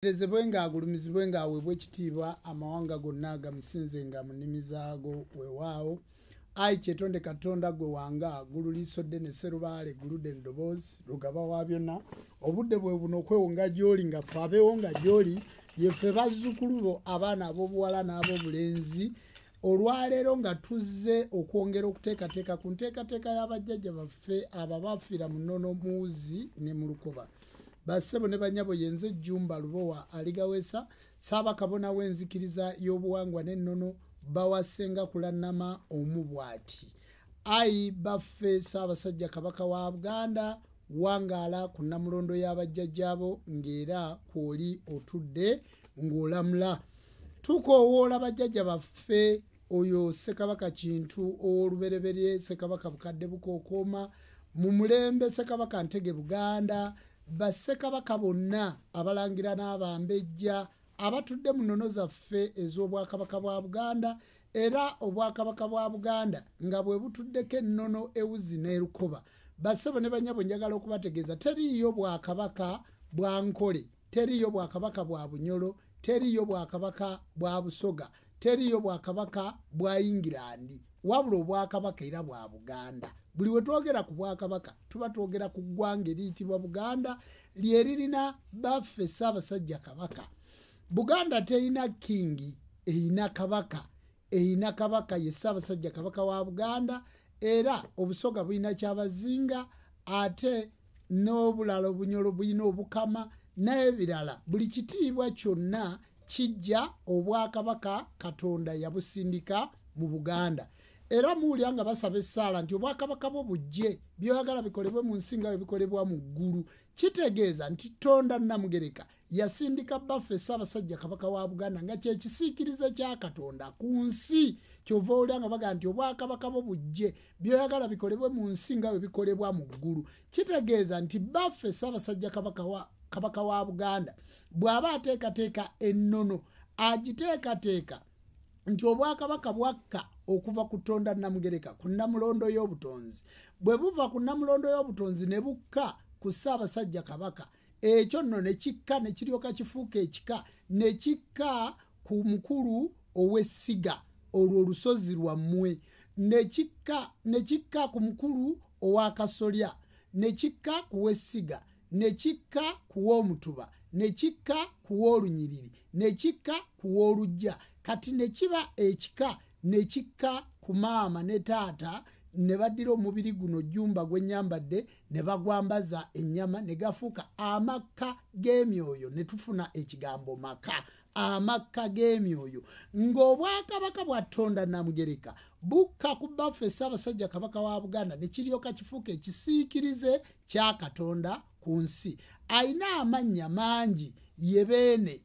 Atenderezebwe ng'agulumizibwe ng'aweebwa ekitiibwa amawanga gonna gamusinze nga mu nnimi zaago weewaawo. Ayi Kyetonde Katonda ggwe wanga ggulu liiso ddene Sserubaale gguludde eddoboozi lugaba wa byonna. Obudde bwe buno okwewonga gy'oli nga ffe abeewonga gy'oli ye ffe bazzukulu bo abaana ab'obuwala n'ab'obulenzi. Olwaleero nga tuzze okwongera okuteekateeka ku nteekateeka y'abajjajja baffe abo abaafiira mu nnono Muwuzi ne mu Lukoba. Bassebo ne bannyabo ye nze Jjumba Lubowa Aligaweesa, Ssaabakabona w'enzikiriza y'obuwangwa n'ennono bba Ssenga Kulannama omu bw'ati. Ayi baffe Ssaabasajja Kabaka wa Buganda, wangaala ku Nnamulondo ya bajjajjaabo ng'era kw'oli otudde ng'olamula. Tukoowoola bajjajja baffe oyo Ssekabaka Kintu ow'olubereberye, Ssekabaka Bukadde Bukookooma, mu mulembe Ssekabaka Ntege Buganda, Bassekabaka bonna abalangira n'abambejja abatudde mu nnono zaffe ez'Obwakabaka bwa Buganda era Obwakabaka bwa Buganda nga bwe butuddeko ennono ewuzi n'erukoba. Bassebo ne bannyabo njagala okubategeeza teriiyo bwakabaka bwa Nkole, teriiyo bwakabaka bwa Bunyolo, teriiyo bwakabaka bwa Busoga, teriiyo bwakabaka bwa Yingirandi, wabula obwakabaka era bwa Buganda. Buli we twogera ku bwakabaka tuba twogera ku ggwanga eriyitibwa Buganda lye lirina baffe Ssaabasajja Kabaka. Buganda terina kingi, erina kabaka, erina kabaka ye Ssaabasajja Kabaka wa Buganda era Obusoga bulina Kyabazinga ate n'obulala Obunyolo bulina Obukama n'ebirala. Buli kitiibwa kyonna kijja obwakabaka Katonda yabusindika mu Buganda. Era muwulira nga basaba essaala nti obwakabaka bwo bujje, by'oyagala bikolebwe mu nsi nga bwe bikolebwa mu ggulu. Kitegeeza nti Tonda Nnamugereka yasindika bbaffe Ssaabasajja Kabaka wa Buganda nga kye kisiikirize kya Katonda ku nsi. Ky'ova owulira nga bagamba nti obwakabaka bwo bujje, by'oyagala bikolebwe mu nsi nga bwe bikolebwa mu ggulu. Kitegeeza nti bbaffe Ssaabasajja Kabaka wa Buganda bw'aba ateekateeka ennono, agiteekateeka nti obwakabaka bwakka okuva ku Tonda Nnamugereka ku Nnamulondo y'obutonzi. Bwe buva ku Nnamulondo y'obutonzi ne bukka ku Ssaabasajja Kabaka, ekyo nno ne kikka ne kiryoka kifuuka ekika, ne kikka ku mukulu ow'essiga olwo olusozi lwammwe, ne kikka ku mukulu ow'akasolya, ne kikka ku w'essiga, ne kikka ku w'omutuba, ne kikka ku w'olunyiriri, ne kikka ku w'oluggya. Kati ne kiba ekika ne kikka ku maama ne taata ne baddira omubiri guno Jjumba gwe nnyambadde ne bagwambaza ennyama ne gafuuka amakka g'emyoyo ne tufuna ekigambo maka, amakka g'emyoyo. Ng'obwakabaka bwa Tonda Nnamugereka bukka ku bbaffe Ssaabasajja Kabaka wa Buganda ne kiryoka kifuuka ekisiikirize kya Katonda ku nsi. Ayina amannya mangi ye Beene,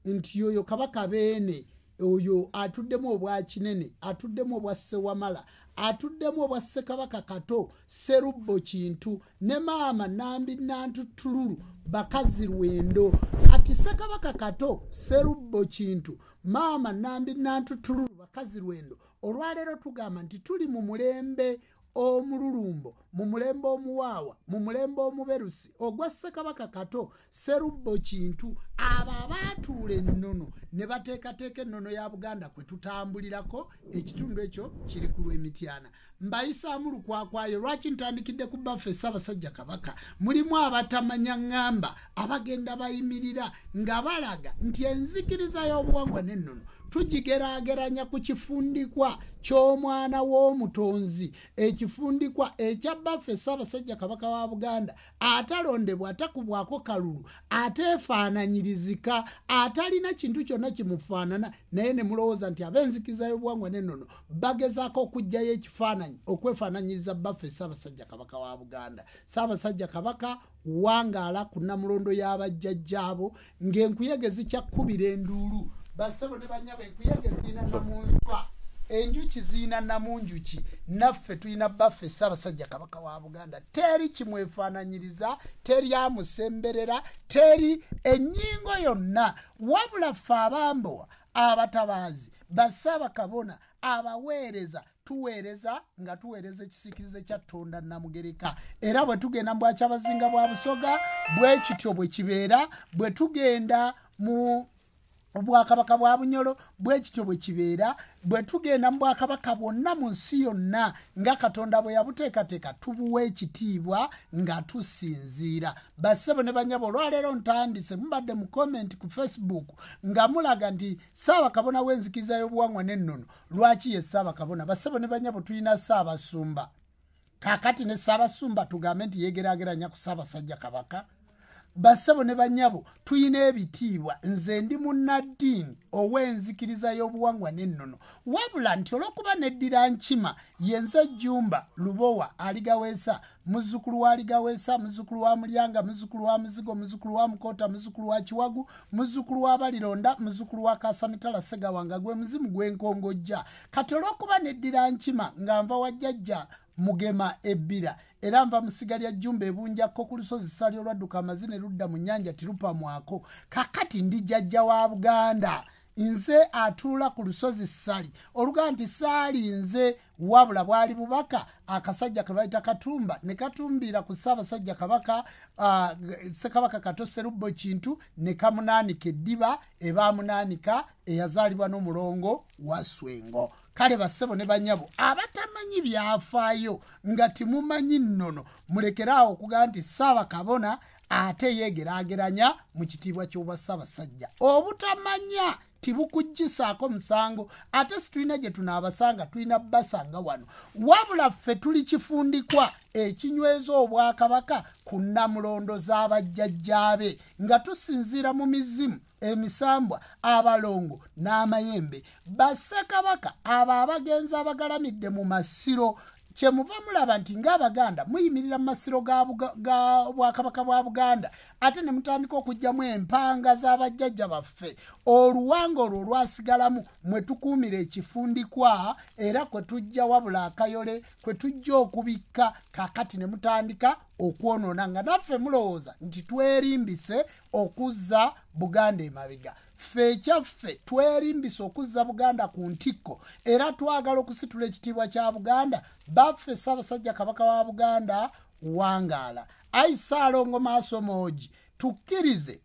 nti yoyo Kabaka Beene oyo atuddemu obwa Kinene, atuddemu obwa Ssewamala, atuddemu obwa Ssekabaka Kato, Sserubbo Kintu ne maama Nambi Nantutululu bakazi Lwendo. Kati Ssekabaka Kato, Sserubbo Kintu, maama Nambi Nantutululu bakazi Lwendo. Olwaleero tugamba nti tuli mu mulembe omululumbo, mu mulembe omuwaawa, mu mulembe omuberusi ogwa Ssekabaka Kato, Sserubbo Kintu. Abo abaatuula ennono ne bateekateeka ennono ya Buganda kwe tutambulirako, ekitundu ekyo kiri ku lw'Emityana. Mbayisaamu lukwakwayo. Lwaki ntandikidde ku bbaffe Ssaabasajja Kabaka? Mulimu abatamanya ŋŋamba abagenda bayimirira nga balaga nti enzikiriza y'obuwangwa n'ennono tugigeraageranya ku kifundikwa ky'omwana w'omutonzi, ekifundikwa ekya bbaffe Ssaabasajja Kabaka wa Buganda atalondebwa, atakubwako kalulu, ateefaananyirizika, atalina kintu kyonna kimufaanana, naye ne mulowooza nti ab'enzikiriza y'obuwangwa n'ennono bagezaako okuggyayo ekifaananyi okwefaananyiriza bbaffe Ssaabasajja Kabaka wa Buganda. Ssaabasajja Kabaka wangaala ku Nnamulondo y'abajjajjaabo ng'enkuyege zikyakubira enduulu. Bassebo ne bannyabo, enkuyege zirina namunswa, enjuki zirina namunjuki, naffe tulina bbaffe Ssaabasajja Kabaka wa Buganda. Teri kimwefaananyiriza, teri amusemberera, teri ennyingo yonna, wabula ffe abambowa, abatabaazi, bassaabakabona, abaweereza, Tuweereza nga tuweereza ekisiikirize kya Ttonda Namugereka. Era bwe tugenda mu Bwakyabazinga bwa Busoga bwe kityo bwe kibeera, bwe tugenda mu Bwakabaka bwa Bunyolo bwe kityo bwe kibeera, bwe tugenda mu bwakabaka bwonna mu nsi yonna nga Katonda bwe yabuteekateeka tubuwa ekitiibwa nga tusinziira. Bassebo ne bannyabo, olwaleero ntandise, mubadde mu comment ku Facebook nga mulaga nti Ssaabakabona w'enzikiriza y'obuwangwa n'ennono lwaki ye Ssaabakabona. Bassebo ne bannyabo, tulina Ssaabasumba. Kaakati ne Ssaabasumba tugambe nti yeegeraageranya ku Ssaabasajja Kabaka? Bassebo ne bannyabo, tulina ebitiibwa. Nze ndi munnaddiini ow'enzikiriza y'obuwangwa n'ennono, wabula nti olw'okuba neddira nkima ye nze Jjumba Lubowa Aligaweesa, muzzukulu wa Aligaweesa, muzzukulu wa Mulyanga, muzzukulu wa Muzigo, muzzukulu wa Mukoota, muzzukulu wa Kiwagu, muzzukulu wa Balironda, muzzukulu wa Kasamitala Segawanga, gwe muzimu gw'enkongojja. Kati olw'okuba neddira nkima nga nva wa jjajja Mugema Ebbira, era nva mu ssiga lya Jjumba ebunjakko ku lusozi Ssali olwadduka amazzi ne ludda mu nnyanja tirupamwako. Kakati ndi jjajja wa Buganda, nze atuula ku lusozi Ssali oluga nti saali nze, wabula bwali bubaka akasajja ke bayita Katumba ne katumbira ku Ssaabasajja Kabaka, Ssekabaka Kato Sserubbo Kintu, ne kamunaanika eddiba ebaamunaanika eyazaalibwa n'omulongo wa Swengo. Kale bassebo ne bannyabo abatamanyi byafaayo nga temumanyi nnono, mulekeraawo okugamba nti Ssaabakabona ate yeegeraageranya mu kitiibwa ky'obwa Ssaabasajja. Obutamanya tibukuggisaako musango, ate si tulina gye tunaabasanga, tulina bbasanga wano. Wabula ffe tuli kifundikwa ekinyweza obwakabaka ku nnamulondo z'abajjajjaabe nga tusinziira mu mizimu, emisambwa, abalongo n'amayembe. Bassekabaka abo abagenzi abagalamidde mu masiro, kyemuva mulaba nti ng'Abaganda muyimirira mu masiro ga Bwakabaka bwa Buganda, ate ne mutandika okuggyamu empanga z'abajjajja baffe. Oluwanga olwo olwasigalamu mwe tukuumira ekifundikwa, era kwe tujja wabula akayole, kwe tujja okubikka. Kaakati ne mutandika okwonoona nga naffe mulowooza nti twerimbise okuzza Buganda emabega. Ffe ekyaffe twerimbise okuzza Buganda ku ntikko, era twagala okusitula ekitiibwa kya Buganda. Baffe Ssaabasajja Kabaka wa Buganda wangaala. Ayi Ssaalongo Maaso Moogi, tukkirize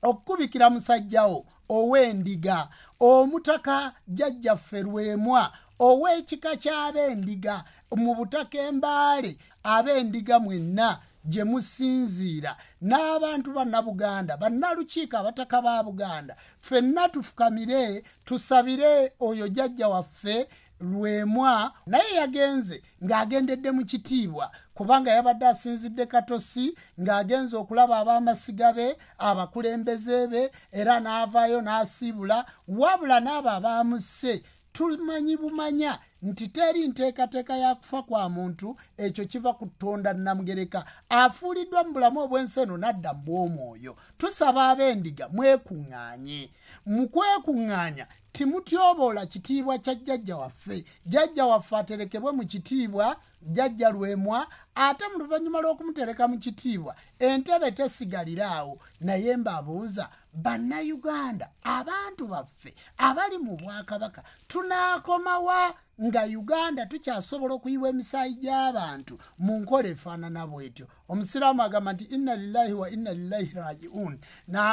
okukubikira musajjawo ow'endiga, omutaka jjajjaffe Lwemwa ow'ekika ky'ab'endiga mu butaka Embaale, ab'endiga mwenna gye musinziira, n'abantu bannabuganda, bannalukiiko abataka ba Buganda, ffenna tufukamire tusabire oyo jjajja waffe Lwemwa. Naye yagenze ng'agendedde mu kitiibwa, kubanga yabadde asinzidde Katosi ng'agenze okulaba ab'amasiga be, abakulembeze be, era n'avaayo n'asiibula. Wabula n'abo abaamusse tumanyi bumanya nti teri nteekateeka ya kufa kwa muntu, ekyo kiva ku Ttonda Namugereka afuuliddwa mu bulamu obw'ensi eno n'adda mu bw'omwoyo. Tusaba ab'endiga mwekuŋŋaanye. Mu kwekuŋŋaanya timutyoboola kitiibwa kya jjajja waffe. Jjajja waffe aterekebwe mu kitiibwa, jjajja Lwemwa, ate mu luvannyuma lw'okumutereka mu kitiibwa entebe tesigalira awo. Naye mbabuuza bannayuganda, abantu baffe abali mu bwakabaka, tunaakomawa nga Uganda tukyasobola okuyiwa emisaayi gy'abantu mu nkola efaanana bw'etyo? Omusiraamu agamba nti inna lillahi wa inna lillahi rajiun,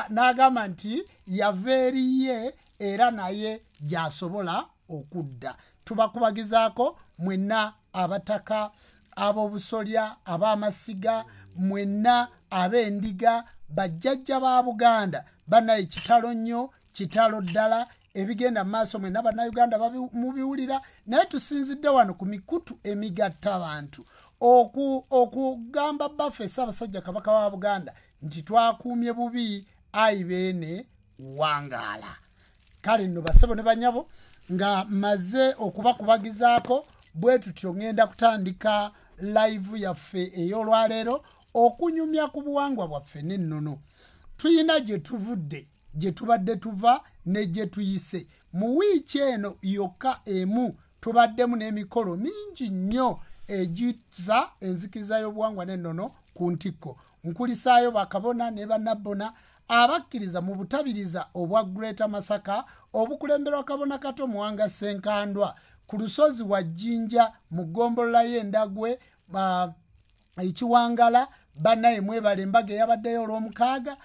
n'agamba nti yava eriye era naye gy'asobola okudda. Tubakubagizaako mwenna abataka ab'obusolya, ab'amasiga, mwenna ab'endiga, bajjajja ba Buganda. Bannaye kitalo nnyo, kitalo ddala ebigenda mu maaso, mwenna bannayuganda mubiwulira. Naye tusinzidde wano ku mikutu emigatta abantu okugamba baffe Ssaabasajja Kabaka wa Buganda nti twakuumye bubi, ayi beene wangaala. Kale nno bassebo ne bannyabo, nga mmaze okubakubagizaako bwe tutyo, ŋŋenda kutandika live yaffe ey'olwaleero okunyumya ku buwangwa bwaffe n'ennono. Tuyina gye tuvudde, gye tubadde tuva ne gye tuyise. Mu wiiki eno yokka emu tubaddemu n'emikolo mingi nnyo egizza enzikiriza y'obuwangwa n'ennono ku ntikko. Nkulisaayo bakabona ne bannabbona abakkiriza mu butabiriza obwa Greater Masaka obukulemberwa Kabona Kato Muwanga Ssenkandwa. ku lusozi wa Jjinja mu ggombolola y'Endagwe Ekiwangala. Bannaye mwebale embaga eyabaddeyo olw'omukaaga.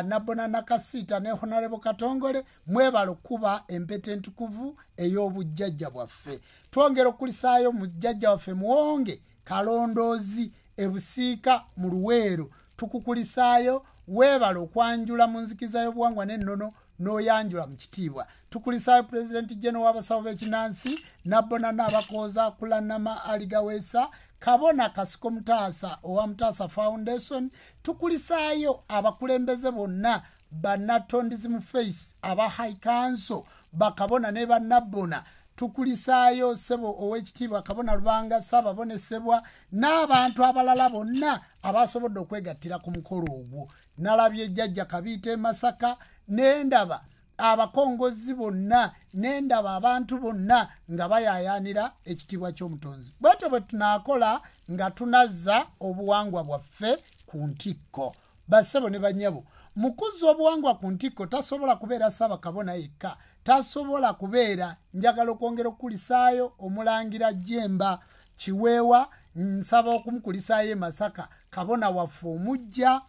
Nabbona Nakasiita ne Honorable Katongole, mwebale okuba empeta entukuvu ey'obujjajja bwaffe. Twongera okukulisaayo mujjajja waffe Muwonge Kalondoozi e Busiika mu Luweero. Tukukulisaayo, weebale okwanjula mu nzikiza y'obuwangwa n'ennono n'oyanjula mu kitiibwa. Tukulisaayo Pulezidenti General w'abasawo b'ekinansi Nabbona n'Abakooza Kulanama Aligaweesa, Kabona Kasiko Mutaasa owa Mutaasa Foundation. Tukulisaayo abakulembeze bonna bannatondism face aba High Council, bakabona ne bannabbona. Tukulisaayo ssebo ow'ekitiibwa Kabona Lubanga Ssaababonesebwa n'abantu abalala bonna abasobodde okwegattira ku mukolo ogwo. Nalabye Jjajja Kabiita e Masaka, nendaba abakongozi bonna, nendaba abantu bonna nga bayaayaanira ekitiibwa ky'omutonzi. Bwetyo bwe tunaakola nga tunazza obuwangwa bwaffe ku ntikko. Bassebo ne bannyabo, mu kuzza obuwangwa ku ntikko tasobola kubeera Ssaabakabona yekka, tasobola kubeera. Njagala okwongera okukulisaayo omulangira Jjemba Kiweewa, nsaba okumukulisaayo e Masaka, kabona waffe omujja,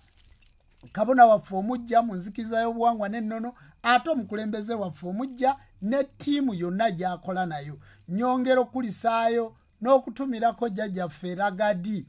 kabona waffe omujja mu nzikiza y'obuwangwa n'ennono, ate omukulembeze waffe omujja ne ttiimu yonna gy'akola nayo. Nyongera okukulisaayo n'okutumirako Jjajjaffe Ragadi.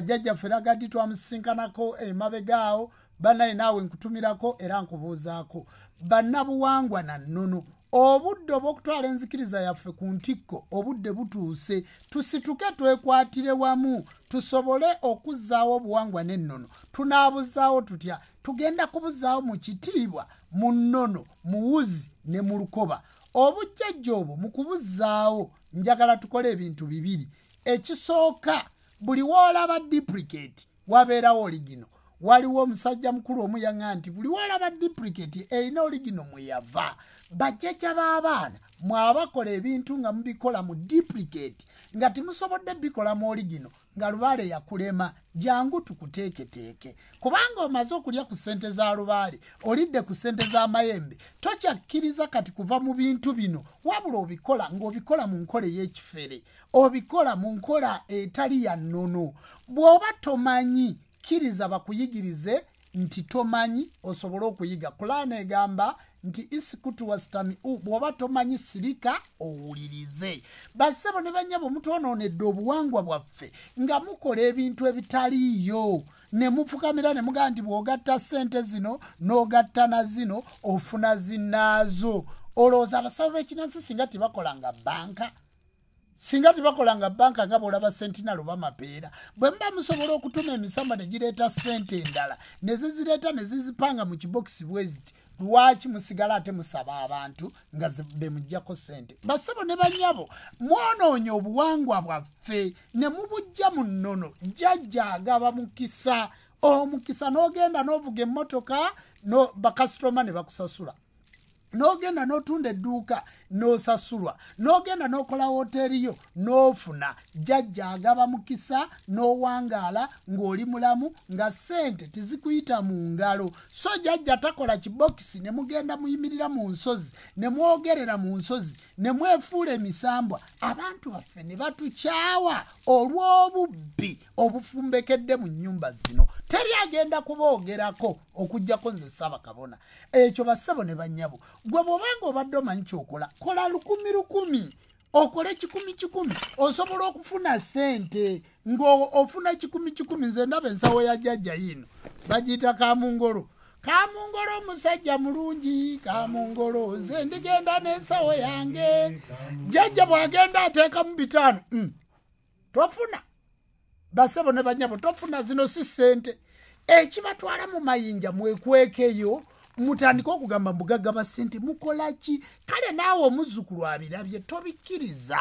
Jjajjaffe Ragadi twamusisinkanako emabega awo. Bannaye naawe nkutumirako era nkubuuzaako. Bannabuwangwa na nnono, obudde obw'okutwala enzikiriza yaffe ku ntikko obudde butuuse. Tusituke twekwatire wamu tusobole okuzzaawo obuwangwa n'ennono. Tunaabuzaawo tutya? Tugenda kubuzzaawo mu kitiibwa, mu nnono, mu wuzi ne mu lukoba. Obujjajja obwo mu kubuzzaawo njagala tukole ebintu bibiri. Ekisooka, buli w'olaba duplicate wabeerawo original. Waliwo omusajja mukulu omu yaŋŋamba nti buli w'olaba duplicate erina original mwe yava. Bajjajja b'abaana mwabakola ebintu nga mubikola mu duplicate, nga temusobodde bikola mu original, nga lubaale yakulema, jangu tukuteeketeeke. Kubanga omaze okulya ku ssente za lubaale, olidde ku ssente z'amayembe, tokyakkiriza kati kuva mu bintu bino, wabula obikola ng'obikola mu nkola ey'ekifere, obikola mu nkola etali ya nnono. Bw'oba tomanyi, kkiriza bakuyigirize nti tomanyi osobole okuyiga. Kulaana egamba nti isikutu wasitamiu, bw'oba tomanyi sirika owulirize. Bassebo ne bannyabo, mutwonoonedde obuwangwa bwaffe nga mukola ebintu ebitaliiyo, ne mufukamira ne mugamba nti bw'ogatta ssente zino n'ogatta na zino ofuna zinnaazo. Olowooza abasawo b'ekinansi singa tebakolanga banka, singa tebakolanga banka nga bw'olaba Sentinel oba Mapeera, bwe muba musobola okutuma emisamba ne gireeta ssente endala ne zizireeta ne zizipanga mu kibokisi bwe ziti, lwaki musigala ate musaba abantu nga be muggyako ssente? Bassebo ne bannyabo, mwonoonye obuwangwa bwaffe ne mubujja mu nnono. Jjajja agaba mukisa, omukisa n'ogenda n'ovuga emmotoka bakasitoma ne bakusasula, n'ogenda n'otunda edduuka n'osasulwa, n'ogenda n'okola woteeri yo n'ofuna. Jjajja agaba mukisa n'owangaala ng'oli mulamu, nga ssente tezikuyita mu ngalo. So jjajja takola kibokisi ne mugenda muyimirira mu nsozi ne mwogerera mu nsozi ne mwefuula emisambwa, abantu baffe ne batukyawa olw'obubbi obufumbekedde mu nnyumba zino. Teri agenda kuboogerako okuggyako nze Ssaabakabona. Ekyo bassebo ne bannyabo, gwe bw'obanga obadde omanyi ky'okola, kola 1,000 1,000, okole 1,000 1,000, osobola okufuna ssente ng'ofuna 1,000 1,000. Nze ndaba ensawo ya jjajja yiino bagiyita Kamungolo. Kamungolo omusajja mulungi, Kamungolo nze ndigenda n'ensawo yange. Jjajja bw'agenda ateekamu 5, tofuna. Bassebo ne bannyabo, tofuna, zino si ssente. Ekibatwala mu mayinja mwekwekeyo, mutandike okugamba mbugagga ba ssente, mukola ki? Kale naawe omuzzukulu abirabye, tobikkiriza,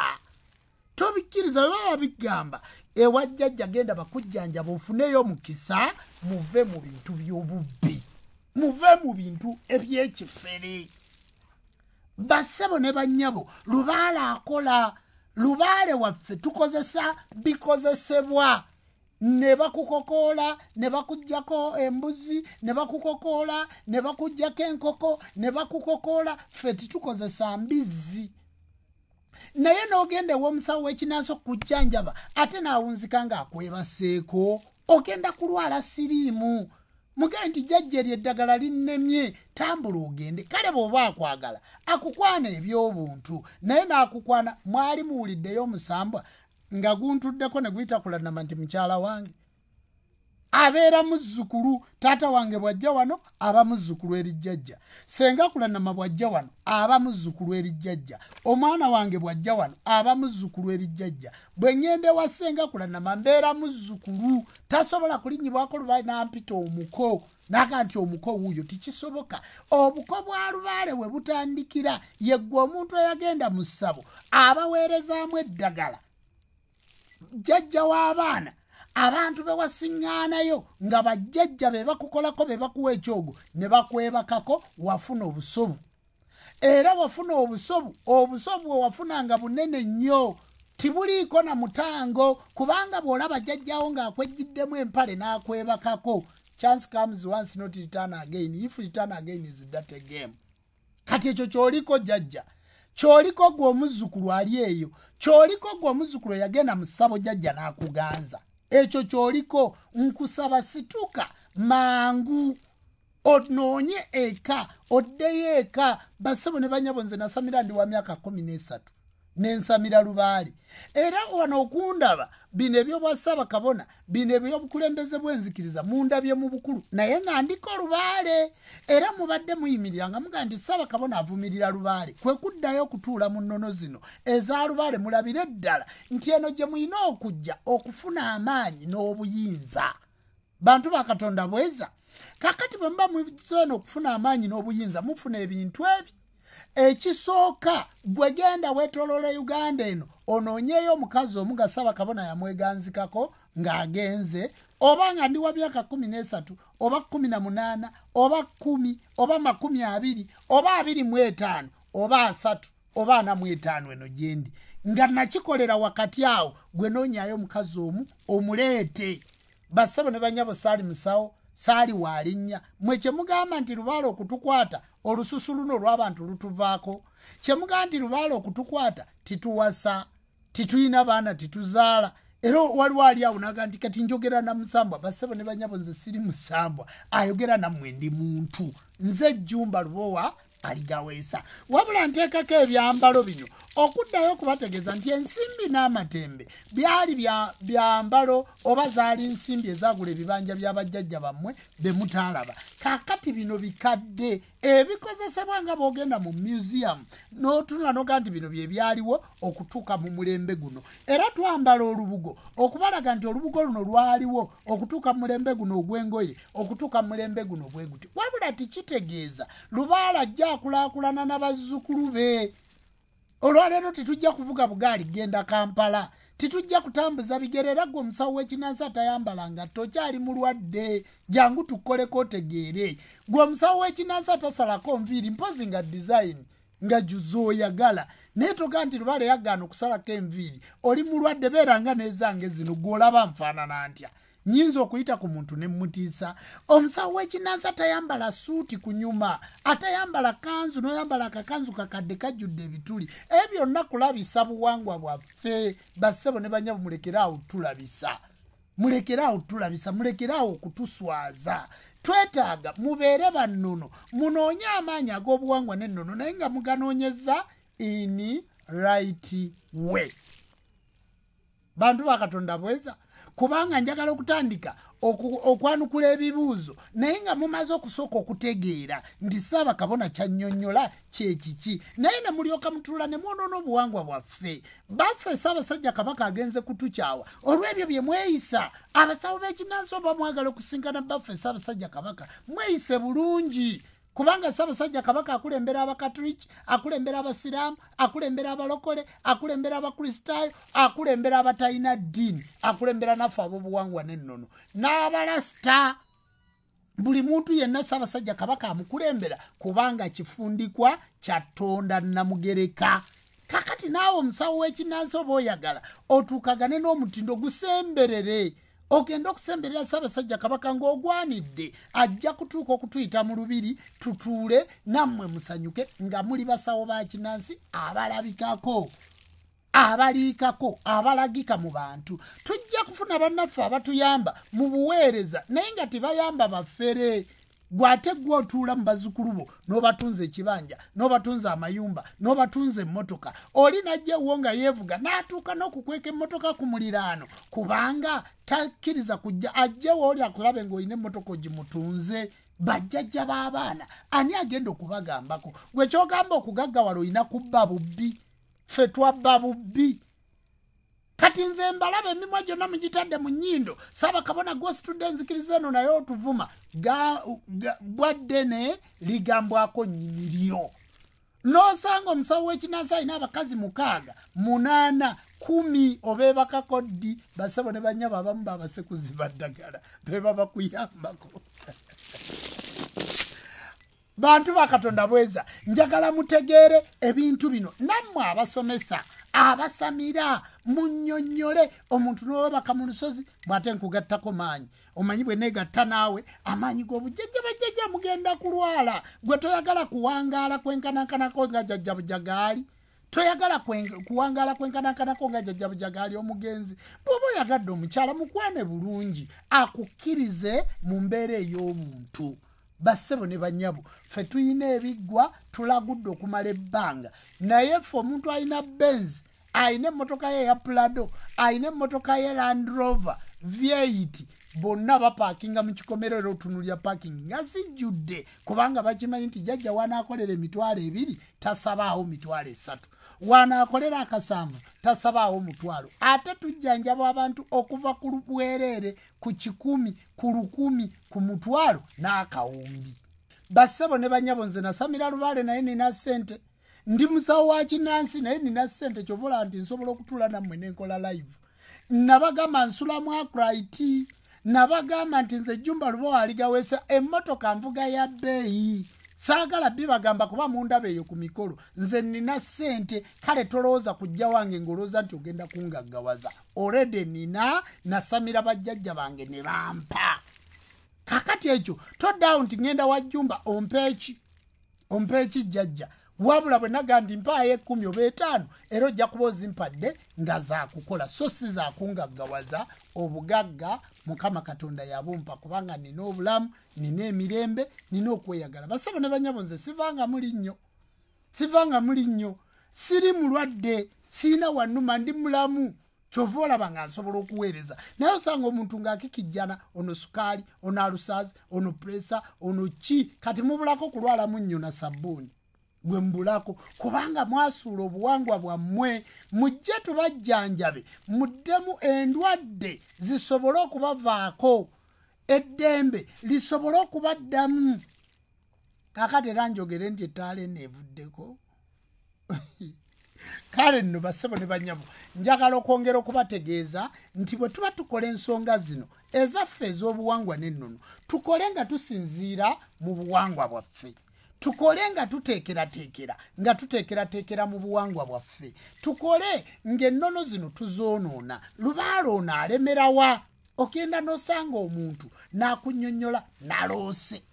tobikkiriza. Bwe baba bigamba ewa jjajja genda bakujjanjaba ofuneyo omukisa, muve mu bintu by'obubbi, muve mu bintu eby'ekifere. Bassebo ne bannyabo, lubaale akola, lubaale waffe tukozesa bikozesebwa. Ne bakukokoola ne bakuggyako embuzi, ne bakukokoola ne bakuggyako enkoko, ne bakukokoola. Ffe tetukozesa mbizzi. Naye n'ogenda ew'omusawo w'ekinansi okujjanjaba ate n'awunzika ng'akwebaseeko, ogenda kulwala siriimu. Mugambe nti jjajja eryo eddagala linnemye, tambula ogende. Kale bw'oba akwagala akukwana eby'obuntu, naye n'akukwana. Mwali muwuliddeyo omusambwa nga guntuddeko ne guyita Kulanama nti mukyala wange abeera muzzukulu, taata wange bw'ajja wano aba muzzukulu eri jjajja, senga Kulanama bw'ajja wano aba muzzukulu eri jjajja, omwana wange bw'ajja wano aba muzzukulu eri jjajja. Bwe ŋŋenda ewa senga Kulanama mbeera muzzukulu, tasobola kulinnyibwako lubaale n'ampita omuko n'aga nti omuko wuuyo. Tikisoboka. Obuko bwa lubaale we butandikira yeggwe omuntu eyagenda mu ssabo abaweerezaamu eddagala, jjajja w'abaana, abantu be wasiŋŋaanayo nga bajjajja be bakukolako, be bakuwa ekyogo ne bakwebakako, wafuna obusobu. Era wafuna obusobu, obusobu bwe wafunanga bunene nnyo, tibuliiko na mutango, kubanga bw'olaba jjajjawo ng'akwejjiddemu empale n'akwebakako, chance comes once, not return again. If return again is that a game. Kati ekyo ky'oliko jjajja, ky'oliko gwe omuzzukulu ali eyo, ky'oliko gwe omuzzukulu eyagenda mu ssabo jjajja n'akuganza. Ekyo ky'oliko. Nkusaba situka mangu onoonye eka, oddeyo eka. Bassebo ne bannyabo, nze nasamira ndi wa myaka 13 nensamira lubaale. Era wano okundaba bino eby'obwassaabakabona, bino eby'obukulembeze bw'enzikiriza mundabye mu bukulu, naye nga ndiko lubaale. Era mubadde muyimirira nga mugaa nti Ssaabakabona avumirira lubaale, kwe kuddayo okutuula mu nnono zino eza lubaale. Mulabire ddala nti eno gye mulina okujja okufuna amaanyi n'obuyinza. Bantu ba Katonda bweza. Kakati bwe muba muzze okufuna amaanyi n'obuyinza, mufuna ebintu ebi. Ekisooka, gwe genda weetoloola Uganda eno onoonyeeyo omukazi omu nga Ssaabakabona yamweganzikako ng'agenze, oba nga ndi wa myaka 13 oba 18 oba 10 oba 20 oba 25 oba 30 oba 45, eno gyendi nga nakikolera wakati awo. Gwe noonyaayo omukazi omu omuleete. Bassebo ne bannyabo, saali musawo, saali waalinnya. Mwe kyemugamba nti lubaale okutukwata olususu luno olw'abantu lutuvaako, kyemugamba nti lubaale okutukwata tituwasa, titulina baana, tituzaala. Era waliwo ali awo naga nti kati njogera na musambwa. Bassebo ne bannyabo, nze siri musambwa ayogera nammwe, ndi muntu. Nze Jjumba Lubowa Aligaweesa. Wabula nteekako ebyambalo bino okuddayo okubategeeza nti ensimbi n'amatembe byali byambalo oba zaali nsimbi ezagula ebibanja by'abajjajja bammwe be mutaalaba. Kaakati bino bikadde ebikozesebwa nga bw'ogenda mu museum n'otunula n'ogaa nti bino bye byaliwo okutuuka mu mulembe guno. Era twambala olubugo okubalaga nti olubugo luno lwaliwo okutuuka mu mulembe guno ogw'engoye, okutuuka mu mulembe guno bwe guti. Wabula tikitegeeza lubaale ajja akulaakulana n'abazzukulu be. Olwaleero tetujja kuvuga bugaali genda Kampala, titujja kutambuza bigere. Era gwe omusawo w'ekinansi atayambala nga tokyali mulwadde, jangu tukoleko otegeere. Gwe omusawo w'ekinansi atasalako nviiri, mpozi nga design nga juzoyagala, naye togaa nti lubaale yagaana okusalako enviiri, oli mulwadde. Beera nga n'ezange zino, gw'olaba nfaanana ntya, nyinza okuyita ku muntu ne mmutiisa. Omusawo w'ekinansi atayambala suuti kunyuma, atayambala kanzu, n'oyambala akakanzu kakadde kajjudde ebituli, ebyo byonna kulabisa buwangwa bwaffe. Bassebo ne bannyabo, mulekeraawo tulabisa, mulekeraawo tulabisa, mulekeraawo okutuswaza. Twetaaga mubeere bannono, munoonye amaanyi ag'obuwangwa n'ennono, naye nga muganoonyeza in right way. Bantu ba Katonda bweza, kubanga njagala okutandika okwanukula ebibuuzo naye nga mumaze okusooka okutegeera nti Ssaabakabona kyannyonnyola kyekiki, naye ne mulyoka mutuula ne mwonoona obuwangwa bwaffe. Baffe Ssaabasajja Kabaka agenze kutukyawa olw'ebyo bye mweyisa. Abasawo b'ekinansi oba mwagala okusinkana baffe Ssaabasajja Kabaka, mweyise bulungi, kubanga Ssaabasajja Kabaka akulembera Abakatuliki, akulembera Abasiraamu, akulembera Abalokole, akulembera Abakristaayo, akulembera abatalina ddiini, akulembera naffe ab'obuwangwa n'ennono n'abalasita. Buli muntu yenna Ssaabasajja Kabaka amukulembera, kubanga kifundikwa kya Ttonda Namugereka. Kakati naawe omusawo w'ekinansi oba oyagala otuukagane n'omutindo gusemberere, ogenda okusemberera Ssaabasajja Kabaka ng'ogwanidde, ajja kutuuka okutuyita mu lubiri tutuule nammwe musanyuke nga muli basawo ba kinansi abalabikako. Abaliikako, abalagika mu bantu. Tujja kufuna bannaffe abatuyamba mu buweereza, naye nga tebayamba bafere. Gwate gwe otuula mu bazzukulu bo n'obatunza ekibanja, n'obatunza amayumba, n'obatunza emmotoka. Oli najja wo nga yeevuga n'atuuka n'okukweka emmotoka ku muliraano, kubanga takkiriza kujja ajjewo oli akulabe ng'olina emmotoka ogimutunze. Bajjajja b'abaana ani agenda okubagambako? Gwe kyogamba okugaggawala olina kubba bubbi. Ffe twabba bubbi. Kati nze mbalaba emimwa gyonna mugitadde mu nnyindo. Saabakabona gwositudde enzikiriza eno naye otuvuma bwaddene ligambwako nnyiniryo. N'osanga omusawo w'ekinansi alina abakazi 6, 8, 10 obeebakako ddi? Basebo ne bannyabo abamu babasekuzi baddagala be babakuyambako. Bantu ba Katonda bweza, njagala mutegeere ebintu bino. Nammwe abasomesa abasamira munnyonnyole omuntu n'owebaka mu lusozi bw'ate nkugattako maanyi. Omanyi bwe neegatta naawe amaanyi g'obujjajja bajjajja mugenda kulwala. Gwe toyagala kuwangaala kwenkanankanako nga jjajja Bujagaali, toyagala kuwangaala kwenkanankanako nga jjajja Bujagaali omugenzi. Bw'oba oyagadde omukyala mukwane bulungi akukkirize mu mbeera ey'obuntu. Bassebo ne bannyabo, ffe tuyina ebiggwa tulagudde okumala ebbanga, naye ffe omuntu alina Benz, alina emmotoka ye eya Prado, alina emmotoka ye Land Rover V8, bonna bapaakinga mu kikomero era otunulya parking nga zijjudde, kubanga bakimanyi nti jjajja wanaakolera 20,000 tasabaawo 30,000, wanaakolera 7 tasabaawo 1,000. Ate tujjanjaba abantu okuva ku bwereere ku 100, ku 1,000, ku 500 n'akawumbi. Bassebo ne bannyabo, nze nasamira lubaale naye nina ssente, ndi musawo wa kinansi naye nina ssente. Kyova nti nsobola okutuula nammwe n'enkola live. Nabagamba nsulamu Akright, nabagamba nti nze Jjumba Lubowa aligawesa emmotoka nvuga ya bbeeyi. Saagala bibagamba kuba mundaba eyo ku mikolo. Nze nina ssente, kale tolowooza kujja wange ng'olowooza nti ogenda kungaggawaza. Already nina, nasamira bajjajja bange ne bampa. Kakati ekyo toddaawo nti ŋŋenda wa Jjumba ompe eki jjajja. Wabula bwe naga nti mpaayo 10 oba 5, era ojja kuba ozimpadde nga zaakukola, so si zaakungaggawaza. Obugagga Mukama Katonda yabumpa, kubanga nina obulamu, nina emirembe, nina okweyagala. Basebo ne bannyabo, nze sivanga muli nnyo, sivanga muli nnyo, siri mulwadde, sirina wannuma, ndi mulamu. Kyova olaba nga nsobola okuweereza. Naye osanga omuntu ng'akikijjana, ono sukaali, ono alusaazi, ono puresa, ono ki, kati mubulako kulwalamu nnyo na sabbuuni gwe mbulako, kubanga mwasuula obuwangwa bwammwe. Mujje tubajjanjabe, muddemu endwadde zisobole okubavaako, eddembe lisobole okubaddamu. Kaakati era njogere nti ettaala eno evuddeko. Kale nno bassebo ne bannyabo, njagala okwongera okubategeeza nti bwe tuba tukola ensonga zino ezaffe ez'obuwangwa n'ennono, tukole nga tusinziira mu buwangwa bwaffe. Tukole nga tuteekerateekera, nga tuteekerateekera mu buwangwa bwaffe. Tukole ng'ennono zino tuzoonoona. Lubaale ono alemerawa? Ogenda n'osanga omuntu n'akunnyonnyola naloose,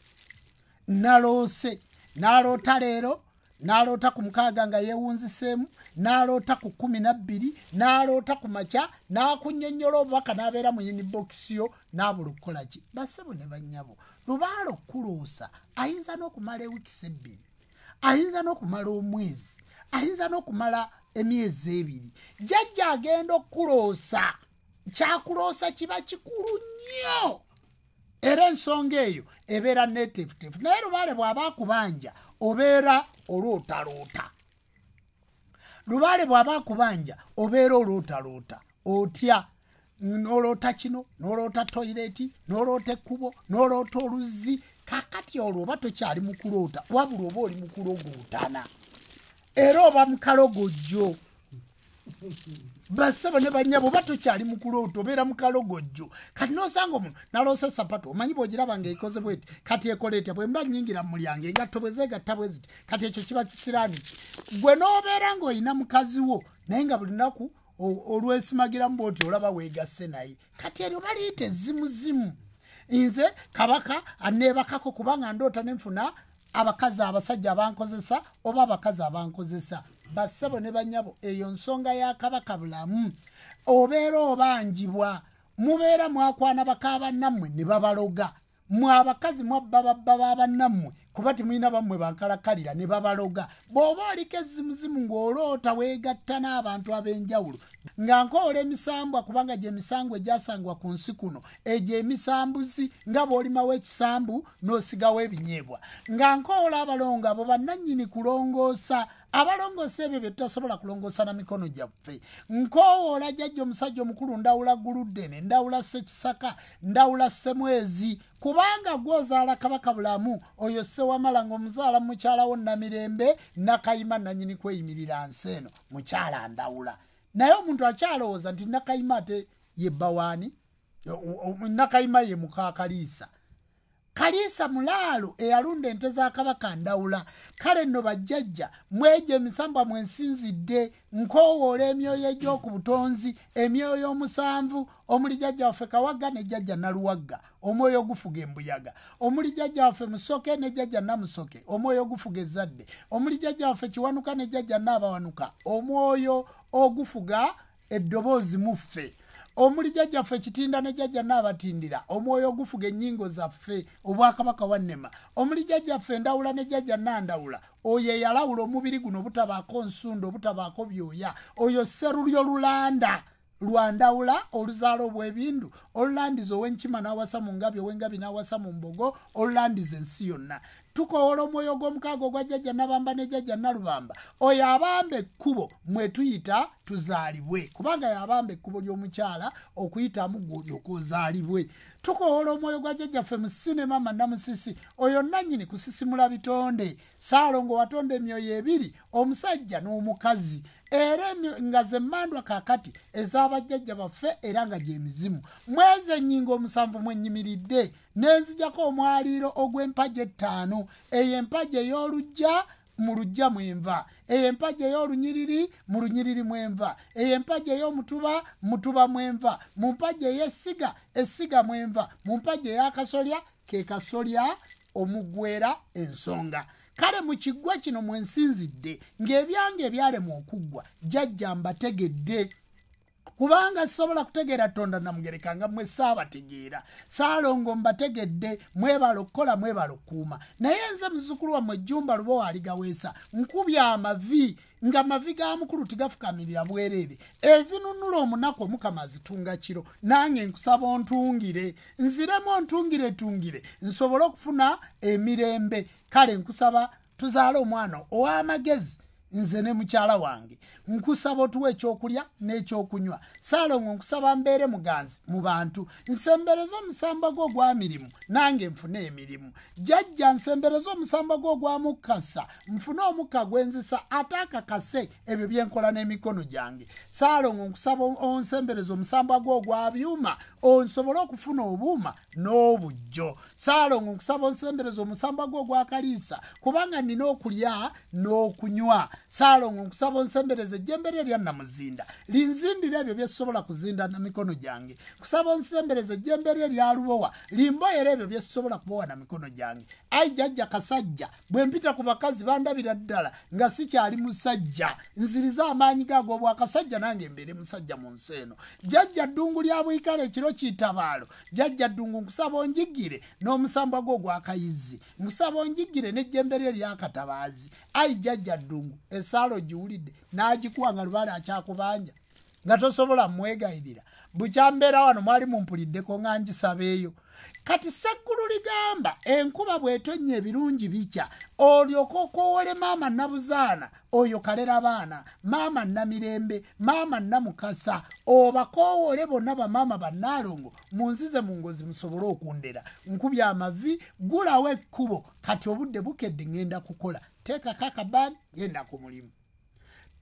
naloose, n'aloota leero, n'aloota ku 6 nga yeewunziseemu, n'aloota ku 12, n'aloota ku makya, n'akunnyonnyola obubaka n'abeera mu inbox yo n'abula okukola ki. Bassebo ne bannyabo, lubaale okukuloosa ayinza n'okumala ewiikisi 2, ayinza n'okumala omwezi, ayinza n'okumala emyezi 2. Jjajja agenda okukuloosa, kyakuloosa kiba kikulu nnyo, era ensonga eyo ebeera neeteefuteefu. Naye lubaale bw'aba akubanja obeera olootaloota. Lubaale bw'aba akubanja obeera olootaloota. Otya? N'oloota kino, n'oloota toyireti, n'oloota ekkubo, n'oloota oluzzi. Kakati olwo oba tokyali mu kuloota, wabula oba oli mu kulogootana, era oba mu kalogojjo. Bassebo ne bannyabo, oba tokyali mu kuloota, obeera mu kalogojjo. Kati n'osanga omuntu naloosa sapatu, omanyi bw'ogiraba ng'ekoze bweti, kati ekola etya? Bwe mba nnyingira mu mulyango engatto bwe zeegatta bwe ziti, kati ekyo kiba kisiraani ki? Gwe n'obeera ng'olina mukazi wo, naye nga buli lunaku olwesimagiramu bw'oti olaba weegasse naye. Kati eryo baliyita ezzimuzimu. Nze kabaka aneebakako kubanga ndoota ne nfuna abakazi abasajja abankozesa oba abakazi abankozesa. Bassebo ne bannyabo, eyo nsonga ya Kabaka Bulamu. Obeera obanjibwa, mubeera mwakwana baka bannammwe ne babaloga. Mwe abakazi mwabba babba ba bannammwe kuba temulina bammwe bankalakalira ne babaloga. Bw'oba oliko ezzimuzimu ng'oloota weegatta n'abantu ab'enjawulo, nga nkoola emisambwa, kubanga gye misango egyasangwa ku nsi kuno, egyo emisambuzi nga bw'olimawo ekisambu n'osigawo ebinyeebwa. Nga nkoola abalongo abo bannannyini kulongoosa, abalongoosa ebyo bye tutasobola kulongoosa na mikono gyaffe. Nkoowoola jjajja omusajja omukulu Ndawula Guluddene, Ndawula Ssekisaka, Ndawula Ssemwezi, kubanga gw'ozaala Kabaka Bulamu oyo Ssewamala ng'omuzaala mukyala wo Namirembe Nakayima nannyini kweyimirira nsi eno, mukyala Ndawula. Naye omuntu akyalowooza nti Nakayima ate ye bba waani? Nakayima ye muka Kaliisa. Kaliisa mulaalo eyalunda ente za Kabaka Ndawula. Kale nno bajjajja, mwegyo emisambwa mwensinzidde, nkoowoola emyoyo egy'oku butonzi, emyoyo omusanvu, omuli jjajja waffe Kawagga ne jjajja Naluwagga, omwoyo ogufuga embuyaga, omuli jjajja waffe Musoke ne jjajja Namusoke, omwoyo ogufuga ezzadde, omuli jjajja waffe Kiwanuka ne jjajja Naabawanuka, omwoyo ogufuga eddoboozi mu ffe, omuli jjajjaffe Kitinda ne jjajja Naabatindira, omwoyo ogufuga ennyingo zaffe, obwakabaka wannema, omuli jjajjaffe Ndawula ne jjajja Nandawula, oyo eyalawula omubiri guno obutabaako nsundo, obutabaako byoya, oyo Sserulyo Lulanda lwa Ndawula, oluzaala obw'ebindu, olulandiza ow'enkima n'awasa mu ngabi, ow'engabi n'awasa mu mbogo, olulandiza ensi yonna. Tukoowola omwoyo ogw'omukaaga ogwa jjajja Nabamba ne jjajja Nalubamba, oyo abamba ekkubo mwe tuyita tuzaalibwe, kubanga y'abamba ekkubo ly'omukyala okuyitamu gw'olyoka ozaalibwe. Tukoowola omwoyo gwa jjajjaffe Musine Maama Namusisi, oyo nannyini kusisimula bitonde. Ssaalongo watonda emyoyo ebiri, omusajja n'omukazi, era nga ze mmandwa kaakati ez'abajjajja baffe era nga gy'emizimu. Mwezi ennyingo omusanvu mwe nnyimiridde, ne nzijako omwaliiro ogw'empagi ettaano. Eyo empagi ey'oluggya, mu luggya mwenva, eyo empagi ey'olunyiriri, mu lunyiriri mwenva, eyo empagi ey'omutuba, mutuba mwenva, mu mpagi ey'essiga, essiga mwenva, mu mpagi ey'akasolya, ke kasolya omugwera ensonga. Kale mu kiggwa kino mwe nsinzidde, ng'ebyange ebyalemwa okuggwa, jjajja mbategedde. Kubanga sisobola kutegeera Tonda Namugereka nga mmwe saabategeera. Ssaalongo mbategedde, mwebale okukola, mwebale okukuuma. Naye nze muzzukulu wammwe Jjumba Lubowa Aligaweesa, nkubye amavi, nga amavi ga mukulu tigafukamirira bwereere. Ezinunula omunaku Omukama azitunga kiro, nange nkusaba ontungire, nziremu ontungiretungire, nsobole okufuna emirembe. Kale nkusaba tuzaale omwana ow'amagezi, nze ne mukyala wange. Nkusaba otuwe ekyokulya n'ekyokunywa. Ssaalongo nkusaba mbeere muganzi mu bantu, nsembereze omusamba gwo ogwa mirimu, nange nfune emirimu. Jjajja nsembereze omusamba gwo ogwa mukasa, nfune omukka gwenzisa ate akakase ebyo bye nkola n'emikono gyange. Ssaalongo nkusaba onsembereze omusamba gwo ogwa byuma, onsobole okufuna obuuma n'obujjo. Ssaalongo nkusaba onsembereze omusamba gwo ogwa kaliisa, kubanga nnina okulya n'okunywa. Ssaalongo nkusaba onsembereze ejjembe lye erya Namuzinda, linzindire ebyo bye sisobola kuzinda na mikono gyange. Nkusaba onsembereze ejjembe lye erya Lubowa, limboyere ebyo bye sisobola kubowa na mikono gyange. Ayi jjajja Kasajja, bwe mpita ku bakazi bandabira ddala nga sikyali musajja, nzirize amaanyi ge ag'obwakasajja nange mbeere musajja mu nsi eno. Jjajja Ddungu lya Bwikale ekiro kiyitabaalo, jjajja Ddungu nkusaba onjigire n'omusambwa gwo ogw'akayizzi, nkusaba onjigire n'ejjembe lye ery'akatabaazi. Ayi jjajja Ddungu, essaala ogiwulidde, n'agikuwa nga lubaale akyakubanja, nga tosobola mmwegayirira. Bukyambeera wano mwali mumpuliddeko nga ngisaba eyo. Kati Sseggulu ligamba enkuba bw'etonnya ebirungi bikya, olyoke okoowole maama Nabuzaana, oyo kalera baana, maama Namirembe, maama Namukasa, obakoowole bonna bamaama bannaalongo, munzize mu ngozi musobole okundera. Nkubye amavi, gulawo ekkubo, kati obudde bukedde ŋŋenda kukola. Teekako akabaani, genda ku mulimu.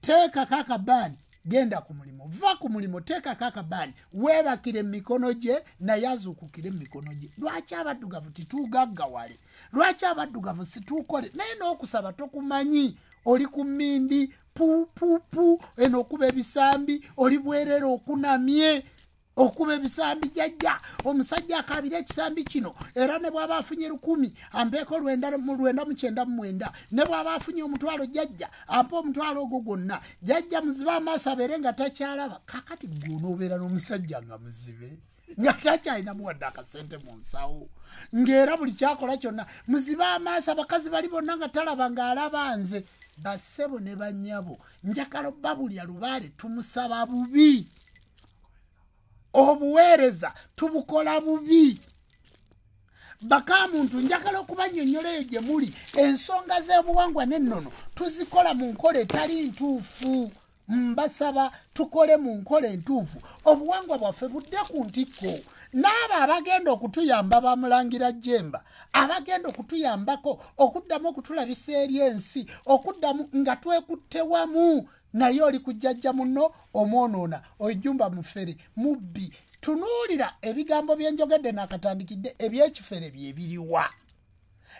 Teekako akabaani, genda ku mulimu. Va ku mulimu, teekako akabaani, weebakire mu mikono gye, naye azuukukire mu mikono gye. Lwaki abaddugavu tituugaggawale? Lwaki abaddugavu situukole? Naye n'okusaba tokumanyi. Oli ku mmindi, pu, pu, pu, eno okuba ebisambi, oli bwerere okunamye. Okuba ebisambi jjajja, omusajja akaabira ekisambi kino, era ne bw'aba afunye 1000 ampeeko 999, ne bw'aba afunye 5,000 jjajja ampe 5,000 ogwo gwonna. Jjajja muzibe amaaso abeere nga takyalaba. Kaakati ggwe onoobeera n'omusajja nga muzibe, nga takyalinamu wadde akasente mu nsawo, ng'era buli kyakola kyonna muzibe amaaso. Abakazi bali bonna nga talaba, ng'alaba nze. Bassebo ne bannyabo, njagala obbabulya Lubaale tumusaba bubi, obuweereza tubukola bubi. Bakamuntu njagala okubannyonnyola eyo gye muli, ensonga z'obuwangwa n'ennono tuzikola mu nkola etali ntuufu. Mbasaba tukole mu nkola entuufu, obuwangwa bwaffe budde ku ntikko. N'abo abagenda okutuyamba bamulangira Jjemba, abagenda okutuyambako okuddamu okutulabisa eri ensi, okuddamu nga twekutte wamu. Naye oli kujjajja munno omwonoona, ojjumba mufere mubbi. Tunuulira ebigambo bye njogedde nakatandikidde, ebyekifere bye biriwa.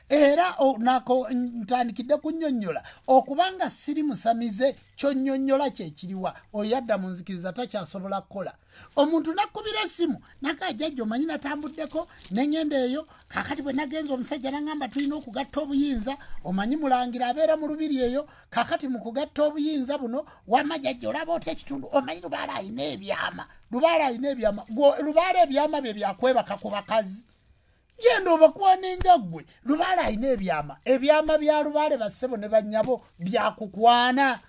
Era nako ntandikidde kunnyonnyola okubanga siri musamize, kyonnyonnyola kyekiriwa. Oyo yadda mu nzikiriza takyasobola kukola. Omuntu nakkubira essimu naga, jjajja omanyi natambuddeko neŋŋenda eyo, kaakati bwe nagenza omusajja naŋŋamba tulina okugatta obuyinza, omanyi mulangira abeera mu lubiri eyo, kaakati mu kugatta obuyinza buno wamma jjajja olaba otya ekitundu, omanyi Lubaale alina ebyama, Lubaale alina ebyama, Lubaale ebyama bye byakwebaka ku bakazi. Genda obakwanenga ggwe. Lubaale alina ebyama, ebyama bya Lubaale bassebo ne bannyabo byakukwana.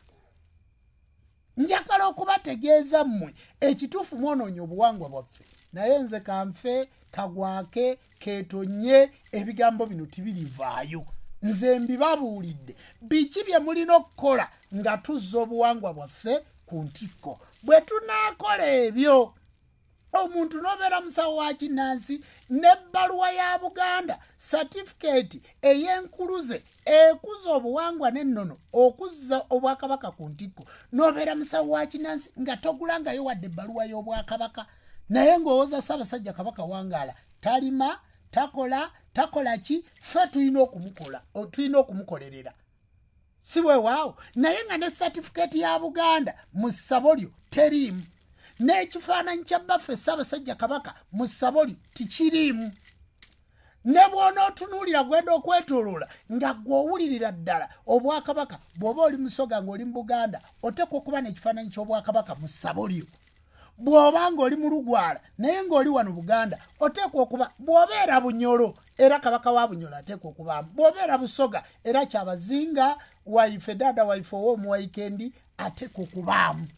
Njagala okubategeeza mmwe ekituufu, mwonoonye obuwangwa bwaffe. Naye nze kanfe kagwake keetonye, ebigambo bino tibirivaayo. Nze mbibabuulidde biki bye mulina okukola nga tuzza obuwangwa bwaffe ku ntikko. Bwe tunaakola ebyo, omuntu n'obeera musawo wa kinnansi n'ebbaluwa ya Buganda satifikeeti ey'enkuluze ekuza obuwangwa n'ennono okuzza obwakabaka ku ntikko, n'obeera musawo wa kinnansi nga togulangayo wadde ebbaluwa y'obwakabaka, naye ng'owoza Ssaabasajja Kabaka wangaala, talima, takola, takola ki, ffe tulina okumukola, tulina okumukolerera, si weewaawo. Naye nga ne satifikeeti ya Buganda mu ssabo lyo teriimu, n'ekifaananyi kya bbaffe Ssaabasajja Kabaka mu ssabo lyo tikiriimu. Ne bw'onootunuulira gwenda okwetooloola nga ggwe owulirira ddala obwakabaka, bw'oba oli Musoga ng'oli mu Buganda oteekwa okuba n'ekifaananyi ky'obwakabaka mu ssabo lyo. Bw'oba ng'oli mu Lugwala naye ng'oli wano Buganda oteekwa okuba, bw'obeera Bunyolo era Kabaka wa Bunyolo ateekwa okubaamu, bw'obeera Busoga era Kyabazinga waife dada waife ow'omuwaikendi ateekwa okubaamu.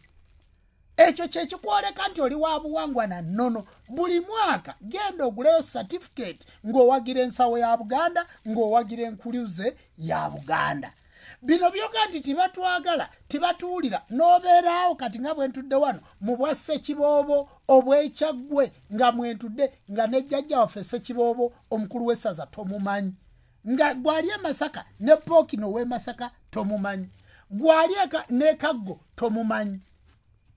Ekyo kyekikwoleka nti oli wa buwangwa na nnono. Buli mwaka genda oguleyo satifikeeti ng'owagira ensawo ya Buganda, ng'owagira enkuluze ya Buganda. Bino byoga nti tibatwagala, tibatuwulira, n'obeeraawo kati nga bwe ntudde wano mu bwa Ssekiboobo obw'Ekyaggwe nga mwentudde, nga ne jjajja waffe Ssekiboobo omukulu w'essaza tomumanyi, nga gwali e Masaka ne Pookino ow'e Masaka tomumanyi, gwali ne Kaggo tomumanyi,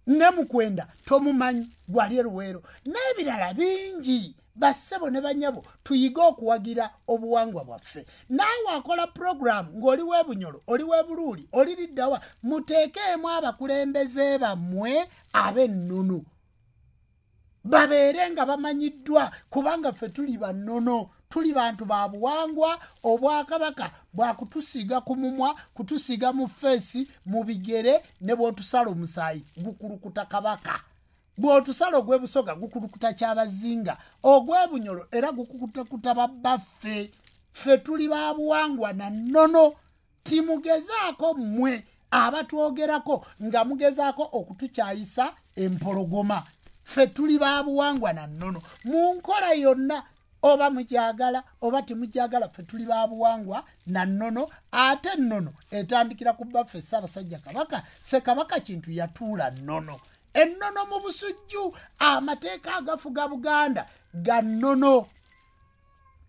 ne Mukwenda tomumanyi, gwali e Luweero n'ebirala bingi. Bassebo ne bannyabo, tuyige okuwagira obuwangwa bwaffe. Naawe akola puroguramu ng'oli w'e Bunyolo, oli w'e Buluuli, oli liddawa, muteekeemu abakulembeze bammwe ab'ennono babeere nga bamanyiddwa, kubanga ffe tuli bannono, tuli bantu ba buwangwa. Obwakabaka bwakutusiiga ku mumwa, kutusiiga mu feesi, mu bigere, ne bw'otusala omusaayi gukulukuta Kabaka, bw'otusala ogw'Ebusoga gukulukuta Kyabazinga, ogw'Ebunyolo era gukulukuta babbaffe. Ffe tuli ba buwangwa na nnono. Timugezaako mmwe abatwogerako nga mugezaako okutukyayisa empologoma. Ffe tuli ba buwangwa na nnono mu nkola yonna, oba mugyagala oba temugyagala, ffe tuli ba buwangwa na nnono. Ate ennono etandikira ku bbaffe Ssaabasajja Kabaka. Ssekabaka Kintu yatuula nnono, ennono mu Busujju. Amateeka agafuga Buganda ga nnono.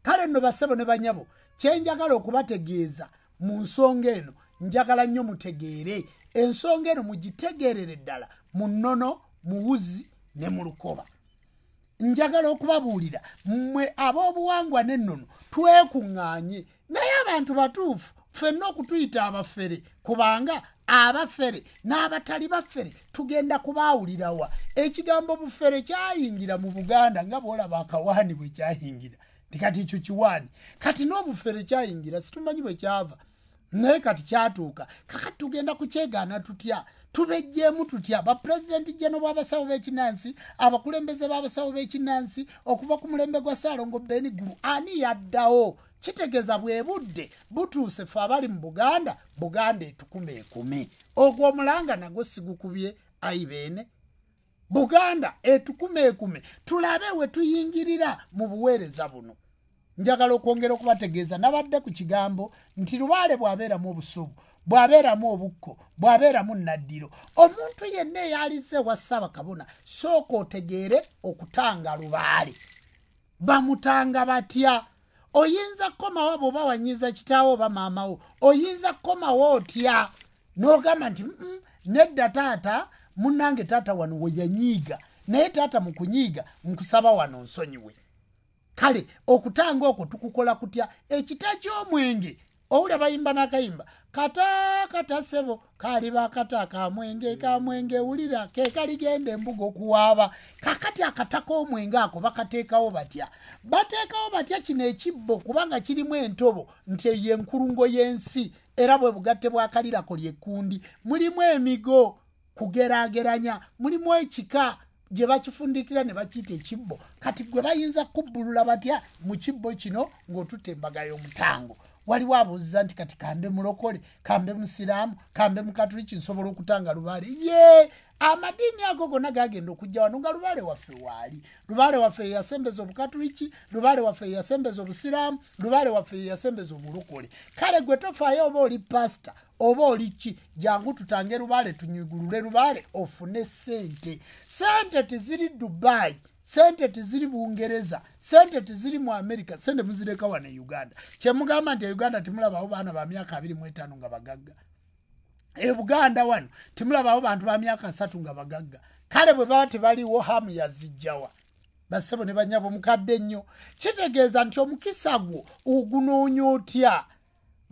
Kale nno bassebo ne banyabo, kyenjagala okubategeeza mu nsonga eno, njagala nnyo mutegeere ensonga eno, mugitegeerere ddala mu nnono, mu wuzi ne mu lukoba. Njagala okubabuulira mmwe ab'obuwangwa n'ennono, twekuŋŋaanye. Naye abantu batuufu, Ffenna okutuyita abafere, kubanga abafere n'abatali bafere tugenda kubaawulirawa. Ekigambo bufere kyayingira mu Buganda nga bw'olaba akawaani bwe kyayingira. Kati ekyo kiwaani. Kati n'obufere kyayingira, situmanyi bwe kyava, naye kati kyatuuka. Kakati tugenda kukyegaana tutya? Tubejjeemu tutya? Bapulezidenti jeno b'abasawo b'ekinnansi, abakulembeze b'abasawo b'ekinnansi, okuva ku mulembe gwa Ssaalongo Ben Ggulu, ani yaddawo? Kitegeeza bwe budde butuuse ffe abali mu Buganda, Buganda etukumeekume. Ogwo omulanga nagwo sigukubye ayi beene. Buganda etukumeekume, tulabe we tuyingirira mu buweereza buno. Njagala okwongera okubategeeza, nabadde ku kigambo nti lubaale bw'abeeramu obusubu, bw'abeeramu obukko, bw'abeeramu nnaddiro. Omuntu yenna eyalize wa Ssaabakabona, sooka otegeere okutanga lubaale. Bamutanga batya? Oyinza kukomawo bw'oba wanyiiza kitaawo oba maamawo, oyinza kukomawo otya n'ogamba nti nedda taata, munnange taata wano we yanyiiga, naye taata mu kunyiiga nkusaba wano nsonyiwe. Kale okutanga okwo tukukola kutya? Ekita ky'omwenge owulira bayimba n'akayimba kata kata ssebo kaliba kata kamwenge kamwenge wulira ke kaligenda embuga okuwaaba. Kakati akata k'omwenge ako bakateekawo batya? Bateekawo batya kino ekibbo kubanga kirimu entobo nti eyo enkulungo y'ensi, era bwe bugatte bw'akalirako ly'ekkundi. Mulimu emigo kugeraageranya, mulimu ekika gye bakifundikira ne bakiyita ekibbo. Kati gwe bayinza kubbulula batya mu kibbo kino ng'otutte embaga y'omutango? Waliwo abuuziza nti kati kambe mulokole, kambe musiraamu, kambe mukatuliki, nsobola okutanga lubaale? Ye amadiini ago gonna gagenda okujja wano nga lubaale waffe waali. Lubaale waffe ye yasembeza obukatuliki, lubaale waffe ye yasembeza obusiraamu, lubaale waffe ye yasembeza obulokole. Kale gwe tofaayo oba oli pasita oba oli ki, jangu tutange lubaale, tunyigulule lubaale ofune ssente. Ssente teziri Dubai, sente teziri Bungereza, sente teziri mu Amerika, sente muzireka wano e Uganda. Kyemugamba nti e Uganda temulabawo baana ba myaka 25 nga bagagga. E Buganda wano temulabawo bantu ba myaka 30 nga bagagga. Kale bwe baba tebaliwo hamu yazijjawa. Bassebo ne bannyabo mukadde nnyo. Kitegeeza nti omukisa gwo ogunoonya otya?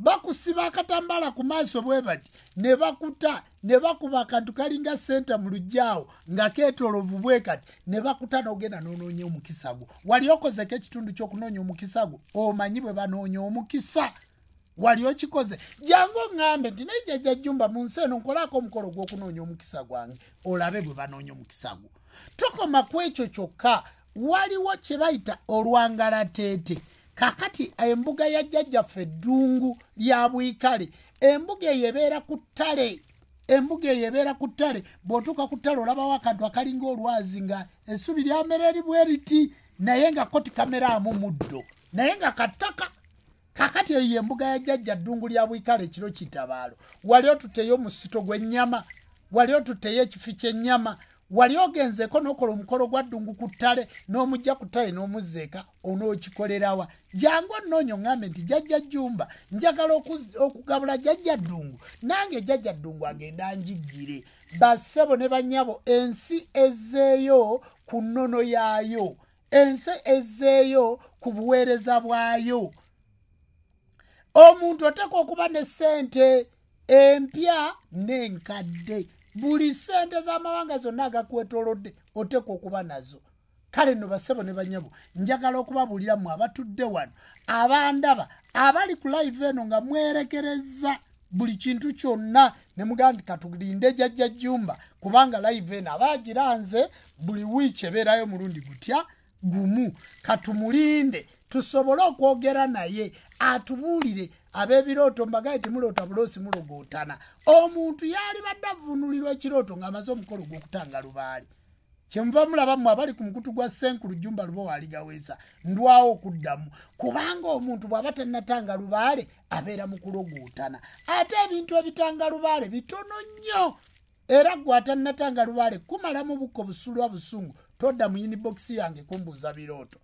Bakusiba akatambala ku maaso bwe bati ne bakuta, ne bakuba akantu kalinga senta mu luggya nga keetooloovu bwe kati, ne bakuta n'ogenda n'onoonya omukisa gwo. Wali okozeko ekitundu ky'okunoonya omukisa gwo? Omanyi bwe banoonya omukisa? Wali okikoze? Jangu oŋŋambe nti naye Jjajja Jjumba mu nsi eno nkolaako omukolo gw'okunoonya omukisa gwange, olabe bwe banoonya omukisa gwo. Tokoma ku ekyo kyokka, waliwo kye bayita olwangalateete. Kakati embuga ya jjajjaffe eddungu lya Bwikale, embuga eyo ebeera ku ttale. Embuga eyo ebeera ku ttale. Bw'otuuka ku ttale olabawo akantu akalinga olwazi nga essubi lyamera eri bwe riti, naye nga ko tikameraamu muddo, naye nga kattaka. Kakati eyo embuga ya jjajja ddungu lya Bwikale ekiro kitabaalo. Wali otutteyo omusito gw'ennyama, wali otutteyo ekifi ky'ennyama, wali ogenzeeko n'okola omukolo gwa ddungu ku ttale n'omujja ku ttale n'omuzzeeka, onookikolerawa? Jangu onnoonya oŋŋambe nti Jjajja Jjumba njagala okugabula Jjajja Ddungu, nange Jjajja Ddungu agenda anjiggire. Bassebo ne bannyabo, ensi ezzeeyo ku nnono yaayo, ensi ezzeeyo ku buweereza bwayo. Omuntu oteekwa okuba ne ssente empya n'enkadde. Buli ssente z'amawanga zonna agakwetoolodde oteekwa okuba nazo. Kale nno bassebo ne bannyabo, njagala okubabuulira mmwe abatudde wano, abandaba, abali ku live eno nga mwerekereza buli kintu kyonna ne mugamba nti katulinde Jjajja Jjumba, kubanga live eno aba agiranze buli wiiki ebeerayo mulundi gutya gumu. Katumulinde tusobole okwogera naye atubuulire. Ab'ebirooto mbagaye temuloota buloosi, mulogootana. Omuntu yalibadde avvuunulirwa ekirooto ng'amaze omukolo gw'okutanga lubaale. Kyemuva mulaba mmwe abali ku mukutu gwa Ssenkulu Jjumba Lubowa Aligaweesa, ndwawo okuddamu, kubanga omuntu bw'aba tannatanga lubaale abeera mu kulogootana. Ate ebintu ebitanga lubaale bitono nnyo, era ggwe atannatanga lubaale kumalamu bukko busulwa busungu, todda mu inbox yange kumbuuza birooto.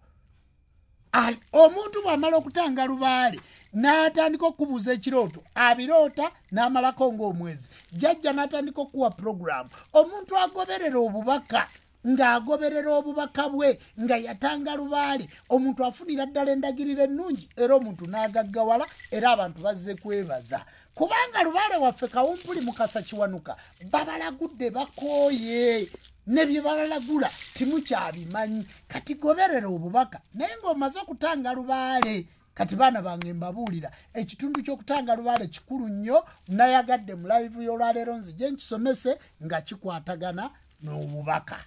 Omuntu bw'amala okutanga lubaale n'atandika okubuuza ekirooto, abiroota n'amalako ng'omwezi. Jjajja n'atandika okuwa pulogulaamu. Omuntu agoberera obubaka ng'agoberera obubaka bwe nga yatanga lubaale, omuntu afunira ddala endagiriro ennungi era omuntu n'agaggawala era abantu bazze kwebaza. Kubanga lubaale waffe Kawumpuli Mukasa Kiwanuka babalagudde bakooye ne bye babalagula timukyabimanyi. Kati goberera obubaka naye ng'omaze okutanga lubaale. Kati baana bange mbabuulira ekitundu ky'okutanga lubaale kikulu nnyo, nayagadde mu live y'olwaleero nzije nkisomese nga kikwatagana n'obubaka.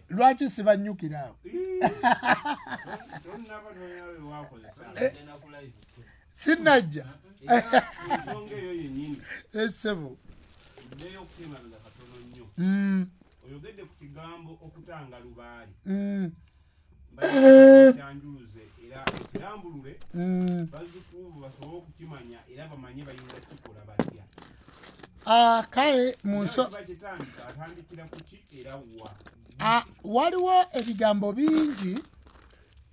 Lwaki sibanyukira awo? Sinajja. Essebo. Oyogedde ku kigambo okutanga lubaale. Kyanjuluze era ekirambulule bazzukulu basobole okukimanya era bamanye bayinza kukikola batya. Kale mu atandikira ku ki era wa? Waliwo ebigambo bingi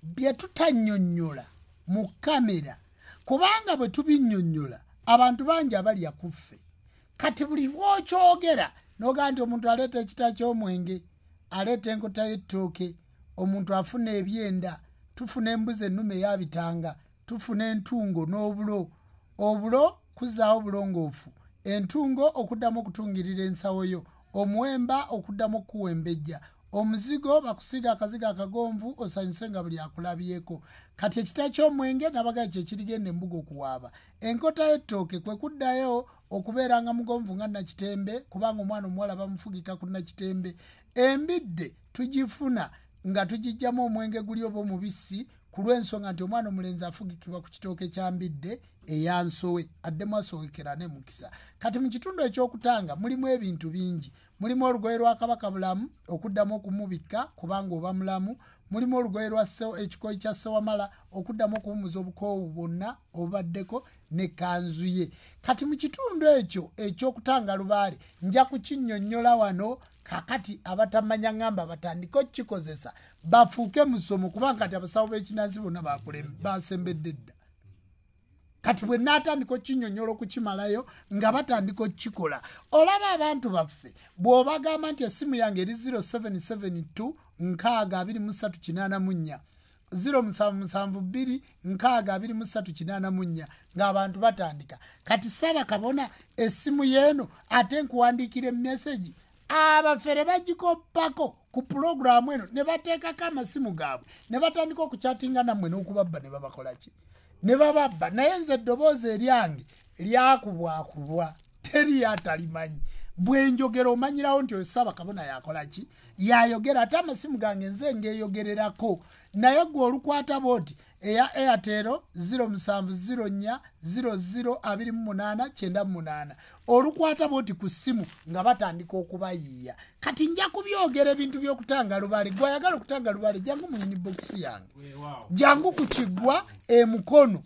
bye tutannyonnyola mu kamera, kubanga bwe tubinnyonnyola abantu bangi abalya ku ffe. Kati buli bw'okyogera n'ogamba nti omuntu aleeta ekita ky'omwenge, aleeta enkota y'ettooke, omuntu afuna ebyenda, tufuna embuzi ennume eyabitanga, tufuna entungo n'obulo. Obulo kuzzaawo bulongoofu, entungo okuddamu okutungirira ensawo yo, omuwemba okuddamu okuwembejja, omuzigo bakusiiga akazigo akagonvu osanyuse nga buli akulabyeko. Kati ekita ky'omwenge nabagaye kye kirigenda embuga okuwaaba. Enkota y'ettooke kwe kuddayo okubeeranga mugonvu nga Nakitembe, kubanga omwana omuwala bamufugika ku Nakitembe. Embidde tugifuna nga tugiggyamu omwenge guli oba omubisi, ku lw'ensonga nti omwana omulenzi afugikibwa ku kitooke kya mbidde eya nsowe, addemu asowekera ne mukisa. Kati mu kitundu eky'okutanga mulimu ebintu bingi. Mulimu olugoye lwa Kabaka Bulamu okuddamu okumubikka kubanga oba mulamu, mulimu olugoye lwa ekikoyi kya Ssewamala okuddamu okuwummuza obukoowu bwonna obubaddeko n'ekkanzu ye. Kati mu kitundu ekyo eky'okutanga lubaale nja kukinnyonnyola wano. Kakati abatamanya ngamba batandike okukikozesa bafuuke musomo, kubanga kati abasawo b'ekinansi bonna basembedde dda. Kati bwe naatandika okinnyonnyola okukimalayo nga batandika okukikola. Olaba abantu baffe bw'obagamba nti essimu yange eri 0772 623 84 0772 623 84 ng'abantu batandika. Kati saba kabona essimu yeeno ate nkuwandiikira emesegi, abafere bagikoppako ku pulogulaamu eno ne bateekako amasimu gaabwe ne batandika okukyatinga nammwe n'okubabba ne babakola ki? Ne bababba. Naye nze eddoboozi eryange lyakubwakubwa, teri atalimanyi. Bwe njogera omanyirawo nti oyo Ssaaba Kabona yakola ki? Yayogera. Ate amasimu gange nze ngeeyogererako, naye gwe olukwata bw'oti eya Airtel 0704 00 28 98 olukwata bw'oti ku ssimu nga batandika okubayiiya. Kati nja kubyogera ebintu by'okutanga lubaale. Gwe ayagala okutanga lubaale jangu mu inbox yange, jangu ku Kiggwa emukono.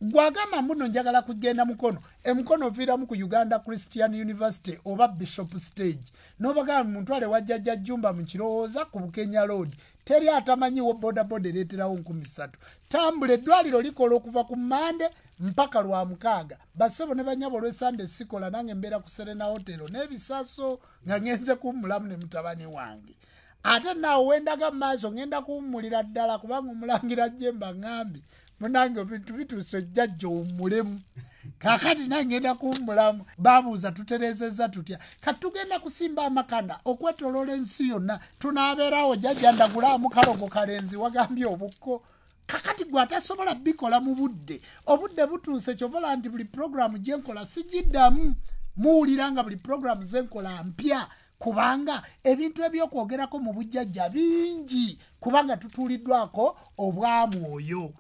Gwagamba muno njagala kugenda Mukono, emukono oviiramu ku Uganda Christian University oba Bishop Stage, n'obagamba muntwale wa Jjajja Jjumba mu Kirowooza ku Bukenya Road. Teri atamanyiwo bodaboda ereeterawo 3000. Tambula, eddwaliro likola okuva ku Mmande mpaka lwa mukaaga. Bassebo ne bannyabo olw'Essande sikola, nange mbeera ku Serena Hotel n'ebisaso nga ngenze kuwummulamu ne mutabani wange. Ate naawe wendaga mu maaso ngenda kuwummulira ddala, kubanga omulangira Jjemba ŋŋambye munange ebintu bituuse jjajja owummulemu. Kaakati nange ngenda kuwummulamu. Babuuza tutereezezza tutya? Kati tugenda kusimba amakanda okwetoloola ensi yonna, tunaabeerawo jjajja ndagulaamu kalogo kalenzi wagambye obukko. Kakati gwe atasobola bikola mu budde, obudde butuuse. Kyovola nti buli pulogulaamu gye nkola sigiddamu, muwulira nga buli pulogulaamu ze nkola mpya, kubanga ebintu ebyokwogerako mu bujjajja bingi, kubanga tutuuliddwako obwamwoyo.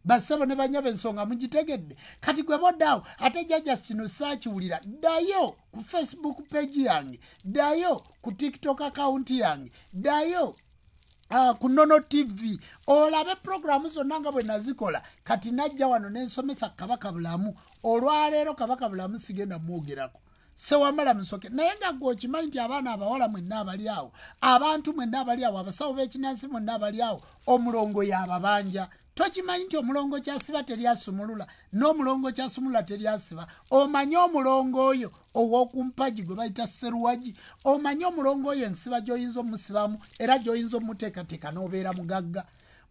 Bassebo ne bannyabo ensonga mugitegedde. Kati gwe boddaawo ate jjajja kino saakiwulira, ddayo ku Facebook page yange, ddayo ku TikTok account yange, ddayo ku Nono TV olabe pulogulaamu zonna nga bwe nazikola. Kati najja wano ne nsomesa Kabaka Bulamu. Olwaleero Kabaka Bulamu sigenda mwogerako, Sewamala Musoke. Naye nga gwe okimanyi nti abaana abawala mwenna abali awo, abantu mwenna abali awo, abasawo b'ekinansi mwenna abali awo, omulongo y'ababanja. Tokimanyi nti omulongo kyasiba teryasumulula, n'omulongo kyasumulula teryasiba. Omanyi omulongo oyo ow'okumpagi gwe bayita Sseruwagi, omanyi omulongo oyo ensiba gy'oyinza omusibamu era gy'oyinza omuteekateeka n'obeera mugagga.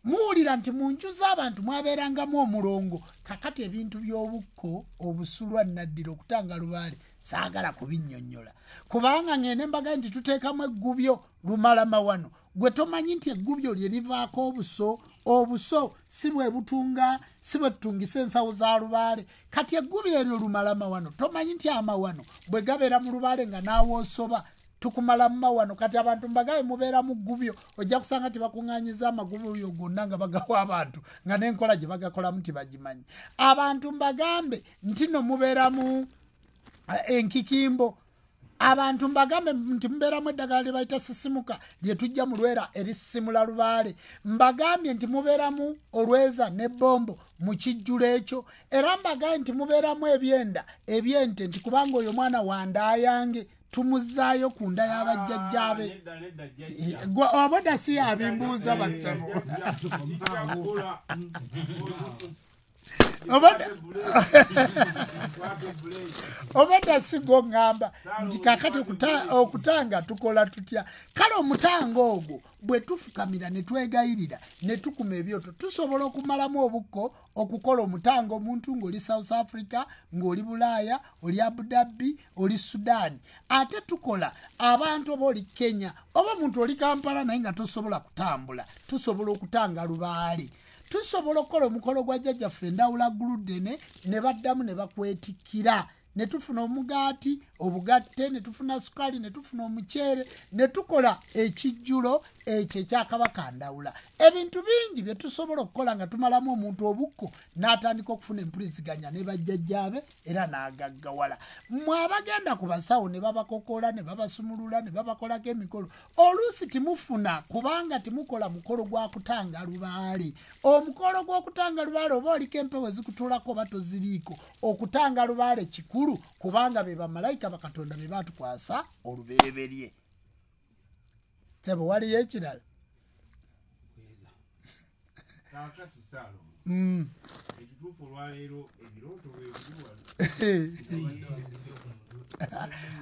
Muwulira nti mu nju z'abantu mwabeerangamu omulongo. Kakati ebintu by'obukko, obusulwa, nnaddiro, okutanga lubaale saagala kubinnyonnyola, kubanga ngende mbaga nti tuteekamu eggubyo lumala mawano. Gwe tomanyi nti eggubyo lye livaako obuso, obuso si bwe butunga, si bwe tutungisa ensawo za lubaale. Kati eggubyo eryo lumala mawano, tomanyi nti amawano bwe gabeera mu lubaale nga naawe osoba tukumala mu mawano. Kati abantu mbagabe mubeera mu ggubyo, ojja kusanga tibakuŋŋaanyiza amagubyo gonna nga bagawa abantu nga n'enkola gye bagakolamu tibagimanyi. Abantu mbagambe nti nno mubeeramu enkikimbo. Abantu mbagambe nti mubeeramu eddagala lye bayita sisimuka lye tujja mu lwera erisimula lubaale. Mbagambye nti mubeeramu olweza n'ebbombo mu kijjulo ekyo. Era mbagambye nti mubeeramu ebyenda ebyente, nti kubanga oyo mwana wa nda yange tumuzaayo ku nda y'abajjajjaabe. Obodda si yabimbuuza bassebo. Obadda si gwo ŋŋamba nti kakati okutanga tukola tutya. Kale omutango ogwo bwe tufukamira ne twegayirira ne tukuma ebyoto, tusobola okumalamu obukko okukola omutango omuntu ng'oli South Africa, ng'oli Bulaaya, oli Abu Dhabi, oli Sudan. Ate tukola abantu oba oli Kenya oba omuntu oli Kampala naye nga tosobola kutambula, tusobola okutanga lubaale. Tusobola okukola omukolo gwa jjajjaffe Ndawula Guluddene ne baddamu ne bakwetikkira, ne tufuna omugaati obugatte, ne tufuna sukaali, ne tufuna omuceere, ne tukola ekijjulo ekyo ekyakabaka Ndawula. Ebintu bingi bye tusobola okukola nga tumalamu omuntu obukko n'atandika okufuna empuliziganya ne bajjajjaabe era n'agaggawala. Mmwe abagenda ku basawo ne babakokola ne babasumulula ne babakolako emikolo, oluusi timufuna kubanga timukola mukolo gwa kutanga lubaale. Omukolo gw'okutanga lubaale oba oliko empewo ezikutulako oba toziriiko, okutanga lubaale kikulu kubanga be bamalayika bakatonda be baatukwasa olubereberye. Sebo, waliyo ekirala? Kaakati Saalongo, ekituufu olwaleero ebirooto bwe biri wano.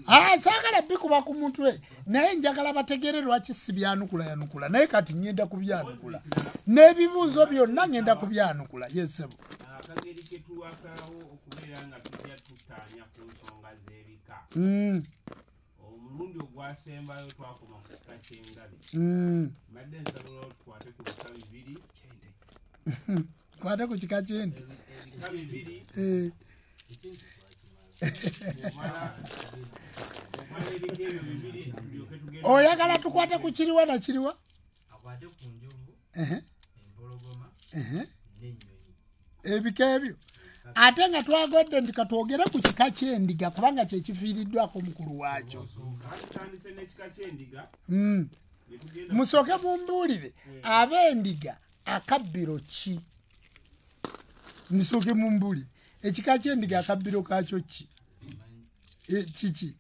Ah, saagala bikuba ku mutwe, naye njagala bategeere lwaki si byanukula yanukula. Naye kati ngenda kubyanukula n'ebibuuzo byonna, ngenda kubyanukula. Yes sebo. Akageri ke tuwasalawo okubeera nga tujja tutaanya ku nsonga z'ebika, omulundi ogwasembayo twakoma ku kika ky'engabi. Mbadde nsabula tukwate ku bika bibiri. Kwate ku kika ky'ente. Ebika bibiri. Omala ebika ebyo bibiri tulyoke tugende. Oyagala tukwate ku kiriwa na kiriwa? Akwate ku njovu, empologoma n'ennyonyi. Ebika ebyo, ate nga twagodde nti katwogere ku kika ky'endiga kubanga kyekifiiriddwako mukulu waakyo. Tutandise n'ekika ky'endiga ne tugenda. Musooke mumbuulire, ab'endiga akabbiro ki? Musooke mumbuulire, ekika ky'endiga akabbiro kaakyo ki? Kiki?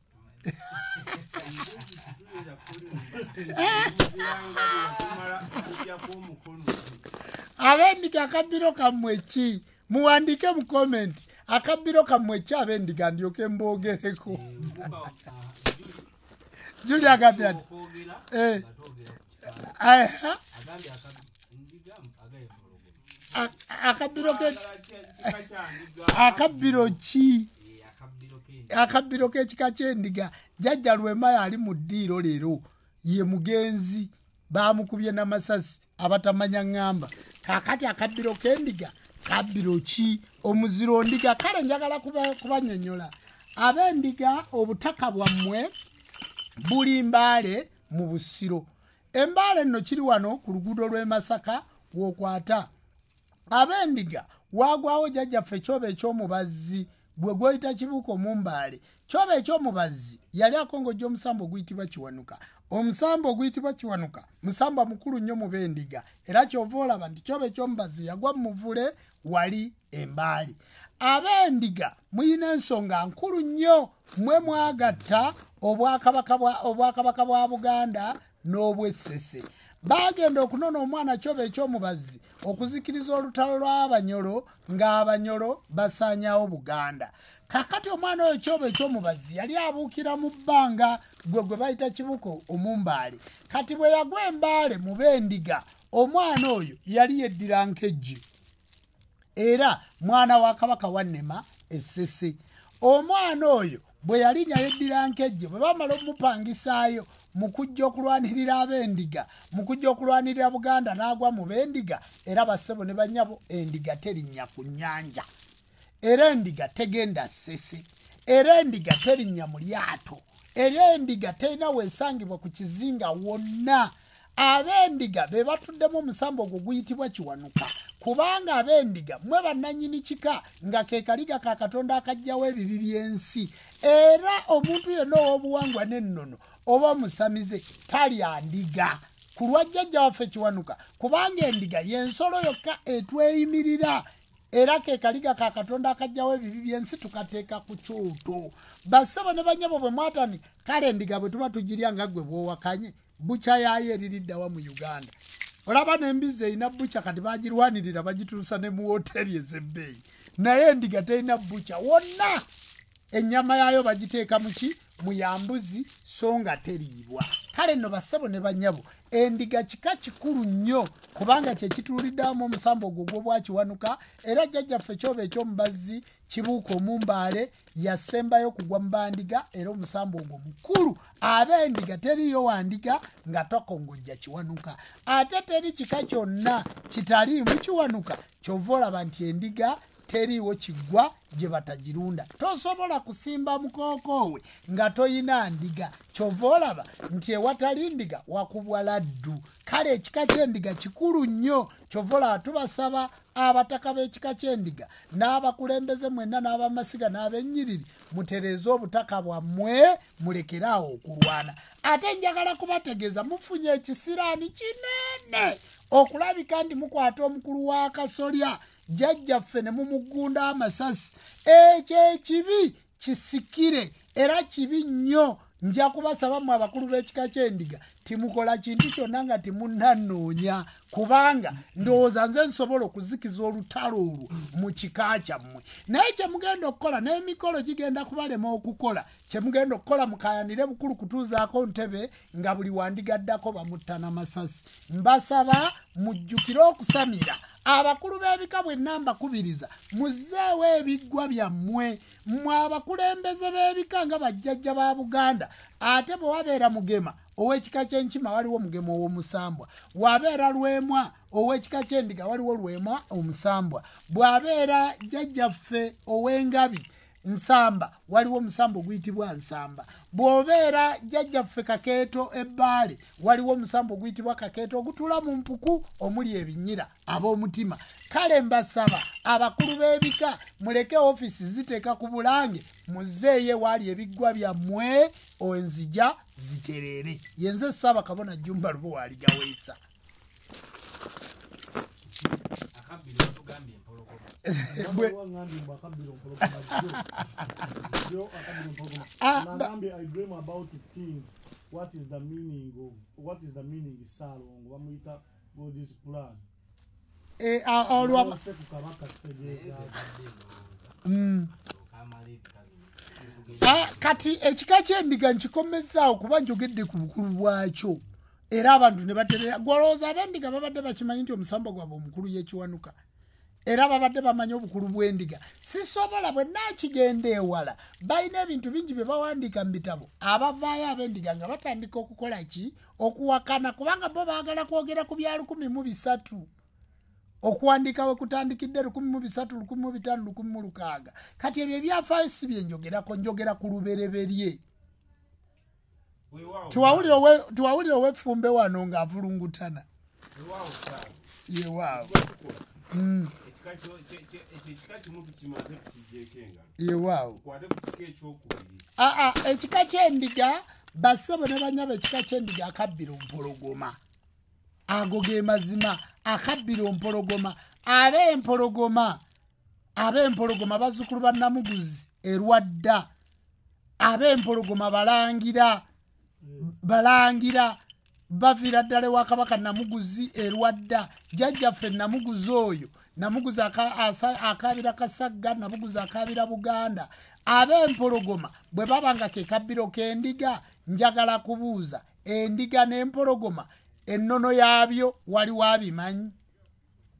Tuyinza kulimuziranga bwe kujjako omukono. Ab'endiga akabbiro kammwe ki? Muwandiike mu comment akabbiro kammwe ki ab'endiga, ndyoke mboogereko. Juli agambye ati okwogera nga twogera ku kika, agambye ndiga agaye empologoma. Akabbiro ke Kika kya ndiga. Akabbiro ki? Akabbiro k'endiga. Akabbiro k'ekika ky'endiga, jjajja Lwemayo ali mu ddiiro leero, ye mugenzi baamukubye n'amasasi abatamanya ŋŋamba. Kaakati akabbiro k'endiga kabbiro ki? Omuziro ndiga. Kale njagala kubanyonnyola ab'endiga, obutaka bwammwe buli Mbaale mu Busiro. Embaale nno kiri wano ku luguudo lw'e Masaka w'okwata. Ab'endiga waagwawo jjajjaffe Kyoba eky'Omubazzi, gwe gwoyita Kibuuka Omumbaale. Kyoba eky'Omubazzi yali akongojja omusamba oguyitibwa Kiwanuka. Omusamba oguyitibwa Kiwanuka musamba mukulu nnyo mu b'endiga, era kyova olaba nti Kyoba eky'Omubazzi yagwa mu muvule wali Embaale. Ab'endiga muyina ensonga nkulu nnyo. Mwe mwagatta obwakabaka bwa Buganda n'obw'Essese. Bagenda okunona omwana Kyobe eky'omubazzi okuzikiriza olutalo lw'Abanyolo ng'Abanyolo basaanyaawo Buganda. Kakati omwana oyo Kyobe eky'omubazzi yali abuukira mu bbanga gwe bayita Kibuko Omumbaale. Kati bwe yagwa Embaale mu b'Endiga, omwana oyo yali yeddira Nkejje, era mwana wa Kabaka Wannema Essese. Omwana oyo bwe yali nga yeddira Nkejje, bwe bamala omupangisaayo mu kujja okulwanirira ab'Endiga, mu kujja okulwanirira Buganda, n'agwa mu b'Endiga. Era bassebo ne bannyabo, Endiga terinnya ku nnyanja, era Endiga tegenda Ssese, era Endiga terinnya mu lyato, era Endiga terina weesangibwa ku kizinga wonna. Ab'Endiga be batuddemu omusambo ogwo guyitibwa Kiwanuka, kubanga ab'Endiga mwe bannannyini kika, nga ke kaliga ka Katonda akajjawo ebibi by'ensi. Era omuntu yenna ow'obuwangwa n'ennono oba omusamize talya ndiga ku lwa jjajja waffe Kiwanuka, kubanga endiga y'ensolo yokka etweyimirira, era ke kaliga ka Katonda akajjawo ebibi by'ensi, tukateeka ku kyoto. Bassebo ne bannyabo, bwe mwatandika kale endiga bwe tuba tugirya nga ggwe bw'owakanye, bukya yaayo eririddawa mu Uganda? Olaba n'embizzi erina bukya, kati bagirwanirira bagituusa ne mu woteeri ez'ebbeeyi, naye endiga terina bukya wonna. Ennyama yaayo bagiteeka muki? Mu yambuzi, so nga teriibwa. Kale nno bassebo ne bannyabo, endiga kika kikulu nnyo, kubanga kye kituuliddewamu omusambo ogwo gw'Obwakiwanuka. Era jjajjaffe Kyobe eky'omubazzi Kibuuka Omumbaale yasembayo kugwa mu bandiga, era omusambo ogwo mukulu. Ab'Endiga teriiyo wandiga nga tokongojja Kiwanuka, ate teri kika kyonna kitaliimu Kiwanuka. Kyova olaba nti endiga teriiwo kiggwa gye batagirunda. Tosobola kusimba mukookoowe nga toyina ndiga. Kyova olaba nti ewatali ndiga wakubwa laddu. Kale ekika ky'endiga kikulu nnyo. Kyova olaba tubasaba abataka b'ekika ky'endiga n'abakulembeze mwenna n'abamasiga n'abennyiriri, mutereeze obutaka bwammwe, mulekeraawo okulwana. Ate njagala kubategeeza, mufunye ekisiraani kinene okulabika nti mukwata omukulu wa Kasolya jjajjaffe ne mumugunda amasasi. Ekyo ekibi kisikire, era kibi nnyo. Nja kubasaba mmwe abakulu b'ekika ky'endiga, timukola kintu kyonna nga timunnanoonya, kubanga ndowooza nze nsobola okuzikiza olutalo olwo mu kika kyammwe. Naye kye mugenda okukola, n'emikolo gigenda kubalema okukola, kye mugenda okukola mukayanire bukulu kutuuzaako ntebe nga buli wandigaddako bamutta n'amasasi. Mbasaba mujjukire okusamira. Abakulu b'ebika bwenna mbakubiriza, muzzeewo ebiggwa byammwe. Mmwe abakulembeze b'ebika nga bajjajja ba Buganda. Ate bwe wabeera Mugema ow'ekika ky'Enkima, waliwo Mugema ow'omusambwa. Bw'abeera Lwemwa ow'ekika ky'Endiga, waliwo Lwemwa omusambwa. Bw'abeera jjajjaffe ow'Engabi Nsamba, waliwo omusambo oguyitibwa Nsamba. Bw'obeera jjajjaffe Kakeeto Ebbaale, waliwo omusambo oguyitibwa Kakeeto ogutuula mu mpuku omuli ebinyira ab'omutima. Kale mbasaba abakulu b'ebika muleke ofiisi ziteeka ku bulange, muzeeyo ewaali ebiggwa byammwe, enzija zitereere. Yenze Ssaabakabona Jjumba Lubowa Aligaweesa. I dream about the king. What is the meaning of what is the meaning Salongo bamuyita God's plan? Kati ekika ky'endiga nkikomezaawo kuba njogedde ku bukulu bwakyo, era abantu ne baterera. Gwolowooza ab'endiga babadde bakimanyi nti omusambo gwabwe omukulu y'Ekiwanuka, era babadde bamanyi obukulu bw'endiga. Sisobola bwe naakigenda ewala, balina ebintu bingi bye bawandiika mu bitabo. Abavaayo ab'endiga nga batandika okukola ki? Okuwakana, kubanga bo baagala kwogera ku bya 1300. Okuwandiika we kutandikidde 1300, 1500, 1600. Kati ebyo ebyafaayo si bye njogerako, njogera ku lubereberye. Tiwawulira ow'effumbe wano ng'avulungutana. Yewaawo. Yewaawo. Ekika ky'endiga, bassebo ne bannyabo, ekika ky'endiga akabbiro mpologoma. Ago ge mazima, akabbiro mpologoma. Ab'empologoma bazzukulu ba Namuguzi erwadda. Ab'empologoma balangira, balangira baviira ddala ewa Kabaka Namuguzi erwadda. Jjajjaffe Namuguzi oyo, Namuguzi akaabira Kasagga, Namuguzi akaabira Buganda. Ab'empologoma bwe baba nga ke kabbiro k'endiga, njagala kubuuza, endiga n'empologoma ennono yaabyo waliwo abimanyi?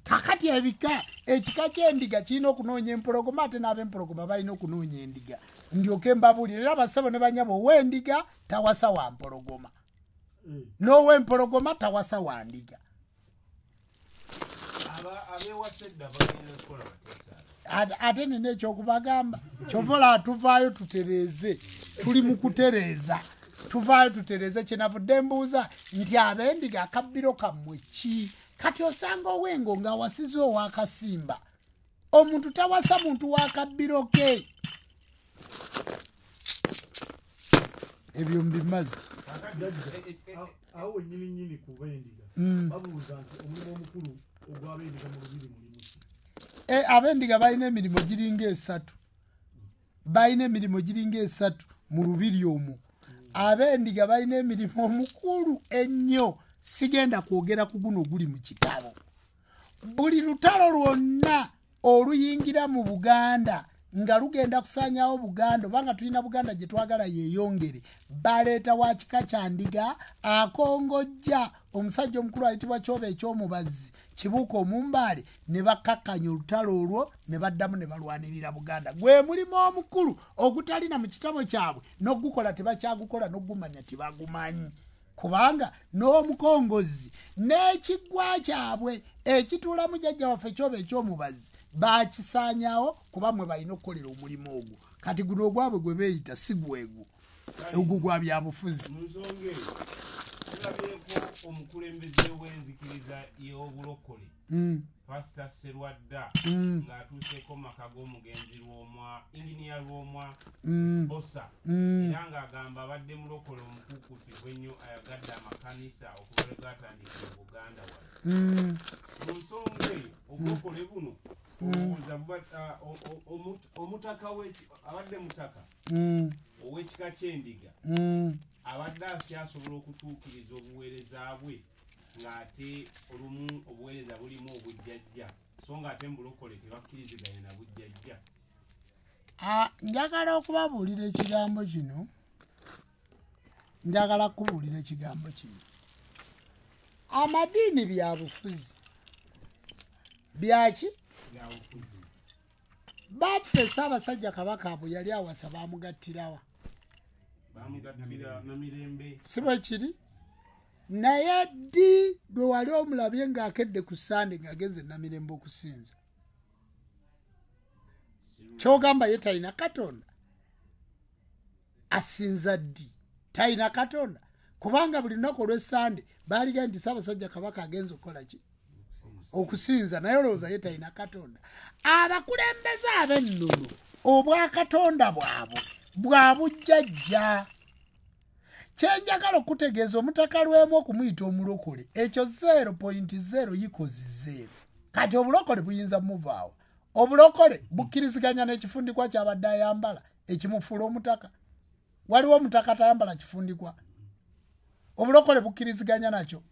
Kakati ebika, ekika ky'endiga kirina okunoonya empologoma, ate n'ab'empologoma balina okunoonya endiga. Ndyoke mbabuulire, era abassebo ne bannyabo, ow'endiga tawasa wa mpologoma, n'ow'empologoma tawasa wa ndiga. Ate nina ekyokubagamba, kyova tuvaayo tutereeze, tuli mu kutereeza, tuvaayo tutereeze. Kyenavudde mbuuza nti ab'endiga akabbiro kammwe ki? Kati osanga ow'engo ng'awasiza ow'akasimba. Omuntu tawasa muntu w'akabbiro ke. Ebyo mbimaze. Awo nnyini nnyini ku b'endiga babuuza nti omulimu omukulu ogw'ab'endiga mu lubiri mulimu ki? Ab'endiga balina emirimu giringa esatu. Balina emirimu giringa esatu mu lubiri omwo. Ab'endiga balina emirimu omukulu ennyo. Sigenda kwogera ku guno oguli mu kitabo. Buli lutalo lwonna oluyingira mu Buganda nga lugenda kusaanyaawo Buganda, obanga tulina Buganda gye twagala yeeyongere, baleeta wa kika kya ndiga akongojja omusajja omukulu ayitibwa Kyobe eky'omubazzi Kibuuka Omumbaale, ne bakkakkanya olutalo olwo ne baddamu ne balwanirira Buganda. Gwe mulimu omukulu ogutalina mu kitabo kyabwe, n'ogukola tebakyagukola, n'ogumanya tebagumanyi. Kubanga n'omukongozi n'ekiggwa kyabwe ekituulamu jjajja waffe Kyobe eky'omubazzi bakisaanyaawo, kuba mmwe balina okukolera omulimu ogwo. Kati guno ogwabwe gwe beeyita si gwegwo, ogwo gwa byabufuzi. Mu nsonga eyo tulabyeko omukulembeze w'enzikiriza y'obulokole Pasita Serwadda ng'atuuseeko mu maka g'omugenzi Lwomwa, Inginiya Lwomwa Bosa, era ng'agamba abadde mulokole omukuukuutivu ennyo ayagadde amakanisa okuva lwe gaatandikira mu Buganda wano. Mu nsonga eyo obulokole buno olowooza omutaka abadde mutaka ow'ekika ky'endiga abadde akyasobola okutuukiriza obuweereza bwe, ng'ate olumu obuweereza bulimu obujjajja, so ng'ate mu bulokole tebakkiriziganya na bujjajja. Njagala okubabuulira ekigambo kino, njagala kubuulira ekigambo kino. Amadiini bya bufuzi. Byaki? Baffe Ssaabasajja Kabaka bwe yali awasa baamugattirawa? Bamugattira Namirembe. Si bwe kiri? Naye ddi lwe wali omulabye ng'akedde ku Ssande ng'agenze Namirembe okusinza? Ky'ogamba ye talina Katonda? Asinza ddi? Talina Katonda? Kubanga buli lunaku olw'Essande baaliga nti Ssaabasajja Kabaka agenze okukola ki? Okusinza. Naye olowooza ye talina Katonda? Abakulembeze ab'ennono obwakatonda bwabwe bwa bujjajja. Kyenjagala okutegeeza omutaka Lwemu okumuyita omulokole, ekyo 0.0 equals 0. Kati obulokole buyinza muvaawo. Obulokole bukkiriziganya n'ekifundikwa ky'abadde ayambala ekimufuula omutaka. Waliwo omutaka tayambala kifundikwa. Obulokole bukkiriziganya nakyo.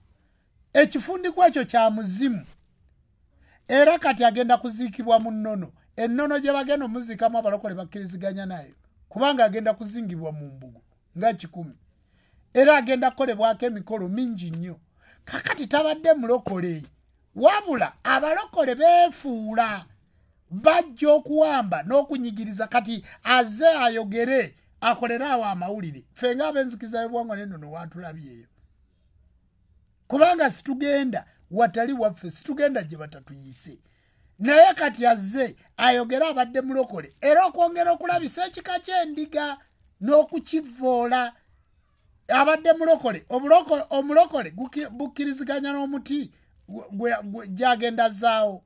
Ekifundikwa ekyo kya muzimu. Era kati agenda kuziikibwa mu nnono. Ennono gye bagenda omuziikamu abalokole bakkiriziganya nayo, kubanga agenda kuzingibwa mu mbugo nga 1,000. Era agenda kukolebwako emikolo mingi nnyo. Kakati tabadde mulokole, wabula abalokole beefuula bajja okuwamba n'okunyigiriza. Kati azze ayogere akolere awo amawulire. Ffe ng'abenzikiza y'obuwangwa n'ennono waatulabyeyo, kubanga situgenda watali waffe, situgenda gye batatuyise. Naye kati azze ayogere abadde mulokole, era okwongera okulabisa ekika ky'endiga n'okukivoola. Abadde mulokole, omulokole bukkiriziganya n'omuti gyagenda zaawo.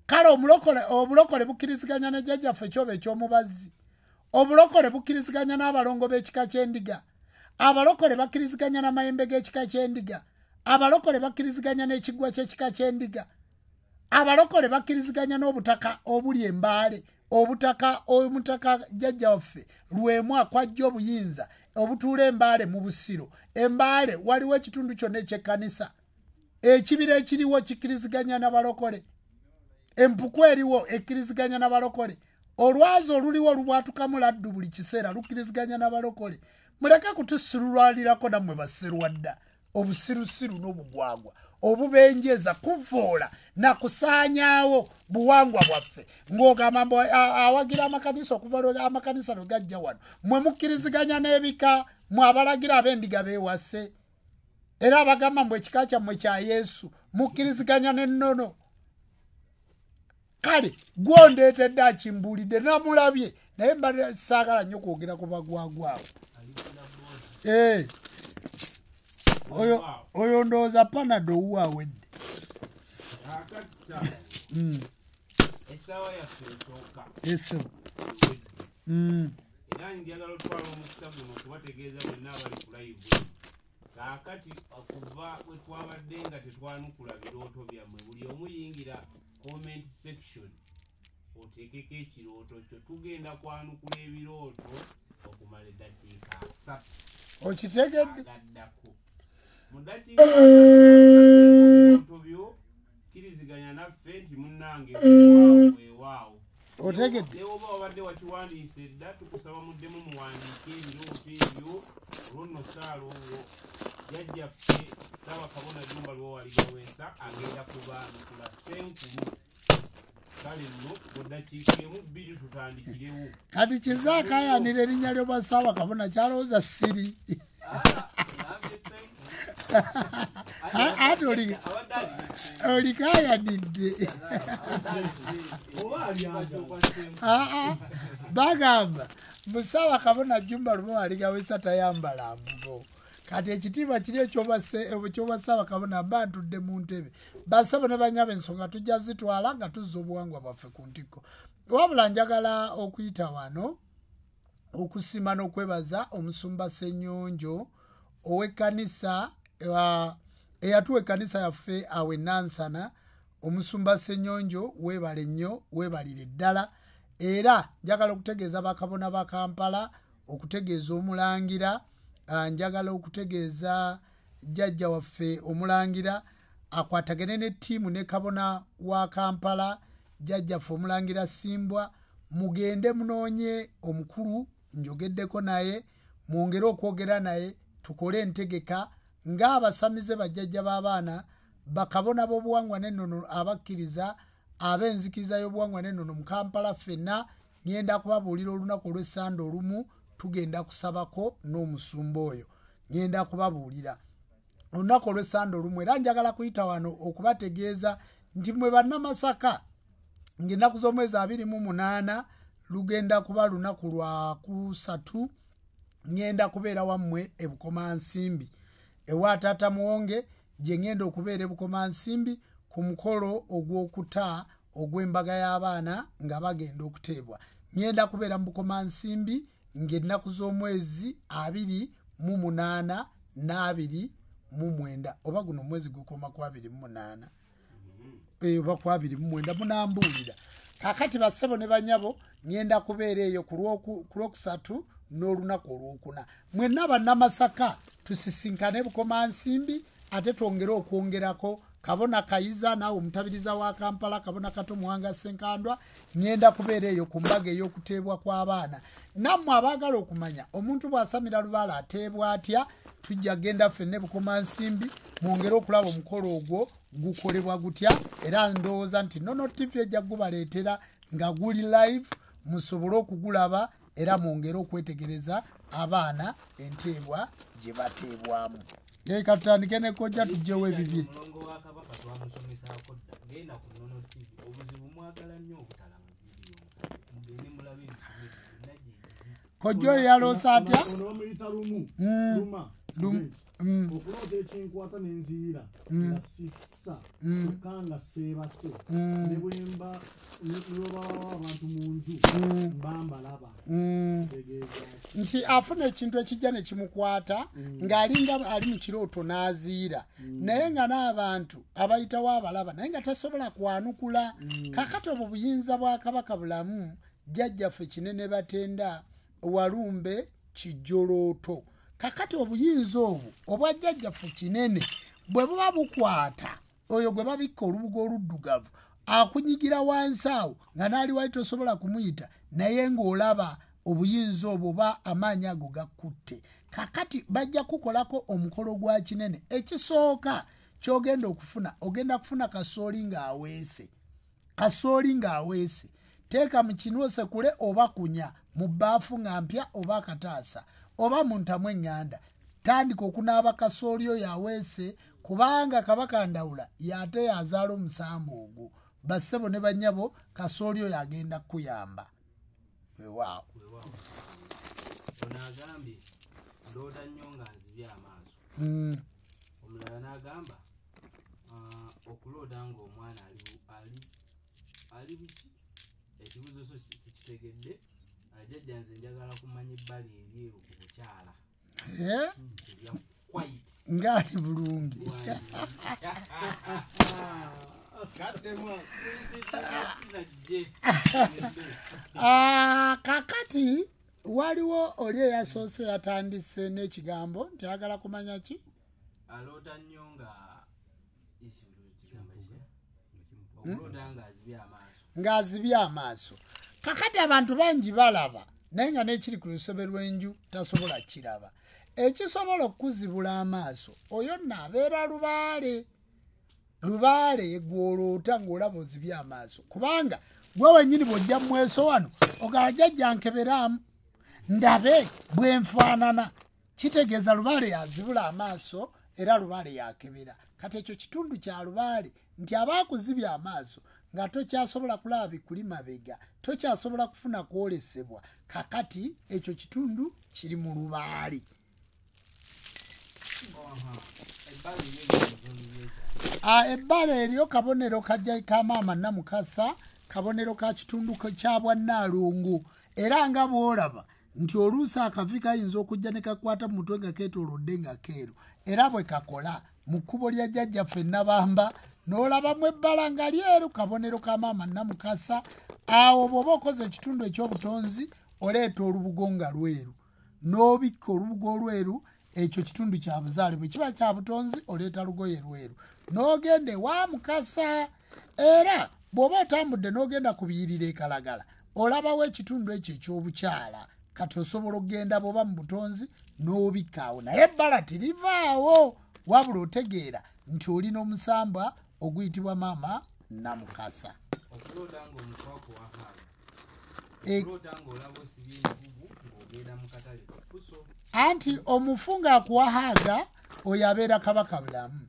Kale obulokole bukkiriziganya ne jjajjaffe Kyobe eky'omubazzi. Obulokole bukkiriziganya n'abalongo b'ekika ky'endiga. Abalokole bakkiriziganya n'amayembe g'ekika ky'endiga. Abalokole bakkiriziganya n'ekiggwa ky'ekika ky'endiga. Abalokole bakkiriziganya n'obutaka obuli embaale. Obutaka omutaka jjajja waffe Lwemu akwajja obuyinza obutuula Embaale mu Busiro. Embaale waliwo ekitundu kyonna eky'ekkanisa, ekibira ekiriwo kikkiriziganya n'abalokole, empuku eriwo ekkiriziganya n'abalokole, olwazi oluliwo olubwatukamu laddu buli kiseera lukkiriziganya n'abalokole. Muleke kutusilulwalirako nammwe basserwadda, obusirusiru n'obugwagwa obubenjeza kuvoola na kusaanyaawo buwangwa bwaffe. Ng'ogamba mbu awagira amakanisa okuva amakanisa lwe gajja wano, mwe mukkiriziganya n'ebika, mwe abalagira ab'endiga beewase, era abagamba mbu ekika kyammwe kya Yesu, mukkiriziganya n'ennono. Kale gwondeetedde akimbuulidde namulabye, naye mbadde saagala nnyo kwogera ku bagwagwawo. Oyo ndowooza Panado owuwe awedde. Essaawa yaffe esooka. Era njagala otwala omukisa guno okubategeeza bonna abali ku live. Kaakati okuva bwe twabadde nga tetwanukula birooto byammwe, buli omu yingira comment section oteekeko ekirooto kyo. Tugenda kwanukula ebirooto okumala eddakiika 3. Okitegedde? Agaddako. Mu ddakiika ebirooto byo kkiriziganya naffe nti munnange weewaawo. Otegedde? Ne bw'oba wabadde wakiwandiise dda, tukusaba muddemu muwandiike ebirooto ebyo. Olwo nno Ssaalongo jjajjaffe Ssaabakabona Jjumba Lubowa agenda kubaanukula Ssenkulu. Kale nno mu ddakiika 1 2 tutandikirewo. Kati kiza akaayanira erinnya ly'obwa Ssaabakabona kyalowooza siri. Ate olikaayanidde. Bagamba Ssaabakabona Jjumba Lubowa Aligaweesa tayambala mbugo. Kati ekitiibwa kiri eky'obwa Ssaabakabona mba ntudde mu ntebe. Bassebo ne bannyabo, ensonga tujja zitwala nga tuzza obuwangwa bwaffe ku ntikko. Wabula njagala okuyita wano okusiima n'okwebaza omusumba Ssennyonjo ow'ekkanisa eyatuwa ekkanisa yaffe awo e Nansana. Omusumba Ssennyonjo weebale nnyo, weebalire ddala. Era njagala okutegeeza bakabona ba Kampala, okutegeeza omulangira, njagala okutegeeza jjajja waffe omulangira akwatagane ne ttiimu ne kabona wa Kampala, jjajjaffe omulangira Simbwa. Mugende munoonye omukulu njogeddeko naye, mwongere okwogera naye, tukole entegeka ng'abasamize bajjajja b'abaana, bakabona b'obuwangwa n'ennono abakkiriza ab'enzikiriza y'obuwangwa n'ennono mu Kampala ffenna. Ngenda kubabuulira olunaku olw'essande olumu tugenda kusabako n'omusumba oyo. Ngenda kubabuulira olunaku olw'essande olumu. Era njagala kuyita wano okubategeeza nti mmwe Bannamasaka ng'ennaku z'omwezi 28 lugenda kuba lunaku lwa kusatu, ngenda kubeera wammwe e Bukomansimbi ewa Taata Muwonge, gye ngenda okubeera e Bukomansimbi ku mukolo ogw'okuta ogw'embaga y'abaana nga bagenda okuteebwa. Ngenda kubeera mu Bukomansimbi ng'ennaku z'omwezi 28 na 29, oba guno omwezi gukoma ku 28 oba ku 29, munambuulira. Kaakati bassebo ne bannyabo, ngenda kubeera eyo ku lwokusatu n'olunaku olwokuna. Mwenna Bannamasaka tusisinkane Bukomansimbi, ate twongere okwongerako Kabona Kayiza naawe omutabiriza wa Kampala, Kabona Kato Muwanga Ssenkandwa. Ngenda kubeera eyo ku mbaga ey'okuteebwa kw'abaana. Nammwe abaagala okumanya omuntu bw'asamira lubaale ateebwa atya, tujja genda ffenna Bukomansimbi mwongere okulaba omukolo ogwo gukolebwa gutya. Era ndowooza nti Nono TV ejja gubaleetera nga guli live, musobole okugulaba era mwongere okwetegereza abaana enteebwa gye bateebwamu. Leka tutandike ne kojja tujjewo ebibye. Omulongo wa Kabaka twamusomesaako dda. Genda ku Nono TV. Obuzibu mwagala nnyo obutalaba vidiyo. Mugende mulabe emisomo gyonna gye giri. Kojja oyo yaloosa atya? Ono bamuyita Lumu. Luma. Okuloota ekinkwata n'enziira nga sissa kyokka nga seebase, ne bwemba ne bwe abantu mu nju mba mbalaba. Nti afuna ekintu ekijja ne kimukwata ng'alinga ali mu kirooto n'aziira, naye nga n'abantu abayitawo abalaba, naye nga tasobola kwanukula. Kaakati obwo buyinza bwa Kabaka Bulamu Jjajjaffe Kinene Batenda Walumbe Kijjolooto. Kakati obuyinza obwo obwa Jjajjaffe Kinene bwe buba bukwata oyo gwe babikka olubugo oluddugavu akunyigira wansi awo nga n'ali wali tosobola kumuyita, naye ng'olaba obuyinza obwo ba amaanyi ago gakutte. Kakati bajja kukolako omukolo gwa Kinene. Ekisooka ky'ogenda okufuna, ogenda kufuna kasooli ng'aweese. Kasooli ng'aweese teeka mu kinu osekule oba kunya mu bbaafu nga mpya oba akataasa oba mu ntamu eŋŋanda. Tandika okunaaba kasooli oyo aweese, kubanga Kabaka Ndawula y'ate yazaala omusambu ogwo. Bassebo ne bannyabo, kasooli oyo agenda kukuyamba. Weewaawo. Ono agambye ndoota nnyo nga nzibye amaaso. Omulala n'agamba okuloota ng'omwana ali biki, ekibuuzo so sikitegedde. Jjajja nze njagala kumanya ebbali eryeru ku bukyala. Ng'ali bulungi. Kakati waliwo oli eyasoose yatandise n'ekigambo nti ayagala kumanya ki? Aloota nnyo nga ng'azibye amaaso. Kakati abantu bangi balaba naye nga n'ekiri ku lusobe lw'enju tasobola kiraba. Ekisobola okukuzibula amaaso oyo nno abeera lubaale. Lubaale gw'oloota ng'olaba ozibye amaaso, kubanga gwe wennyini bw'ojja mweso wano ogala jjajja nkeberaamu ndabe bwe nfaanana. Kitegeeza lubaale yazibula amaaso era lubaale yakebera. Kati ekyo kitundu kya lubaale nti abaakuzibya amaaso nga tokyasobola kulaba bikuli mabega, tokyasobola kufuna kwolesebwa. Kakati ekyo kitundu kiri mu lubaale. Ebbala eryo kabonero ka maama Namukasa, kabonero ka kitundu kya bwannaalongo. Era nga bw'olaba nti oluusi akavi kayinza okujja ne kakwata mu mutwe nga keetoolodde nga keeru, era bwe kakola mu kkubo lya Jjajjaffe Nabamba n'olabamu ebbala nga lyeru, kabonero ka maama Namukasa. Awo bw'oba okoze ekitundu eky'obutonzi oleeta olubugo nga lweru, n'obikka olubugo olweru, ekyo kitundu kya buzaale. Bwe kiba kya butonzi oleeta lugoye lweru n'ogenda ewa Mukasa. Era bw'oba otambudde n'ogenda ku biyiriro e Kalagala olabawo ekitundu ekyo eky'obukyala. Kati osobola okugenda bw'oba mu butonzi n'obikkaawo, naye ebbala terivaawo, wabula otegeera nti olina omusambwa oguyitibwa maama Namukasa. Okuloota ng'omufu akuwa haaga. Okuloota ng'olaba osibye emigugu ng'ogenda mu katale kufuso. Anti omufu ng'akuwa haaga oyo abeera Kabaka Bulamu,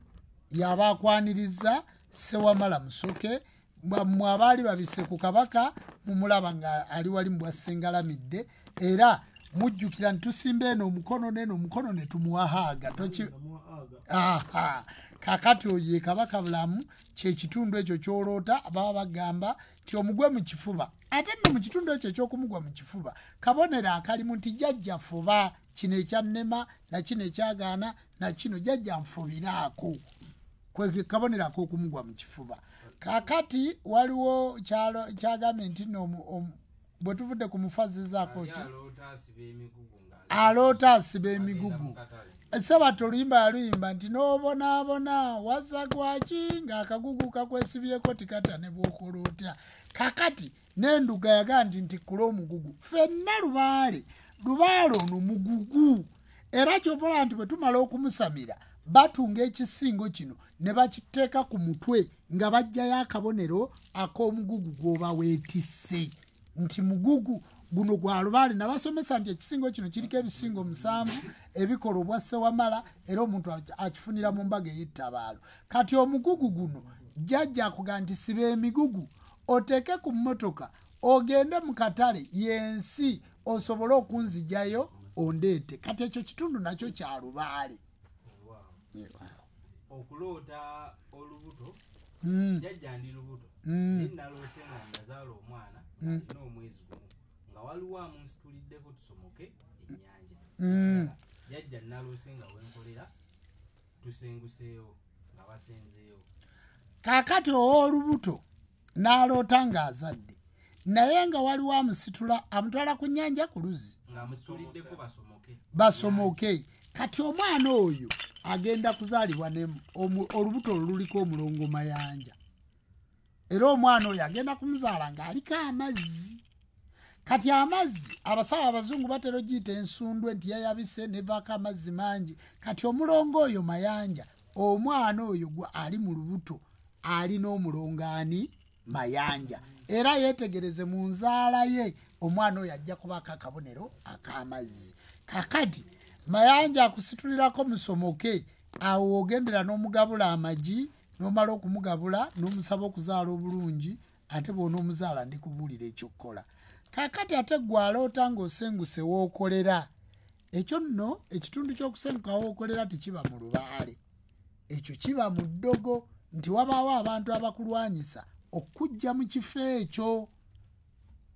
y'aba akwaniriza Ssewamala Musoke. Mmwe abaali babisse ku Kabaka mumulaba nga ali wali mu bwassengalamidde, era mujjukira nti tusimba eno omukono n'eno omukono ne tumuwa haaga. Kakati oyo ye Kabaka Bulamu, kyekitundu ekyo ky'oloota baba bagamba nti omugwe mu kifuba. Ate nno mu kitundu ekyo ekyokumugwa mu kifuba kabonero akalimu nti jjajja fuba, kino ekyannema na kino ekyagaana na kino jjajja nfubiraako, kwe kabonero ak'okumugwa mu kifuba. Kakati waliwo kyagambye nti nno bwe tuvudde ku mufazizaako ki aloota asiba emigugu. Sebato oluyimba yaluyimba nti n'obonaabona wazza gwaki ng'akagugu kakwesibyeko tikata ne bw'okola otya. Kakati n'enduga yagaa nti ntikkula omugugu. Ffenna lubaale, lubaale ono mugugu. Era ky'ovola nti bwe tumala okumusamira batunga ekisingo kino ne bakiteeka ku mutwe nga baggyayo akabonero ak'omugugu gw'oba weetisse nti mugugu guno gwa lubaale. Nabasomesa nti ekisingo kino kiriko ebisingo 7 ebikola obwa Ssewamala, era omuntu akifunira mu mbaga ey'ettabaalo. Kati omugugu guno jjajja akuga nti siba emigugu oteeke ku mmotoka ogende mu katale y'ensi osobole okunzigyayo ondeete. Kati ekyo kitundu nakyo kya lubaale. Okuloota olubuto, jjajja ndi lubuto, naye naloose nga nazaala omwana alina omwezi gumu nga waliwo amunsituliddeko tusomoke ennyanja. Jjajja naloose nga wenkolera tusenguseewo nga basenzeewo. Kaakati ow'olubuto n'aloota ng'azadde, Naye nga waliwo amusitula amutwala ku nnyanja ku luzzi basomoke. Kati omwana oyo agenda kuzaalibwa olubuto oluliko omulongo Mayanja, era omwana oyo agenda kumuzaala ng'aliko amazzi. Kati amazzi abasawo abazungu batera ogiyita ensundwe nti yayabise nevaako amazzi mangi. Kati omulongo oyo Mayanja, omwana oyo gwe ali mu lubuto alina omulongo ani? Mayanja. Era yeetegereze mu nzaala ye omwana oyo ajja kubaako akabonero ak'amazzi. Kakati Mayanja akusitulirako musomoke, awo ogendera n'omugabula amagi, n'omala okumugabula n'omusaba okuzaala obulungi, ate bw'onoomuzaala ndikubuulira ekyokukola. Kakati ate gwe aloota ng'osenguse w'okolera, ekyo nno ekitundu ky'okusenguka w'okolera tekiba mu lubaale, ekyo kiba mu ddogo nti wabaawo abantu abakulwanyisa okujja mu kifo ekyo.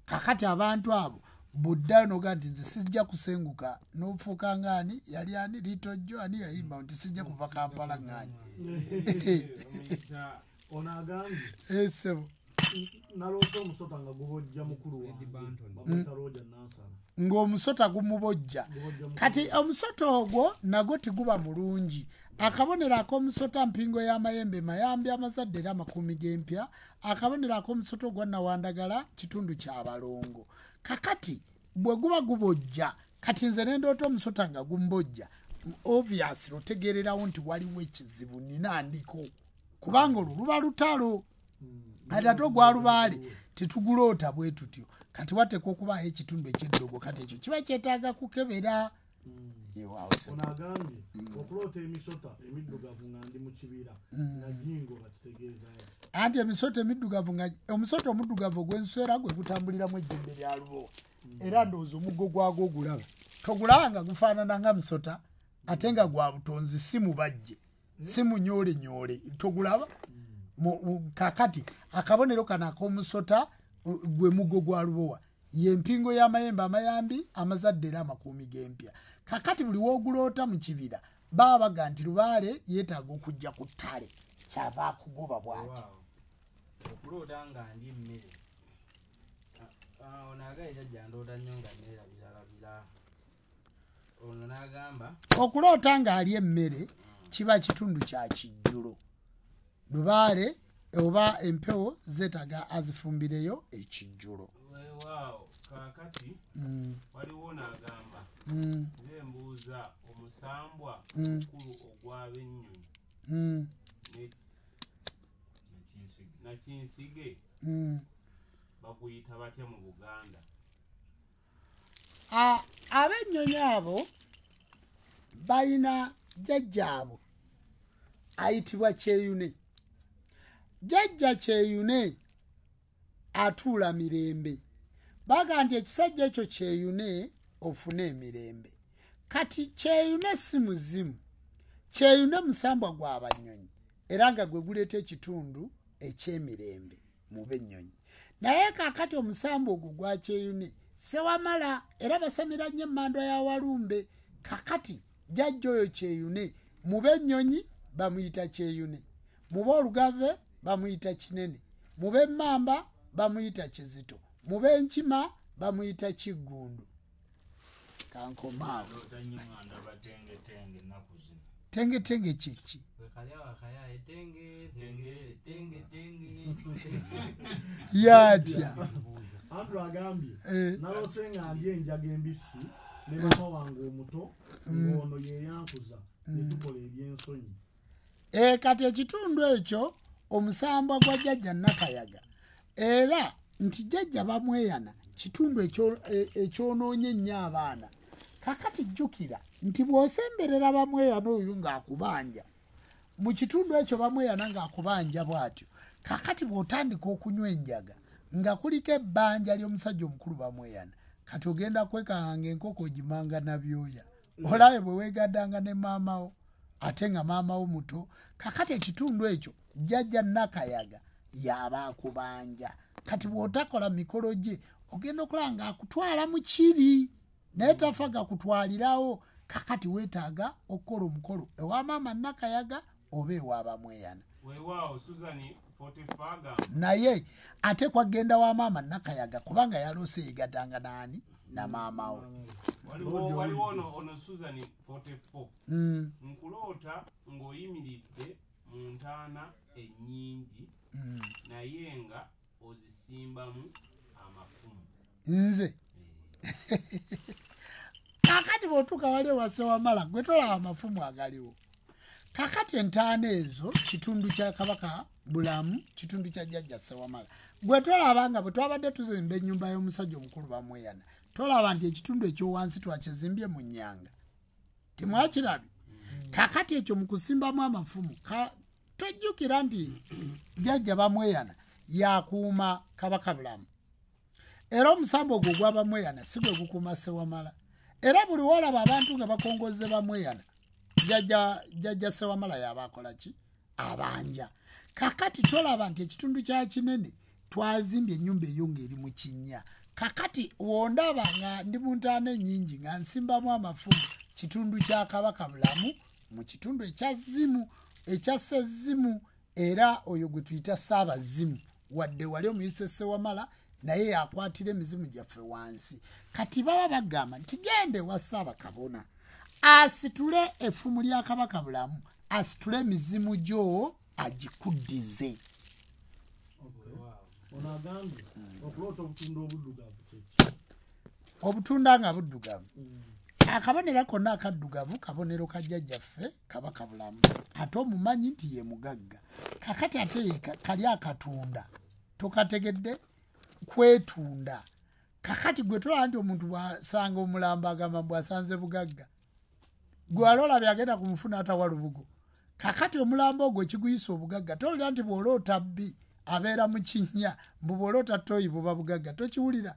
Kakati abantu abo buddayo n'ogaa nti nze sijja kusenguka, n'ofuuka ng'ani yali ani Litojjo ani yayimba nti sijja kuva Kampala ng'ani. Ono agambye Ssebo naloose omusota nga gubojja mukulu wange bamuyita Roger Nansala, ng'omusota gumubojja. Kati omusota ogwo nagwo teguba mulungi. Akabonero ak'omusota mpingo y'amayembe mayambi amazadde era amakumi g'empya. Akabonero ak'omusota ogwa Nawandagala kitundu ky'abalongo. Kakati bwe guba gubojja, kati nze ne ndoota omusota nga gumbojja, obviously otegeererawo nti waliwo ekizibu nina ndiko, kubanga olwo luba lutalo. Ate ate ogwa lubaale tetuguloota bwe tutyo. Kati wateekwa okubaayo ekitundu eky'eddogo, kati ekyo kiba kyetaaga kukebera. Ono agambye okuloota emisota emiddugavu nga ndi mu kibira nga gingoba kitegeeza anti emisota emiddugavu nga omusota omuddugavu ogw'enswera gwe gutambuliramu ejjembe lya lubowa, era ndowooza omuggo gwagwo ogulaba togulaba nga gufaanana nga musota ate nga gwa butonzi, si mubajje si munyoolenyoole, togulaba. Kakati akabonero kano ak'omusota gwe muggo gwa lubowa, y'empingo y'amayembe amayambi amazadde era amakuumi g'empya. Kakati buli w'oguloota mu kibira baba baga nti lubaale yeetaaga okujja ku ttale, kyava akugoba bw'ati. Okuloota nga ndi emmere, ono agaye jjajja ndoota nnyo nga neerabiralabira. Ono n'agamba okuloota ng'ali emmere kiba kitundu kya kijjulo, lubaale oba empewo zeetaaga azifumbireyo ekijjulo. Weewaawo kaakati waliwo n'agamba nze mbuuza omusambwa omukulu ogw'abennyonyi Nakinsige baguyita batya mu Buganda? Abennyonyi abo balina jjajjaabwe ayitibwa Kyeyune. Jjajja Kyeyune atuula mirembe. Baga nti ekisajja ekyo Kyeyune ofune emirembe. Kati Kyeyune si muzimu, Kyeyune musambwa gw'abannyonyi era nga gwe guleeta ekitundu eky'emirembe mu bennyonyi. Naye kaakati omusambwa ogwo gwa Kyeyune sewamala era basamira nnyo emmandwa ya Walumbe. Kakati jjajja oyo Kyeyune mu bennyonyi bamuyita Kyeyune, mu b'olugave bamuyita Kinene, mu b'emmamba bamuyita Kizito, mu b'enkima bamuyita Kiggundu. Kankomaawo. Tengetenge kiki? Yatya. Andrew agambye naloose nga ndya enjaga embisi ne maama wange omuto ng'ono ye yankuza ne tukola eby'ensonyi. Kati ekitundu ekyo omusambwa gwa jjajja Nakayaga, era nti jjajja bamweyana kitundu ekyonoonye ennyo abaana. Kakati jjukira nti bw'osemberera bamweyana oyo ng'akubanja mu kitundu ekyo, bamweyana ng'akubanja bw'atyo. Kakati bw'otandika okunywa enjaga nga kuliko ebbanja ly'omusajja omukulu bamweyana, kati ogenda kwekanga ng'enkoko ogimanga na byoya, olabe bwe weegaddanga ne maamawo ate nga maamawo muto. Kakati ekitundu ekyo jjajja Nakayaga y'aba akubanja. Kati bw'otakola mikolo gye ogenda okulaba ng'akutwala mu kiri, naye tafa gakutwalirawo. Kakati weetaaga okukola omukolo ewa maama Nakayaga oba ewa bamweyana. Weewaawo Susan 45 agamba Naye ate kwagenda wa maama Nakayaga kubanga yaloose yegattanga naani na maama we. Waliwo ono Susan 44. Nkuloota ng'oyimiridde mu ntaana ennyingi naye nga ozisimbamu amafumu. Nze kakati bw'otuuka wali ewase Wamala gwe tolaba amafumu agaliwo. Kakati entaana ezo kitundu kya Kabaka Bulamu, kitundu kya Jjajja Ssewamala. Gwe tolaba nga bwe twabadde tuzimba ennyumba y'omusajja omukulu Bamweyana, tolaba nti ekitundu ekyowansi twakizimbye mu nnyanga. Temwakirabye? Kakati ekyo mu kusimbamu amafumu, tojjukira nti Jjajja Bamweyana yakuuma Kabaka Bulamu. Era omusambo ogwo ogwa Bamweyana si gwe gukuuma Ssewamala. Era buli w'olaba abantu nga bakongozze Bamweyana, Jjajja Ssewamala y'aba akola ki? Abanja. Kakati tolaba nti ekitundu kya Kinene twazimbye ennyumba eyo ng'eri mu kinnya. Kakati wondaba nga ndi mu ntaana ennyingi nga nsimbamu amafumu, kitundu kya Kabaka Bulamu mu kitundu ekya Zimu, ekya Ssezimu, era oyo gwe tuyita Ssaabazimu, wadde wali omuyise Ssewamala naye yakwatira emizimu gyaffe wansi. Kati baba bagamba nti gende wa Ssaabakabona asitule effumu lya Kabaka Bulamu, asitule emizimu gyo agikuddize. Ono agambye okuloota obutunda obuddugavu kyeki? Obutunda nga buddugavu. Akabonero konna akaddugavu kabonero ka jjajjaffe Kabaka Bulamu, ate omumanyi nti ye mugagga. Kakati ate kali akatunda tokategedde kwetunda. Kakati gwe tolaba nti omuntu bw'asanga omulambo agamba bw'asanze bugagga, gwe alolabye agenda kumufuna atawa lubugo. Kakati omulambo ogwo ekiguyisa obugagga, tolira nti bw'oloota bbi abeera mu kinnya, mbu bw'oloota toyi buba bugagga, tokiwulira.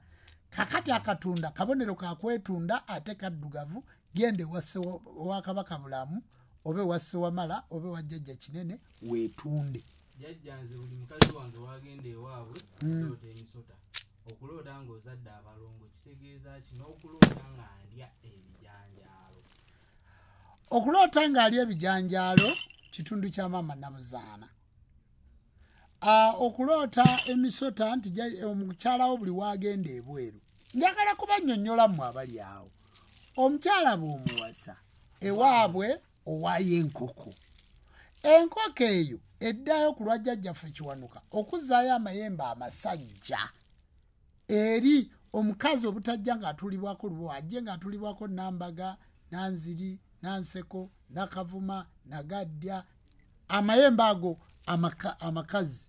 Kakati akatunda kabonero ka kwetunda ate kaddugavu. Gende wa Kabaka Bulamu oba ewa Ssewamala oba ewa Jjajja Kinene weetunde. Jjajja nze buli mukazi wange wagenda ewaabwe okuloota emisota, okuloota ng'ozadde abalongo kitegeeza ki? N'okuloota nga ndya ebijanjaalo. Okuloota ng'alya ebijanjaalo kitundu kya maama Nabuzaana. Okuloota emisota nti omukyala wo buli wagenda ebweru, njagala kubannyonnyola mmwe abali awo. Omukyala bw'omuwasa ewaabwe owaayo enkoko, enkoko eyo eddayo ku lwa Jjajjaffe Kiwanuka okuzzaayo amayembe amasajja eri omukazi obutajja ng'atuulibwako lubo, ajje ng'atuulibwako Nambaga, Nanziri, Nanseko, Nakavuma, Nagaddya, amayembe ago amakazi.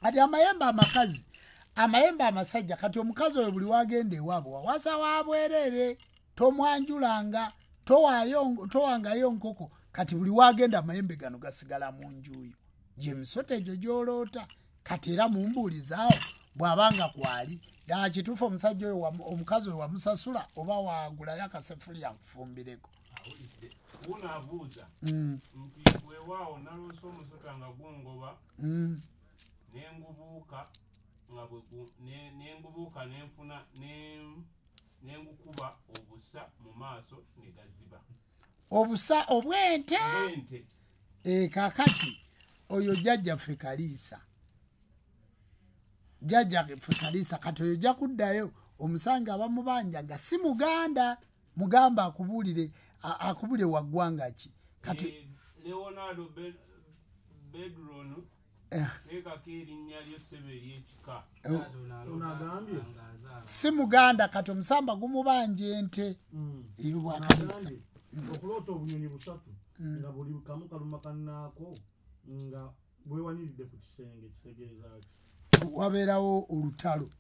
Kati amayembe amakazi, amayembe amasajja, kati omukazi oyo buli wagenda ewaabwe wawasa wa bwerere, tomwanjulanga, towangayo nkoko. Kati buli wagenda amayembe gano gasigala mu njuyo gyemisota egyo gy'oloota. Kati era mumbuulizaawo bw'abanga kwali ddala kituufu omusajja oyo omukazi oyo wamusasula oba wagulayo akasefuliya nkufumbireko. Awulidde wuno abuuza nti weewaawo naloose omusota nga gungoba nengubuuka nga nengubuuka nenfuna nengukuba obusa mu maaso ne gaziba. Obusa obw'ente? Kakati oyo Jjajjaffe Kaliisa, Jjajjaffe Kaliisa kati oyo ojja kuddayo omusanga abamubanja nga si Muganda, mugamba akubuulire akubule wa ggwanga ki. Kati Leonardo Bedron teekako erinnya lyo ssebo ery'ekika. Ono agambye si Muganda, kati omusamba gumubanja ente eyo bwa Kaliisa. Okuloota obunyonyi busatu nga buli kamu kaluma kannaako nga bwewaniridde ku kisenge kitegeeza ki? Wabeerawo olutalo.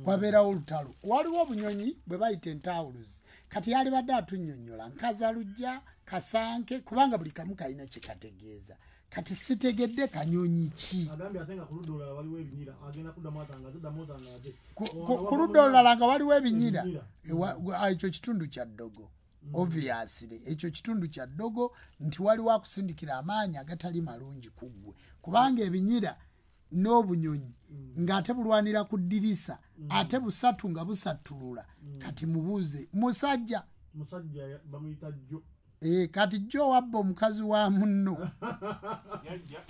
Wabeerawo olutalo. Waliwo obunyonyi bwe bayita entawuluzi. Kati yalibadde atunnyonnyola Nkazalujja, Kasanke, kubanga buli kamu kalina kye kategeeza. Kati sitegedde kanyonyi ki. Agambye ate nga ku ludda olulala waliwo ebinyira, agenda kuddamu atangaze, ddamu otangaze. Ku ludda olulala nga waliwo ebinyira, ekyo kitundu kya ddogo. Obviously ekyo kitundu kya ddogo nti waliwo akusindikira amaanyi agatali malungi ku ggwe, kubanga ebinyira n'obunyonyi ng'ate bulwanira ku ddirisa, ate busatu nga busattulula. Kati mubuuze musajja, musajja bamuyita Jjo. Kati Jjo wabba omukazi wa munno. Jjajja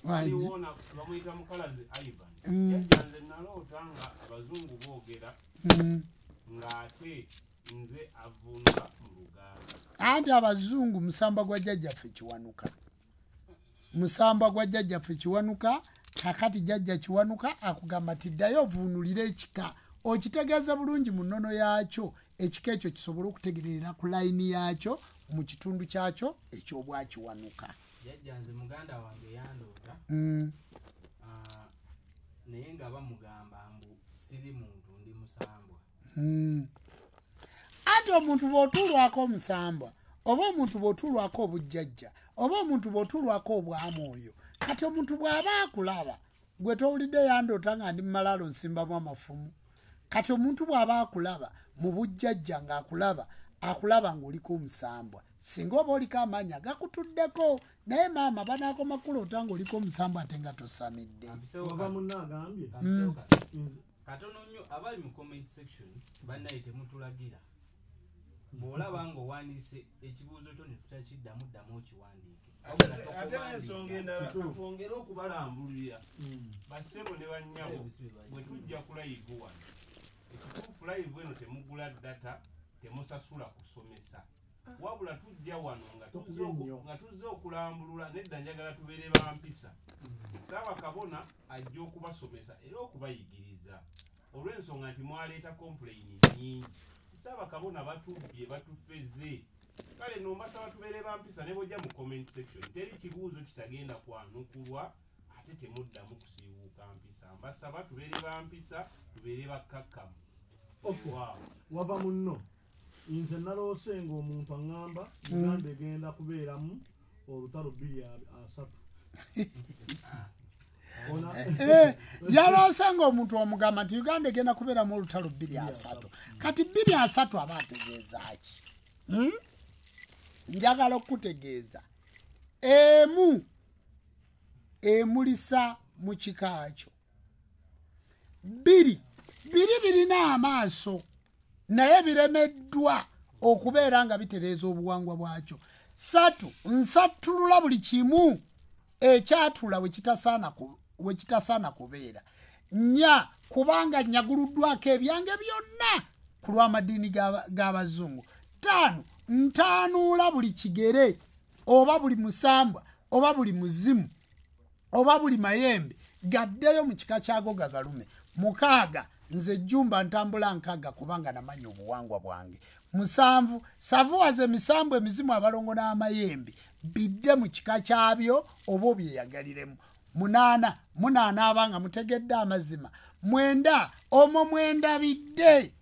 Aliwona bamuyita Mukalazi Ivan. Jjajja nze naloota nga abazungu boogera ng'ate nze avunula mu Luganda. Anti abazungu musamba gwa jjajjaffe Kiwanuka. Musamba gwa jjajjaffe Kiwanuka, kakati jjajja Kiwanuka akugamba nti ddayo ovuunulire ekika. Okitegeeza bulungi mu nnono yaakyo, ekika ekyo kisobole okutegeerera ku layini yaakyo mu kitundu kyakyo eky'obwakiwanuka. Jjajja nze muganda wange yandoota naye nga bamugamba mbu siri muntu ndi musambwa. Anti omuntu bw'otuulwako omusambwa oba omuntu bw'otuulwako obujjajja oba omuntu bw'otuulwako obwamwoyo, kati omuntu bw'aba akulaba gwe towulidde yandoota nga ndi mu malaalo nsimbamu amafumu. Kati omuntu bw'aba akulaba mu bujjajja ng'akulaba akulaba ng'oliko omusambwa, singa oba oliko amaanyi agakutuddeko. Naye maama banaakoma kuloota ng'oliko omusambwa ate nga tosamidde. Katono nnyo abali mu comment section bannaye temutulagira. Bw'olaba ng'owandiise ekibuuzo kyo ne tutakiddamu ddamu okiwandiike. Ate n'ensonga endala katwongere okubalambulira bassebo ne bannyabo bwe tujja ku live wano. Ekituufu live eno temugula data, temusasula kusomesa. Wabula tujja wano nga tuzze okulambulula nedda njagala tubeere ba mpisa. Ssaabakabona ajja okubasomesa era okubayigiriza olw'ensonga nti mwaleeta complain nnyingi. Ssaabakabona batubbye batufeze. Kale no mbasaba tubeere ba mpisa ne bw'ojja mu comment section teri kibuuzo kitagenda kwanukulwa ate temuddamu kusiiwuuka mpisa. Mbasaba tubeere ba mpisa, tubeere bakkakkamu. Wava munno. Nze naloose ng'omuntu aŋŋamba Uganda egenda kubeeramu olutalo 2030. Yaloose ng'omuntu omugamba nti Uganda egenda kubeeramu olutalo 2030. Kati 2030 aba ategeeza ki? Njagala okutegeeza emu emulisa mu kika kyo, bbiri biri birina amaaso naye biremeddwa okubeera nga bitereeza obuwangwa bwakyo, ssatu nsattulula buli kimu ekyatula we kitasaana kubeera, nnya kubanga nnyaguluddwako ebyange byonna ku lw'amadiini g'abazungu, ttaano ntaanuula buli kigere oba buli musambwa oba buli muzimu oba buli mayembe gaddeyo mu kika kyago gagalume, mukaaga nze Jjumba ntambula nkaaga kubanga namanya obuwangwa bwange, musanvu savuwaza emisambu emizimu abalongo n'amayembe bidde mu kika kyabyo oba obyeyagaliremu, munaana munaana abanga mutegedde amazima, mwenda omwo mwendabidde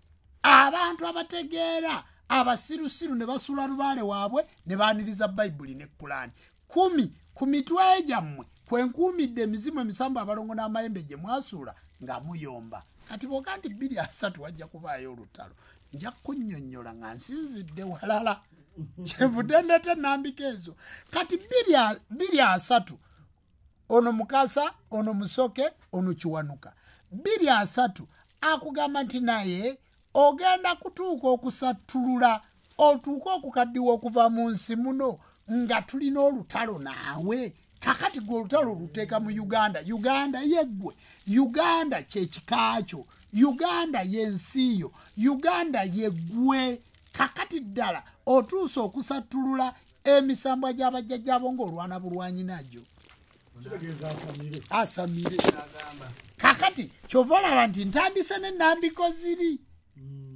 abantu abategeera abasirusiru ne basuula lubaale waabwe ne baaniriza Bayibuli ne Kulaani, 10 ku mitwe gyammwe kwe nkuumidde emizimu emisambu abalongo n'amayembe gye mwasuula nga muyomba. Kati bw'oga nti 2030 wajja kubaayo olutalo, nja kunnyonnyola nga nsinzidde walala kyenvudde ndeeta ennambika ezo. Kati 2030 ono Mukasa, ono Musoke, ono Kiwanuka. 2030 akugamba nti naye ogenda kutuuka okusattulula otuuke okukaddiwa okuva mu nsi muno nga tulina olutalo naawe. Kakati gwe olutalo oluteeka mu Uganda. Uganda yeggwe, Uganda kyekika kyo, Uganda y'ensi yo, Uganda yeggwe. Kakati ddala otuuse okusattulula emisambwa gy'abajjajjaabo ng'olwana bulwanyi nagyo. Asamire. Kakati kyova olaba nti ntandise n'ennambiko ziri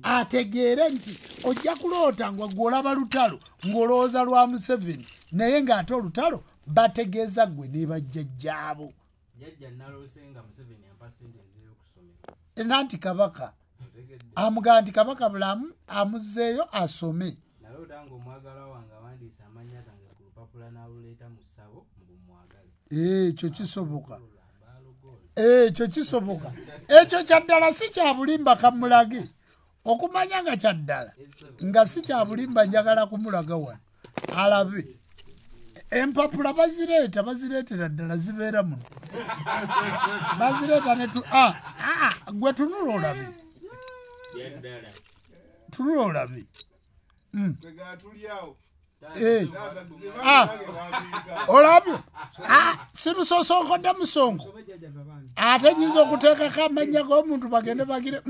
ategeere nti ojja kuloota nga gw'olaba lutalo ng'olowooza lwa Museveni naye ng'ate olutalo bategeeza ggwe ne bajjajjaabo. Jjajja naloose nga Museveni ampa ssente nzireyo ku ssomero. Nanti Kabaka amugamba nti Kabaka Bulamu amuzzeeyo asome. Naloota ng'omwagalwa wange awandiise amannya gange ku lupapula n'aluleeta mu ssabo mbu mmwagale. Ekyo kisoboka. Ekyo kisoboka. Ekyo kya ddala si kya bulimba kamulage. Okumanya nga kya ddala nga si kya bulimba njagala kumulaga wano alabe. Empapula bazireeta bazireetera ddala zibeera muno. Bazireeta ne gwe tunula olabe. Tunula olabe. Olabye sirusosonkodde musongo ate nyinza okuteekako amannya g'omuntu bagende bagire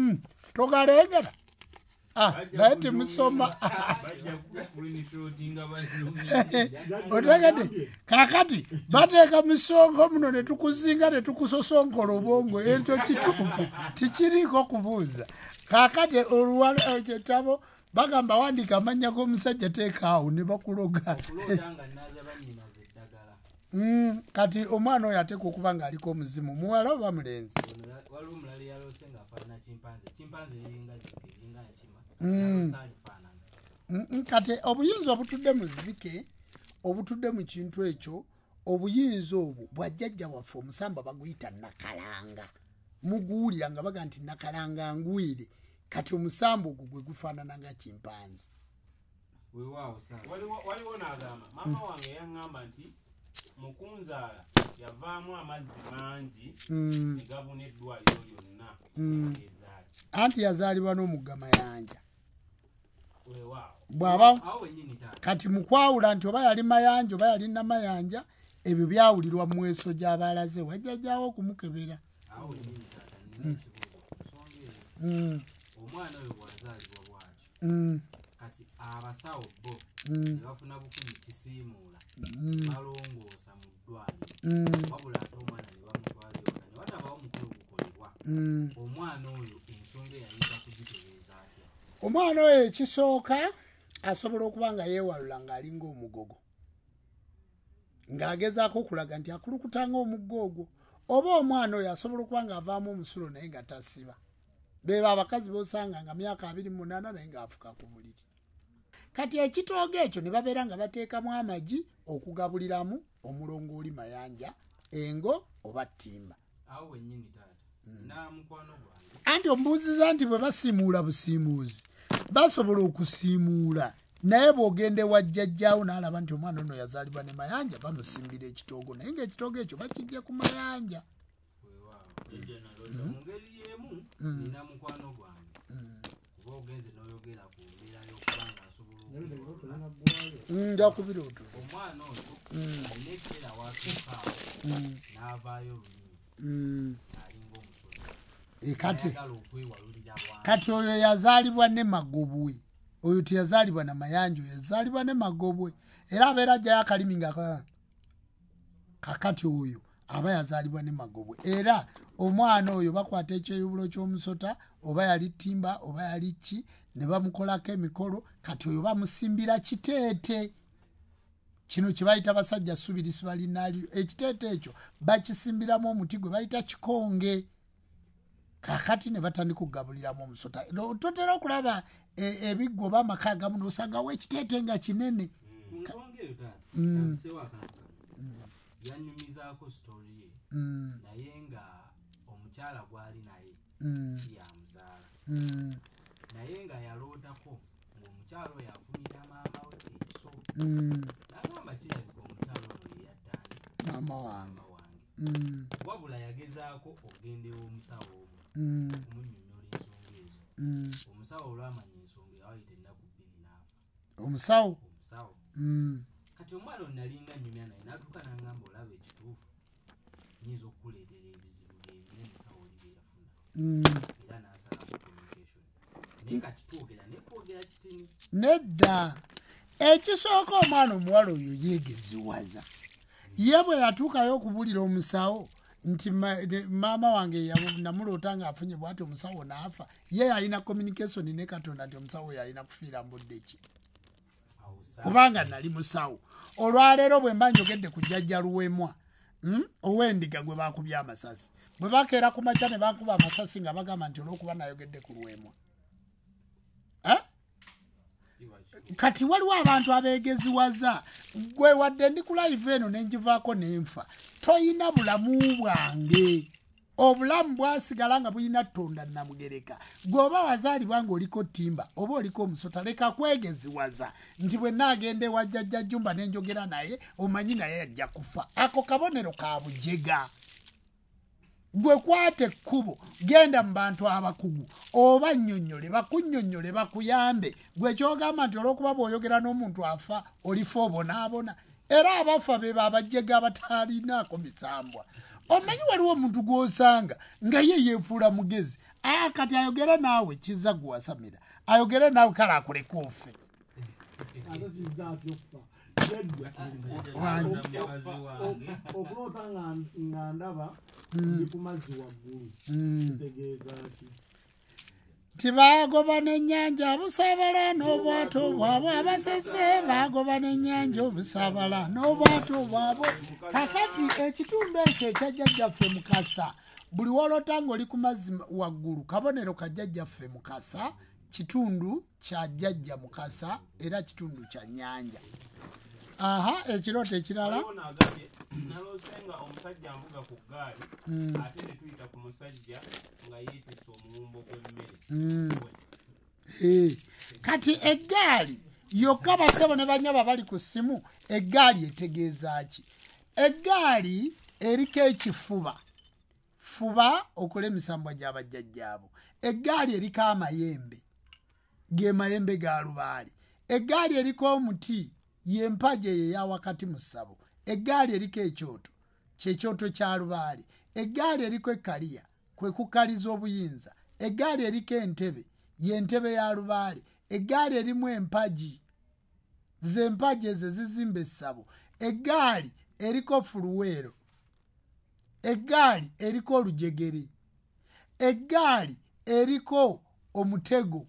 togalengera. Naye temusoma. Otegedde? Kaakati bateeka musongo muno ne tukuzinga ne tukusosonkola obwongo. Ekyo kituufu, tikiriiko kubuuza. Kaakati ekitabo bagamba wandiika amannya g'omusajja teekaawo ne bakuloga. Kati omwana oyo ateekwa okuba ng'aliko omuzimu, muwala oba mulenzi? Kati obuyinza obutudde mu zzike, obutudde mu kintu ekyo, obuyinza obwo bwa jjajja waffe omusamba baguyita nakalanga. Muguwulira nga baga nti nakalanga ngwire. Kati omusambo ogwo gwe gufaanana nga kimpanze. Waliwo n'agamba maama wange yaŋŋamba nti mukunzaala yavaamu amazzi mangi ne gabuna eddwaliro lyonna. Anti yazaalibwa n'omugga Mayanja. Bw'aba kati mukwawula nti oba yali Mayanja oba yali Namayanja, ebyo byawulirwa mu mweso gy'abalaze wajjajjaawo okumukebera. Omwana oyo bw'azaalibwa bw'atyo, kati abasawo bo ne bafuna bukumi kisiimuula balongoosa mu ddwaliro, wabula ate omwana ne bamutwala ewaka ne watabawo mukolo gukolebwa. Omwana oyo ensonga eyayinza kugitereeza atya? Omwana oyo ekisooka asobola okuba nga yeewalula ng'alinga omugogo, ng'agezaako okulaga nti akulukuta ng'omuggo ogwo. Oba omwana oyo asobola okuba ng'avaamu omusulo naye nga tasiba. Beba abakazi b'osanga nga myaka 28 naye ng'afuka ku buliri. Kati ekitoogo ekyo ne babeera nga bateekamu amagi okugabuliramu omulongo oli Mayanja, engo oba ttimba. Awo wennyini taata, n'amukwano gwange. Anti ombuuziza nti bwe basiimuula busiimuuzi, basobola okusiimuula naye bw'ogenda ewa jjajjaawo n'alaba nti omwana ono yazaalibwa ne Mayanja, bamusimbira ekitoogo naye ng'ekitoogo ekyo bakijja ku Mayanja. Mu ngeri y'emu nina mukwano gwange kuba ogenze n'oyogera ku mbeera y'okuba ng'asobola nja kubirooto. Omwana oyo alina ekiseera w'atuuka awo n'avaayo olulimi ng'alinga omusolo. Ayagala okwewalulira bwangu. Kati oyo yazaalibwa ne Magobwe. Oyo teyazaalibwa na Mayanja, oyo yazaalibwa ne Magobwe. Era abeera ajjayo akalimi nga kakati oyo aba yazaalibwa ne Magobwe. Era omwana oyo bakwata ekyeyubulo ky'omusota, oba yali ttimba oba yali ki, ne bamukolako emikolo. Kati oyo bamusimbira kiteete. Kino kye bayita basajja ssubi lisiba linnaalyo. Ekiteete ekyo bakisimbiramu omuti gwe bayita kikonge. Kakati ne batandika okugabuliramu omusota. Totera okulaba ebiggo oba amaka agamu n'osangawo ekiteete nga kinene. Ku nsonga eyo taata, nsewo akantu kano. Yanyumizaako sitori ye naye nga omukyala gw'ali naye si yamuzaala, naye nga yalootako ng'omukyala oyo afumita maama we ekiso. N'agamba kirabika omukyala ono ye yattaani maama wange. Wabula yagezaako okugenda ew'omusawo omu okumunnyonnyola ensonga ezo. Omusawo olwamanya ensonga yawayita ennaku 2 n'afa. Omusawo? Omusawo. Kati omwana ono nalinga nnyumya naye n'atuuka n'angamba olaba ekituufu nyinza okukuleetera ebizibu byebimu omusawo oli bye yafuna. Era n'asalako communication. Naye kati twogera naye twogera kitini. Nedda. Ekisooka omwana omuwala oyo yeegeziwaza. Ye bwe yatuukayo okubuulira omusawo nti maama wange namuloota ng'afunye bw'ati omusawo n'afa, ye yalina communication ne Katonda nti omusawo oyo alina kufiira mbudde ki, kubanga nali musawo. Olwaleero bwe mba njogedde ku jjajja Luwemwa ow'endiga gwe baakubye amasasi, bwe bakeera ku makya ne bakuba amasasi nga bagamba nti olw'okuba nayogedde ku Luwemwa. Kati waliwo abantu abeegeziwaza. Gwe wadde ndi ku live eno ne ngivaako n'enfa, toyina bulamu bwange. Obulamu bwasigala nga bulina Ttonda Namugereka. Gwe oba wazaalibwa ng'oliko ttimba oba oliko omusota, leka kwegeziwaza nti bwe naagenda ewa jjajja Jjumba ne njogera naye omanyi naye ajja kufa. Ako kabonero ka bujega. Gwe kwata ekkubo, genda mu bantu abakugu oba nnyonnyole, bakunnyonnyole, bakuyambe. Gwe kyogamba nti olw'okuba bw'oyogera n'omuntu afa olifa obonaabona, era abafa be babajjega abataalinaako misambwa. Omanyi waliwo omuntu gw'osanga nga ye yeefuula mugezi, kati ayogera naawe kiza guwasamira, ayogera naawe kale akuleka ofe. Okuloota nga ndaba ndi ku mazzi waggulu kitegeeza ki? Tibaagoba n'ennyanja obusaabala n'obwato bwabwe, abasese baagoba n'ennyanja obusaabala n'obwato bwabwe. Kakati ekitundu ekyo ekya jjajjaffe Mukasa, buli w'oloota ng'oli ku mazzi waggulu kabonero ka jjajjaffe Mukasa, kitundu kya jjajja Mukasa era kitundu kya nnyanja. Aha, ekirooto ekirala. Naloose nga omusajja nvuga ku ggaali ate ne tuyita ku musajja nga yeetisse omuwumbo gw'emmere. Kati eggaali yokka basebo ne bannyabo bali ku ssimu, eggaali etegeeza ki? Eggaali eriko ekifuba, fuba okola emisambwa gy'abajjajjaabo. Eggaali eriko amayembe, ge mayembe ga lubaale. Eggaali eriko omuti, y'empagi eyo eya wakati mu ssabo. Eggaali eriko ekyoto, kyekyoto kya lubaale. Eggaali eriko ekkaliya, kwe kukkaliza obuyinza. Eggaali eriko entebe, y'entebe ya lubaale. Eggaali erimu empagi, z'empagi ezo zizimba essabo. Eggaali eriko fuluweero. Eggaali eriko olujegere. Eggaali eriko omutego.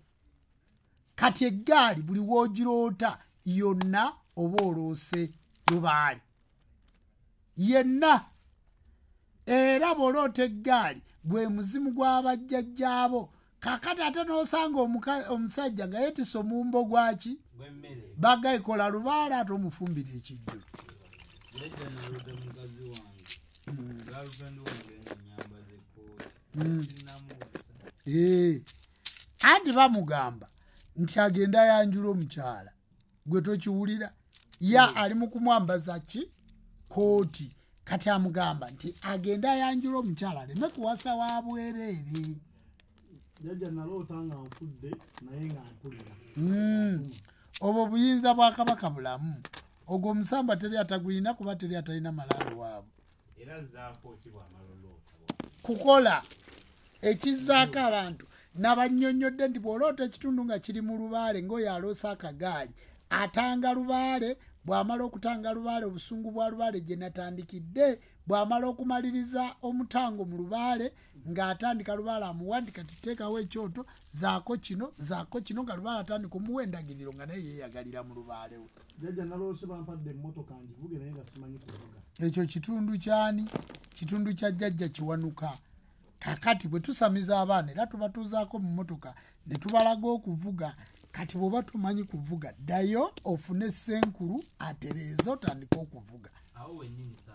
Kati eggaali buli w'ogiroota yonna oba oloose lubaale yenna. Era bw'oloota eggaali gwe muzimu gw'abajjajjaabo. Kakati ate n'osanga omusajja nga yeetisse omuwumbo gwaki, bagaikola lubaale ate omufumbira ekijjulo. Anti bamugamba nti agenda yanjula omukyala, gwe tokiwulira ya ali mu kumwambaza ki kooti. Kati amugamba nti agenda yanjula omukyala aleme kuwasa wa bwereere. Jjajja naloota nga nfudde naye nga mpulira. Obwo buyinza bwa Kabaka bulamu. Ogwo omusamba teri ataguyina kuba teri atalina malaalo waabwe. Era zaako ki bw'amala oloota? Kukola ekizzaako abantu. Nabannyonnyodde nti bw'oloota ekitundu nga kiri mu lubaale ng'oyo aloosa akagaali, atanga lubaale. Bw'amala okutanga lubaale, obusungu bwa lubaale gye natandikidde, bw'amala okumaliriza omutango mu lubaale ng'atandika lubaale amuwa nti kati teekawo ekyoto, zaako kino, zaako kino, nga lubaale atandika omuwa endagiriro nga naye yeeyagalira mu lubaale we. Jjajja naloose bampadde emmotoka ngivuge naye nga simanyi kuvuga. Ekyo kitundu kyani? Kitundu kya jjajja Kiwanuka. Kakati bwe tusamiza abaana era tubatuuzaako mu mmotoka ne tubalaga okuvuga. Kati bw'oba tomanyi kuvuga, ddayo ofune ssenkulu atereeze otandike okuvuga. Awo wennyini sa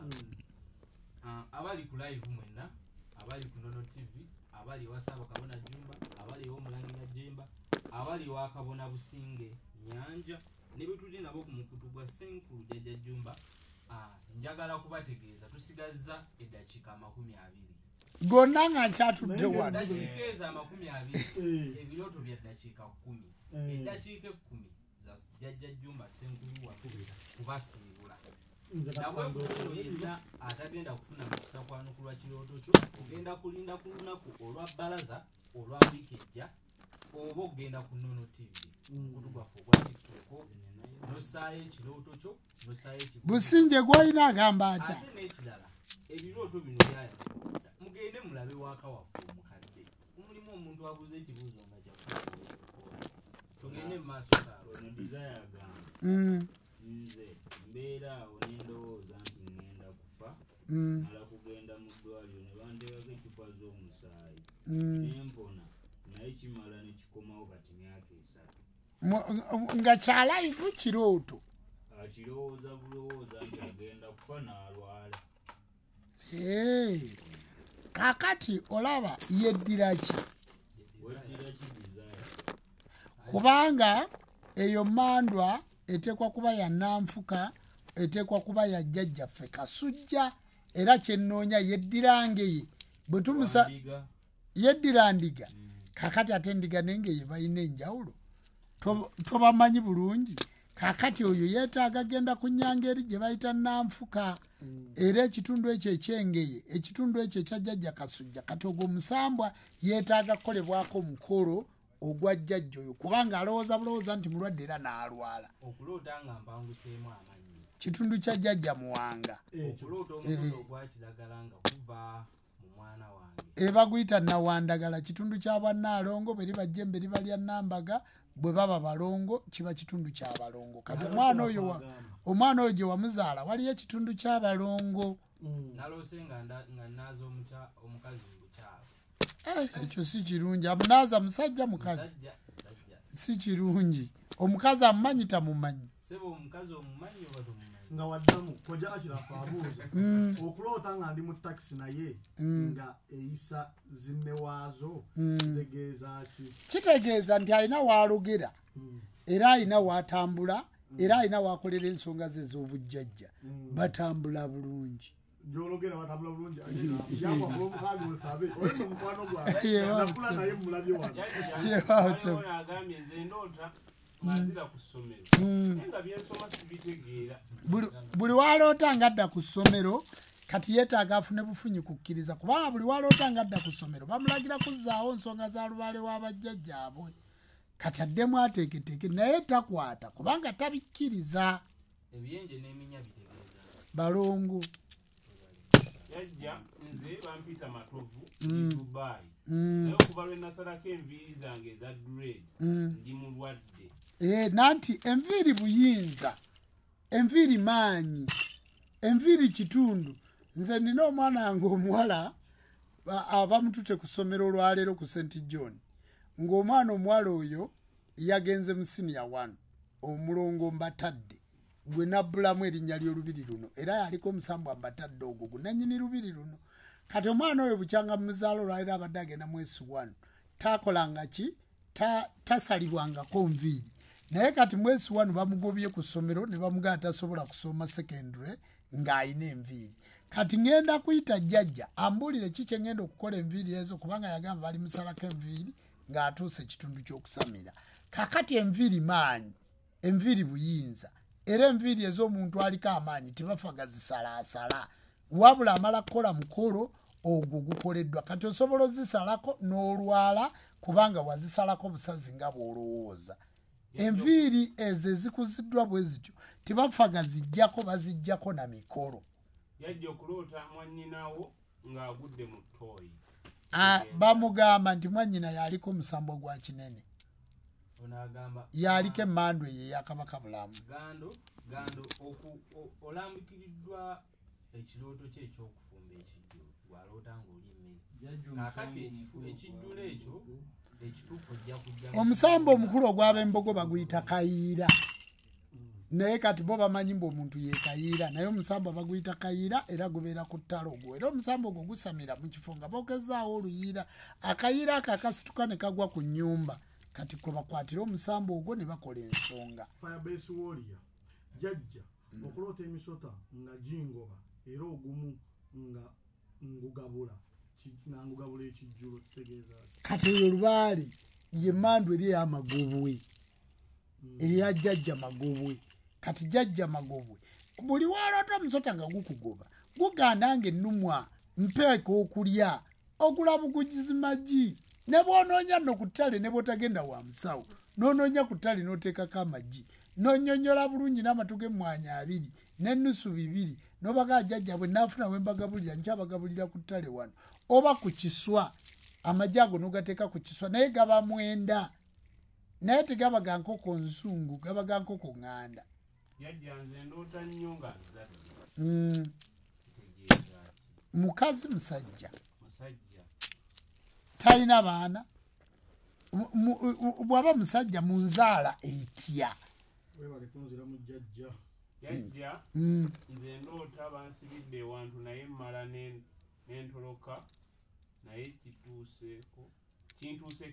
abali ku live mwenna, abali ku Nono TV, abali ewa Ssaabakabona Jjumba, abali ew'Omulangira Jjemba, abali ewa Kabona Businge Nyanja, ne be tuli nabo ku mukutu gwa Ssenkulu Jjajja Jjumba, njagala kubategeeza tusigazza eddakiika 20. Gonna nga nkyatudde wano. Eddakiika ezo 20, ebirooto bya ddakiika 10. Eddakiika 10 za Jjajja Jjumba Ssenkulu waffe kubasiibula. Nabwe yenna atagenda kufuna mukisa kwanukulwa kirooto kyo, ogenda kulinda ku lunaku olwa bbalaza olwa wiiki ejja, oba ogenda ku Nono TV, omukutu gwaffe ogwa TikTok, n'ossaayo ekirooto kyo, n'ossaayo ekibuuzo. Businge gw'olina agamba atya? Ate n'ekirala, ebirooto bino byaya mugende mulabe waaka waffe omukadde, omulimu omuntu abuuza ekibuuzo nga kyakukola. Tugende mu maaso gaabwe. Ono Desire agamba, nze mbeera awo ne ndowooza nti ŋŋenda kufa, mala kugenda mu ddwaliro ne banteekako eccupa z'omusaayi ne mpona, naye kimala ne kikomawo kati myaka 3. Nga kya live kirooto. Akirowooza bulowooza nti agenda kufa n'alwala. Kakati olaba yeddira ki? Weddira ki Desire? Kubanga eyo mandwa eteekwa kuba ya Nanfuka, eteekwa kuba ya jjajjaffe Kasujja, era kyennoonya yeddirange ye Bwe tumusa yeddira ndiga. Kakati ate endiga n'engeye balina enjawulo. Tobamanyi bulungi. Kakati oyo yeetaaga genda ku nnyanga eri gye bayita Nanfuka. Era ekitundu ekyo ekyengeye, ekitundu ekyo ekya jjajja Kasujja. Kati ogwo omusambwa yeetaaga kukolebwako omukolo ogwa jjajja oyo, kubanga alowooza bulowooza nti mulwadde era n'alwala. Okuloota nga mpanguseemu amannyo. Kitundu kya jjajja Muwanga. Okuloota omusono ogwa kiragala nga guva mu mwana wange. Baguyita Nawandagala, kitundu kya bannaalongo, bwe liba jjembe liba lya Nambaga, bwe baba balongo kiba kitundu kya balongo. Kati omwana oyo gye wamuzaala waliyo ekitundu ky'abalongo. Naloose nga nnaaza omukazi mu bukyalo. Ekyo si kirungi. Amunaaza musajja mukazi? Si kirungi. Omukazi amumanyi tamumanyi? Ssebo omukazi omumanyi oba tomumanyi? Nga waddamu kojja Ashiraf abuuza. Okuloota nga ndi mu takisi naye nga eyisa zinne waazo kitegeeza ki? Kitegeeza nti alina w'alogera, era alina w'atambula, era alina w'akolera ensonga ze ez'obujjajja. Batambula bulungi. Gy'ologera batambula bulungi. Yangu omukazi osabe. Oyo mukwano gwange. Nakula naye mulabye wano. Agambye nze ndoota mazira ku ssomero. Nga byensoma sibitegeera. Buli waloota ng'adda ku ssomero kati yeetaaga afune bufunyi kukkiriza, kubanga buli waloota ng'adda ku ssomero bamulagira kuzzaawo nsonga za lubaale w'abajjajjaabwe. Kati addemu ateeketeeke naye takwata kubanga tabikkiriza. Ebiyenje n'eminya bitegeeza balongo. Jjajja nze bampita Matovu ndi Dubai. Naye okuva lwe nasalako enviiri zange eza dread ndi mulwadde. Nanti enviiri buyinza, enviiri maanyi, enviiri kitundu. Nze nina omwana wange omuwala abamutute ku ssomero olwaleero ku St John, ng'omwana omuwala oyo yagenze mu senior 1, omulongo Mbatadde gwe nabbulamu erinnya ly'olubiri luno, era yaliko omusambwa Mbatadde ogwo gunannyini lubiri luno. Kati omwana oyo bukyanga muzaala olwaleero abadde agenda mu S1, takolanga ki? Tasalibwangako nviiri. Naye kati mu S1 bamugobye ku ssomero ne bamugamba tasobola kusoma secondary ng'alina enviiri. Kati ngenda kuyita jjajja ambuulire ki kye ngenda okukola enviiri ezo, kubanga yagamba bali musalako enviiri ng'atuuse ekitundu ky'okusamira. Kakati enviiri maanyi, enviiri buyinza, era enviiri ez'omuntu aliko amaanyi tebafa gazisalaasala, wabula amala kukola mukolo ogwo gukoleddwa. Kati osobola ozisalako n'olwala kubanga wazisalako busazi nga bw'olowooza. Enviiri ezo ezikuziddwa bwe zityo tebafa gaziggyako, baziggyako na mikolo. Yajja okuloota mwannyinawo ng'agudde mu ttooyi. Bamugamba nti mwannyina yaliko omusambwa gwa kinene. Yaliko emmandu eyo eya Kabaka Bulamu. Gando olambikiriddwa ekirooto kye eky'okufumba ekijjulo bw'aloota ng'oli emmere. Kaakati ekijjulo ekyo ekituufu ojja kujja. Omusambwa omukulu ogw'ab'embogo baguyita Kayiira. Naye kati bo bamanyi mbu omuntu ye Kayiira, naye omusambwa baguyita Kayiira era gubeera ku ttale ogwo. Era omusambwa ogwo gusamira mu kifo nga bookezaawo oluyiira. Akayiira ako akasituka ne kagwa ku nnyumba. Kati kwe bakwatira omusambwa ogwo ne bakola ensonga. Firebase Warrior, jjajja okuloota emisota nga gingoba era ogumu nga ngugabula ekijjulo kitegeeza ki? Kati eyo lubaale ye mmandu eri ey'amagobwe, eya jjajja Magobwe. Kati jjajja Magobwe buli waloota omusota nga gukugoba guganda nga ennumwa mpeeka okulya ogula bugugizi magi. Ne bw'onoonya nno ku ttale ne bw'otagenda wa musawo n'onoonya ku ttale n'oteekako amagi n'onnyonnyola bulungi n'amatu g'emmwanyi 2 n'ennusu 2 n'obaga jjajja bwe naafuna we mbagabulira nkyabagabulira ku ttale wano oba ku kiswa. Amagi ago n'ogateeka ku kiswa naye gaba 9, naye tegaba ga nkoko nzungu, gaba ga nkoko ŋŋanda. Jjajja nze ndoota nnyo nga nzadde. Mukazi musajja? Musajja. Talina baana? Bw'aba musajja mu nzaala etya? Weebale kunziramu jjajja. Jjajja nze ndoota bansibidde ewantu naye mmala n'entoloka naye kintuuseeko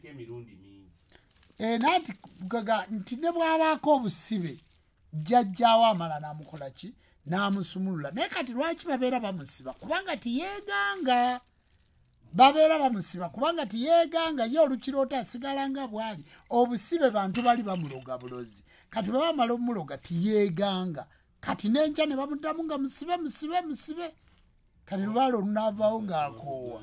emirundi mingi. Nanti nti ne bw'abaako obusibe jjajjaawo amala n'amukola ki? N'amusumulula. Naye kati lwaki babeera bamusiba? Kubanga tiyeeganga. Babeera bamusiba kubanga tiyeeganga ye olukiroota asigala nga bw'ali. Obusibe bantu bali bamuloga bulozi. Kati bwe bamala omuloga tiyeeganga. Kati n'enkya ne bamuddamu nga musibe musibe musibe. Kati lubaale olunaavaawo ng'akoowa.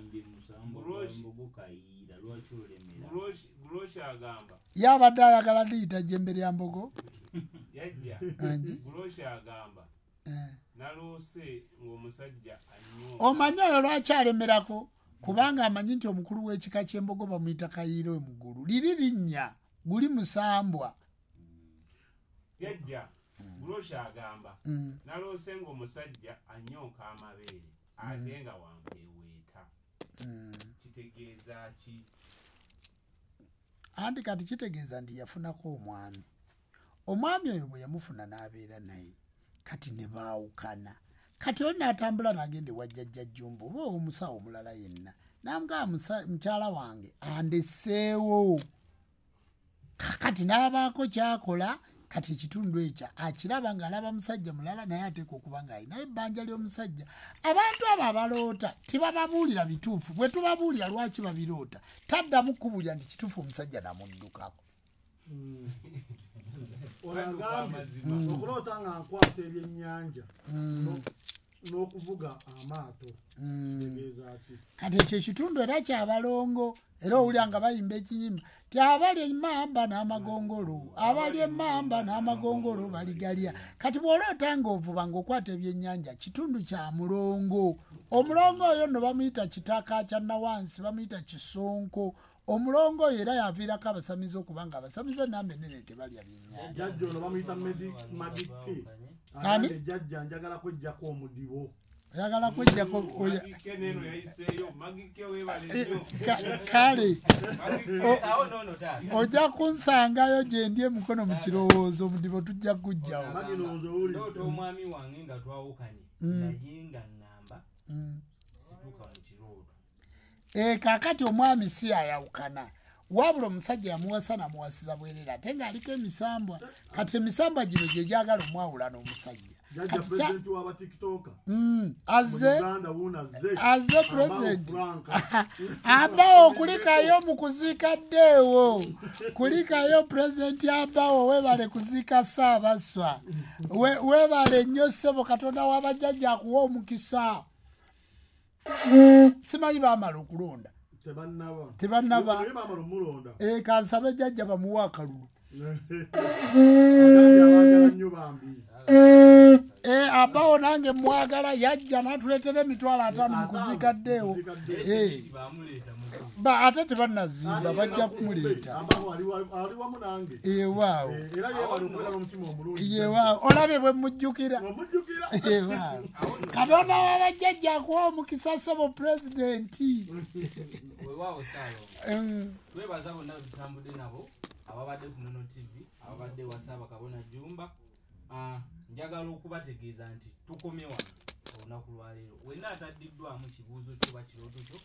Ye abadde ayagala liyita jjembe lya mbogo. Omanyi oyo lwaki alemerako? Kubanga amanyi nti omukulu w'ekika ky'embogo bamuyita Kayiira Muggulu. Liri linnya guli musambwa. Jjajja Gulosha agamba naloose ng'omusajja anyonka amabeere ate nga wampeeweeta. Kitegeeza ki? Anti kati kitegeeza nti yafunako omwami. Omwami oyo bwe yamufuna n'abeera naye kati ne baawukana. Kati oli n'atambula n'agenda ewa Jjajja Jjumba oba omusawo omulala yenna n'amugamba mukyala wange andeseewo. Kati n'abaako ky'akola. Kati ekitundu ekyo akiraba ng'alaba musajja mulala naye ateekwa okuba ng'alinayo ebbanja ly'omusajja. Abantu abo abaloota tebababuulira bituufu. Bwe tubabuulira lwaki babiroota, taddamu kubuulira nti kituufu omusajja namuddukako. Okuloota nga nkwata ebyennyanja n'okuvuga amaato kitegeeza ki? Kati ekyo ekitundu era kyabalongo. Era owulira nga bayimba ekiyimba ti abali emmamba n'amagongolo, abali emmamba n'amagongolo baligalya. Kati bw'oloota ng'ovuba ng'okwata ebyennyanja kitundu kya mulongo. Omulongo oyo nno bamuyita Kitaka kya Nawansi, bamuyita Kisonko. Omulongo oyo era yaviirako abasamize okuba nga abasamize ennamba ennene tebalya byennyanja. Jjajja ono bamuyita Madike. Ani? Jjajja njagala kweggyako omudibo. Oyagala kweggyako kale ojja kunsangayo gye ndi emukono mu kirowoozo omudibo tujja kugggyawo. Ndoota omwami wange nga twawukanye naye nga ŋŋamba situuka mu kirooto. Kaakati omwami si ayawukana, wabula omusajja yamuwasa namuwasiza bwerere ate ng'aliko emisambwa. Kati emisambwa gino gye gyagala omwawula n'omusajja. Azze pulezidenti abawo kulikayo mu kuziika ddeewo, kulikayo pulezidenti abawo. Weebale kuziika Ssaabaswa, weebale nnyo ssebo. Katonda w'abajjajja akuwa omukisa. Simanyi baamala okulonda tebannaba. Kansabe jjajja bamuwe akalulu. Abawo nange mwagala yajja n'atuleetera 50,000 mu kuziika ddeewo. Ate tebannazimba bajja kumuleeta. Ewaawo olabye bwe mujjukira. Ewaawo Katonda w'abajjajja akuwa omukisa ssebo pulezidenti. Weewaawo Ssaalongo, twebaza bonna tutambudde nabo ababadde ku Nono TV, ababadde wa Ssaabakabona Jjumba. Njagala okubategeeza nti tukomye wano olunaku lwaleero. Wenna ataddiddwamu kibuuzo kyo oba kirooto kyo,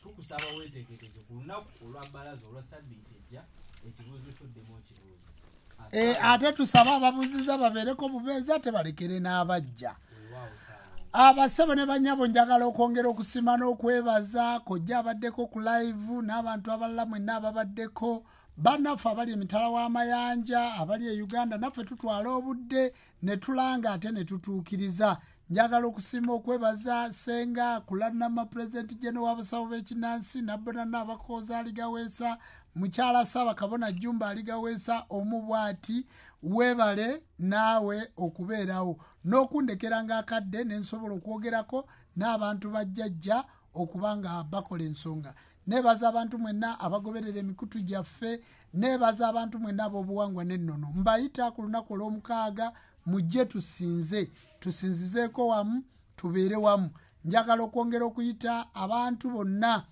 tukusaba weeteeketeeke ku lunaku olwa bbalaza olwa ssabbiiti ejja ekibuuzo kyo ddemu okibuuze. Ate tusabe ababuuziza babeereko bubeezi ate balekere n'abajja. Abasebo ne bannyabo njagala okwongera okusiima n'okwebaza kojja abaddeko ku live n'abantu abalala mwenna ababaddeko. Bannaffe abali emitala w'amayanja abali e Uganda naffe tutwala obudde ne tulanga ate ne tutuukiriza. Njagala okusiima okwebaza Ssenga Kulanama Pulezidenti General w'abasawo b'ekinnansi Nabbona Nabakooza Aligaweesa, mukyala Ssaabakabona Jjumba Aligaweesa omu bw'ati. Weebale naawe okubeerawo n'okundekera ng'akadde ne nsobola okwogerako n'abantu bajjajja okuba nga bakola ensonga. Neebaza abantu mwenna abagoberera emikutu gyaffe, neebaza abantu mwenna ab'obuwangwa n'ennono. Mbayita ku lunaku olw'omukaaga mujje tusinze, tusinzizeeko wamu, tubeere wamu. Njagala okwongera okuyita abantu bonna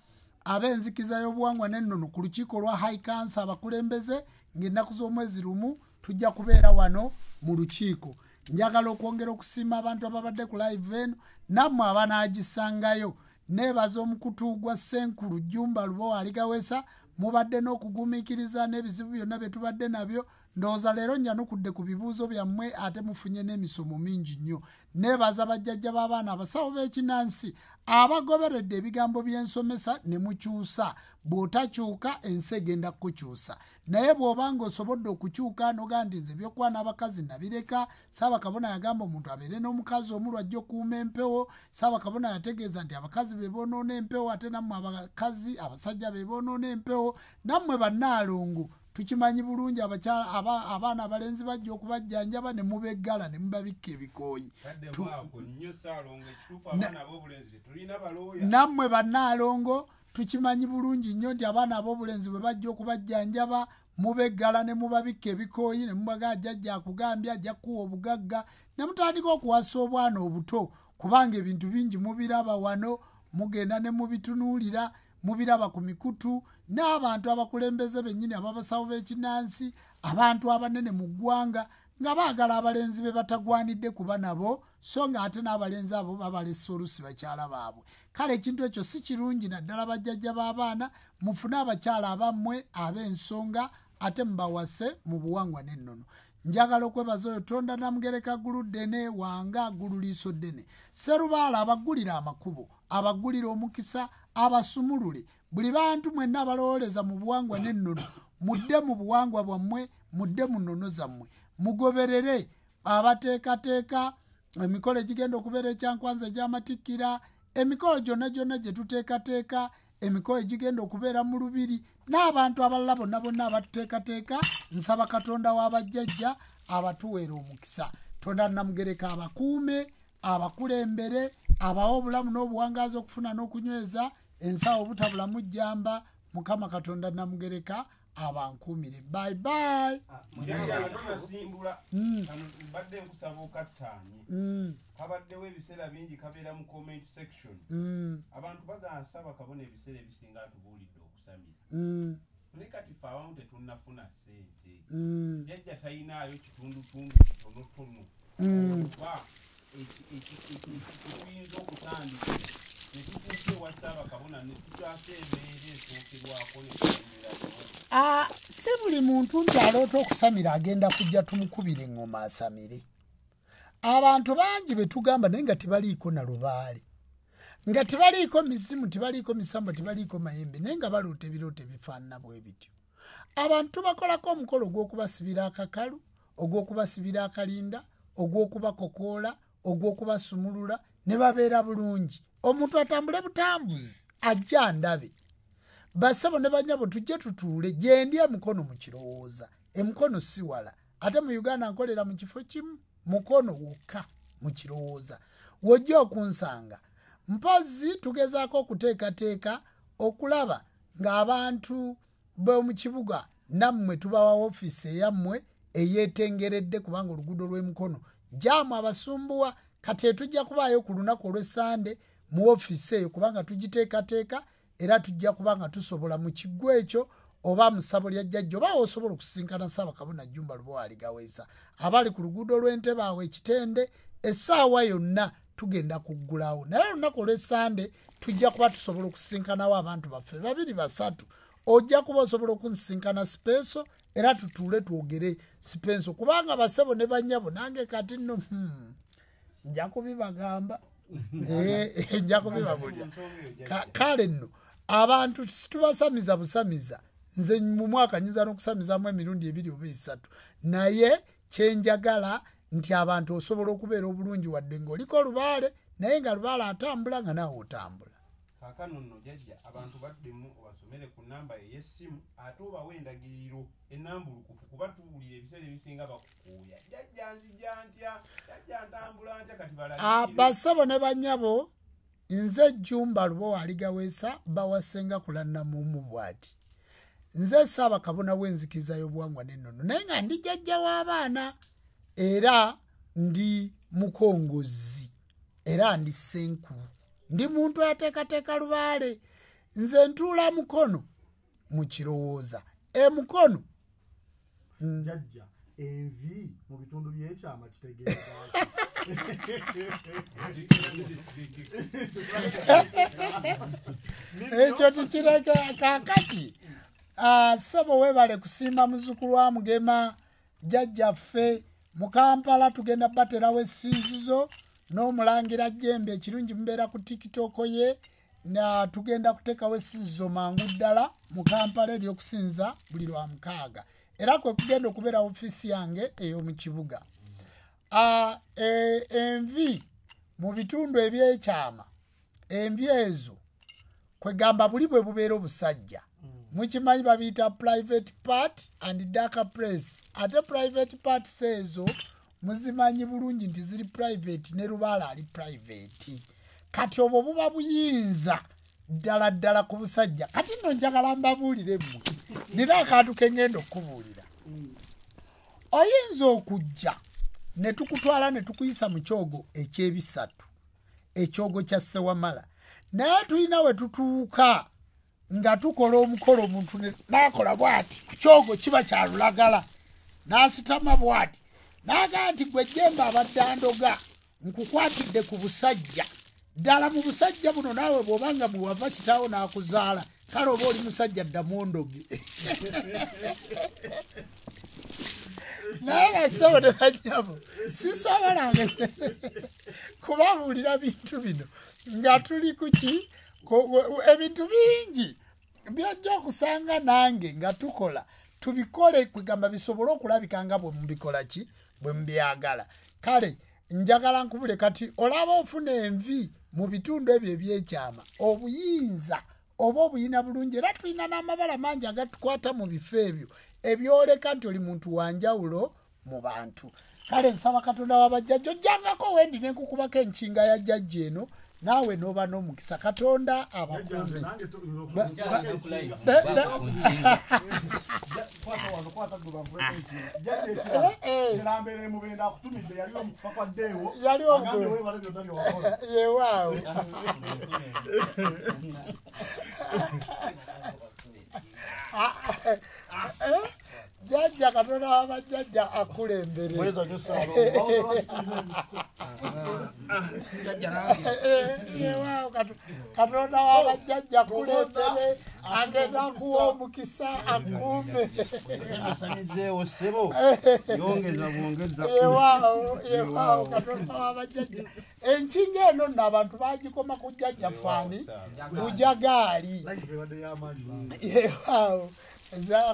ab'enzikiza y'obuwangwa n'ennono ku lukiiko lwa High Council abakulembeze ng'ennaku z'omwezi 1 tujja kubeera wano mu lukiiko. Njagala okwongera okusiima abantu ababadde ku live eno nammwe abanaagisangayo. Neebaza omukutu gwa Ssenkulu Jjumba Lubowa Aligaweesa, mubadde n'okugumiikiriza n'ebizibu byonna bye tubadde nabyo Ndowooza leero njanukudde ku bibuuzo byammwe ate mufunye n'emisomo mingi nnyo. Neebaza bajjajja b'abaana abasawo b'ekinansi abagoberedde ebigambo by'ensomesa ne mukyusa. Bw'otakyuka ensi egenda kukukyusa, naye bw'oba ng'osobodde okukyuka n'ogamba nti nze by'okwana abakazi nabireka. Ssaabakabona yagamba omuntu abeere n'omukazi omu lwajja okuuma empewo. Ssaabakabona yategeeza nti abakazi be boonoona empewo, ate nammwe abakazi abasajja be boonoona empewo. Nammwe bannaalongo tukimanyi bulungi abakyala abaana abalenzi bajja okubajjanjaba ne mubeggala ne mubabikka ebikooyi. Nammwe bannaalongo tukimanyi bulungi nnyo nti abaana ab'obulenzi bwe bajja okubajjanjaba mubeggala ne mubabikka ebikooyi ne mubaga jjajja akugambye ajja kukuwa obugagga ne mutandika okuwasa obwana obuto, kubanga ebintu bingi mubiraba wano, mugenda ne mubitunuulira, mubiraba ku mikutu n'abantu abakulembeze bennyini ababasawo b'ekinansi, abantu abanene mu ggwanga nga baagala abalenzi be batagwanidde kuba nabo, so nga ate n'abalenzi abo babalesa oluusi bakyala baabwe. Kale ekintu ekyo si kirungi, naddala bajjajja b'abaana. Mufune abakyala abammwe ab'ensonga ate mubawase mu buwangwa n'ennono. Njagala okwebaza oyo Tonda Namugereka Ggulu Ddene wanga Ggulu Liiso Ddene Sserubaala, abaggulira amakubo, abaggulira omukisa, abasumulule. Buli bantu mwenna abalowooleza mu buwangwa n'ennono, mudde mu buwangwa bwammwe, mudde mu nnono zammwe, mugoberere abateekateeka emikolo egigenda okubeera ekyankwanza egy'amatikkira, emikolo gyonna gyonna gye tuteekateeka, emikolo egigenda okubeera mu lubiri n'abantu abalala bonna bonna abatuteekateeka. Nsaba Katonda w'abajjajja abatuweera omukisa. Tonda Namugereka abakuume, abakulembere, abawe obulamu n'obuwangaazi okufuna n'okunyweza ensawo obutabulamu jjamba. Mukama Katonda Namugereka abankuumire. Bye bye. Mbadde nkusaba okattaanye. Kabaddewo ebiseera bingi kabeera mu comment section. Abantu bagamba Ssaabakabona ebiseera ebisinga atubuulidde okusamira. Naye kati ffe abamu tetunnafuna ssente. Jjajja talinaayo kitundutundu kitonotono oba ekituyinza okutandika ne tutuuka ewa Ssaabakabona ne tutaasa embeera esookerwako ne tulemerayo. Si buli muntu nti aloota okusamira agenda kujja tumukubira eŋŋoma asamire. Abantu bangi be tugamba naye nga tebaliiko na lubaale, nga tebaliiko mizimu, tebaliiko misambo, tebaliiko mayembe, naye nga baloota ebirooto ebifaanana bwe bityo. Abantu bakolako omukolo ogw'okubasibira akakalu, ogw'okubasibira akalinda, ogw'okubakokoola, ogw'okubasumulula ne babeera bulungi. Omuntu atambule butambuzi ajja ndabe. Bassebo ne bannyabo tujje tutuule. Gye ndi emukono mu kirowooza, emukono si wala, ate mu Uganda nkolera mu kifo kimu, mukono wokka mu kirowooza wojja okunsanga. Mpozzi tugezaako okuteekateeka okulaba ng'abantu b'omu kibuga nammwe tubawa ofiisi eyammwe eyeetengeredde, kubanga oluguudo lw'emukono jaamu abasumbuwa. Kati tujja kubaayo ku lunaku olw'Essande mu ofiisi eyo, kubanga tugiteekateeka era tujja kuba nga tusobola mu kiggwa ekyo oba mu ssabo lya jjajja oba osobola okusisinkana Ssaabakabona Jjumba Lubowa Aligaweesa abali ku luguudo lw'Entebe awo Ekitende. Essaawa yonna tugenda kuggulawo, naye olunaku olw'Essande tujja kuba tusobola okusisinkanawo abantu baffe 2 3. Ojja kuba osobola okunsisinkana sipenso era tutuule twogere sipenso, kubanga bassebo ne bannyabo nange kati nno nja kubibagamba, nja kubibabulira. Kale nno abantu situbasamiza busamiza. Nze mu mwaka nyinza n'okusamizaamu emirundi 2 oba 3, naye kyenjagala nti abantu osobola okubeera obulungi wadde ng'oliko lubaale, naye nga lubaale atambula nga naawe otambula. Kaakano nno jjajja abantu baddemu obasomere ku nnamba ey'essimu ate obawe endagiriro ennambulukufu, kuba tuwulira ebiseera ebisinga bakukuuya jjajja nzija ntya, jjajja ntambula ntya, kati balabikire. Bassebo ne bannyabo, nze Jjumba Lubowa Aligaweesa bawasenga kulannamumu bw'ati. Nze Ssaabakabona w'enzikiriza y'obuwangwa n'ennono, naye nga ndi jjajja w'abaana era ndi mukongozi era ndi ssenkulu, ndi muntu ateekateeka lubaale. Nze ntuula mukono mu kirowooza emukono. Jjajja envi mu bitundu by'ekyama kitegeeza ekyo tukireka. Kaakati ssebo weebale kusiima muzzukulu wa Mugema. Jjajjaffe mu Kampala tugenda baterawo essinzizo n'omulangira Jjembe. Ekirungi mubeera ku TikTok ye, na tugenda kuteekawo essinzizo mangu ddala mu Kampala ery'okusinza buli lwa mukaaga, era kwe kugenda okubeera ofiisi yange ey'omu kibuga. Envi mu bitundu ebyekyama, envi ezo kwegamba buli bwe bubeera obusajja, mukimanyi babiyita private part and dark place. Ate private parts ezo muzimanyi bulungi nti ziri private, ne lubaala ali private. Kati obwo buba buyinza ddala ddala ku busajja. Kati nno njagala mbabuulire mmwe, nina akantu ke ngenda okubuulira. Oyinza okujja ne tukutwala ne tukuyisa mu kyogo ekyebisatu, ekyogo kya Ssewamala, naye tulina we tutuuka nga tukola omukolo, omuntu n'akola bw'ati ku kyogo kiba kya lulagala, n'asitama bw'ati n'agamba nti gwe Jjembe abadde andoga, nkukwatidde ku busajja. Ddala mu busajja buno naawe bw'obanga muwava kitaawo n'akuzaala, kale oba oli musajja ddamu ondoge. Naye bassebo ne bannyabo, sisobola kubabuulira bintu bino nga tuli ku ki, ebintu bingi byojja okusanga nange nga tukola, tubikole kwegamba bisobole okulabika nga bwe mubikola ki, bwe mubyagala. Kale njagala nkubule kati olaba ofuna envi mu bitundu ebyo ebyekyama, obuyinza oba obuyina bulungi, era tulina n'amabala mangi agatukwata mu bifo ebyo ebyoleka nti oli muntu wanjawulo mu bantu. Kale nsaba Katonda w'abajjajja ojjangako wendi ne nkukubako enkinga ya jjajja eno, naawe n'oba n'omukisa. Katonda abakuume. Yewaawo. Jjajja Katonda w'abajjajja akulembere. Katonda w'abajjajja akulembere, agenda kuwa omukisa akuume. Yewaawo Katonda w'abajjajja. Enkinga eno nno abantu bagikoma ku jjajja Faani Bujagaali. Yewaawo.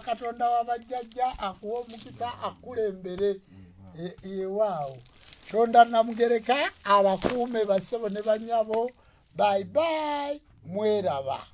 Katonda w'abajjajja akuwa omukisa akulembere. Yewaawo. Tonda Namugereka abakuume bassebo ne bannyabo. Bye bye, mweraba.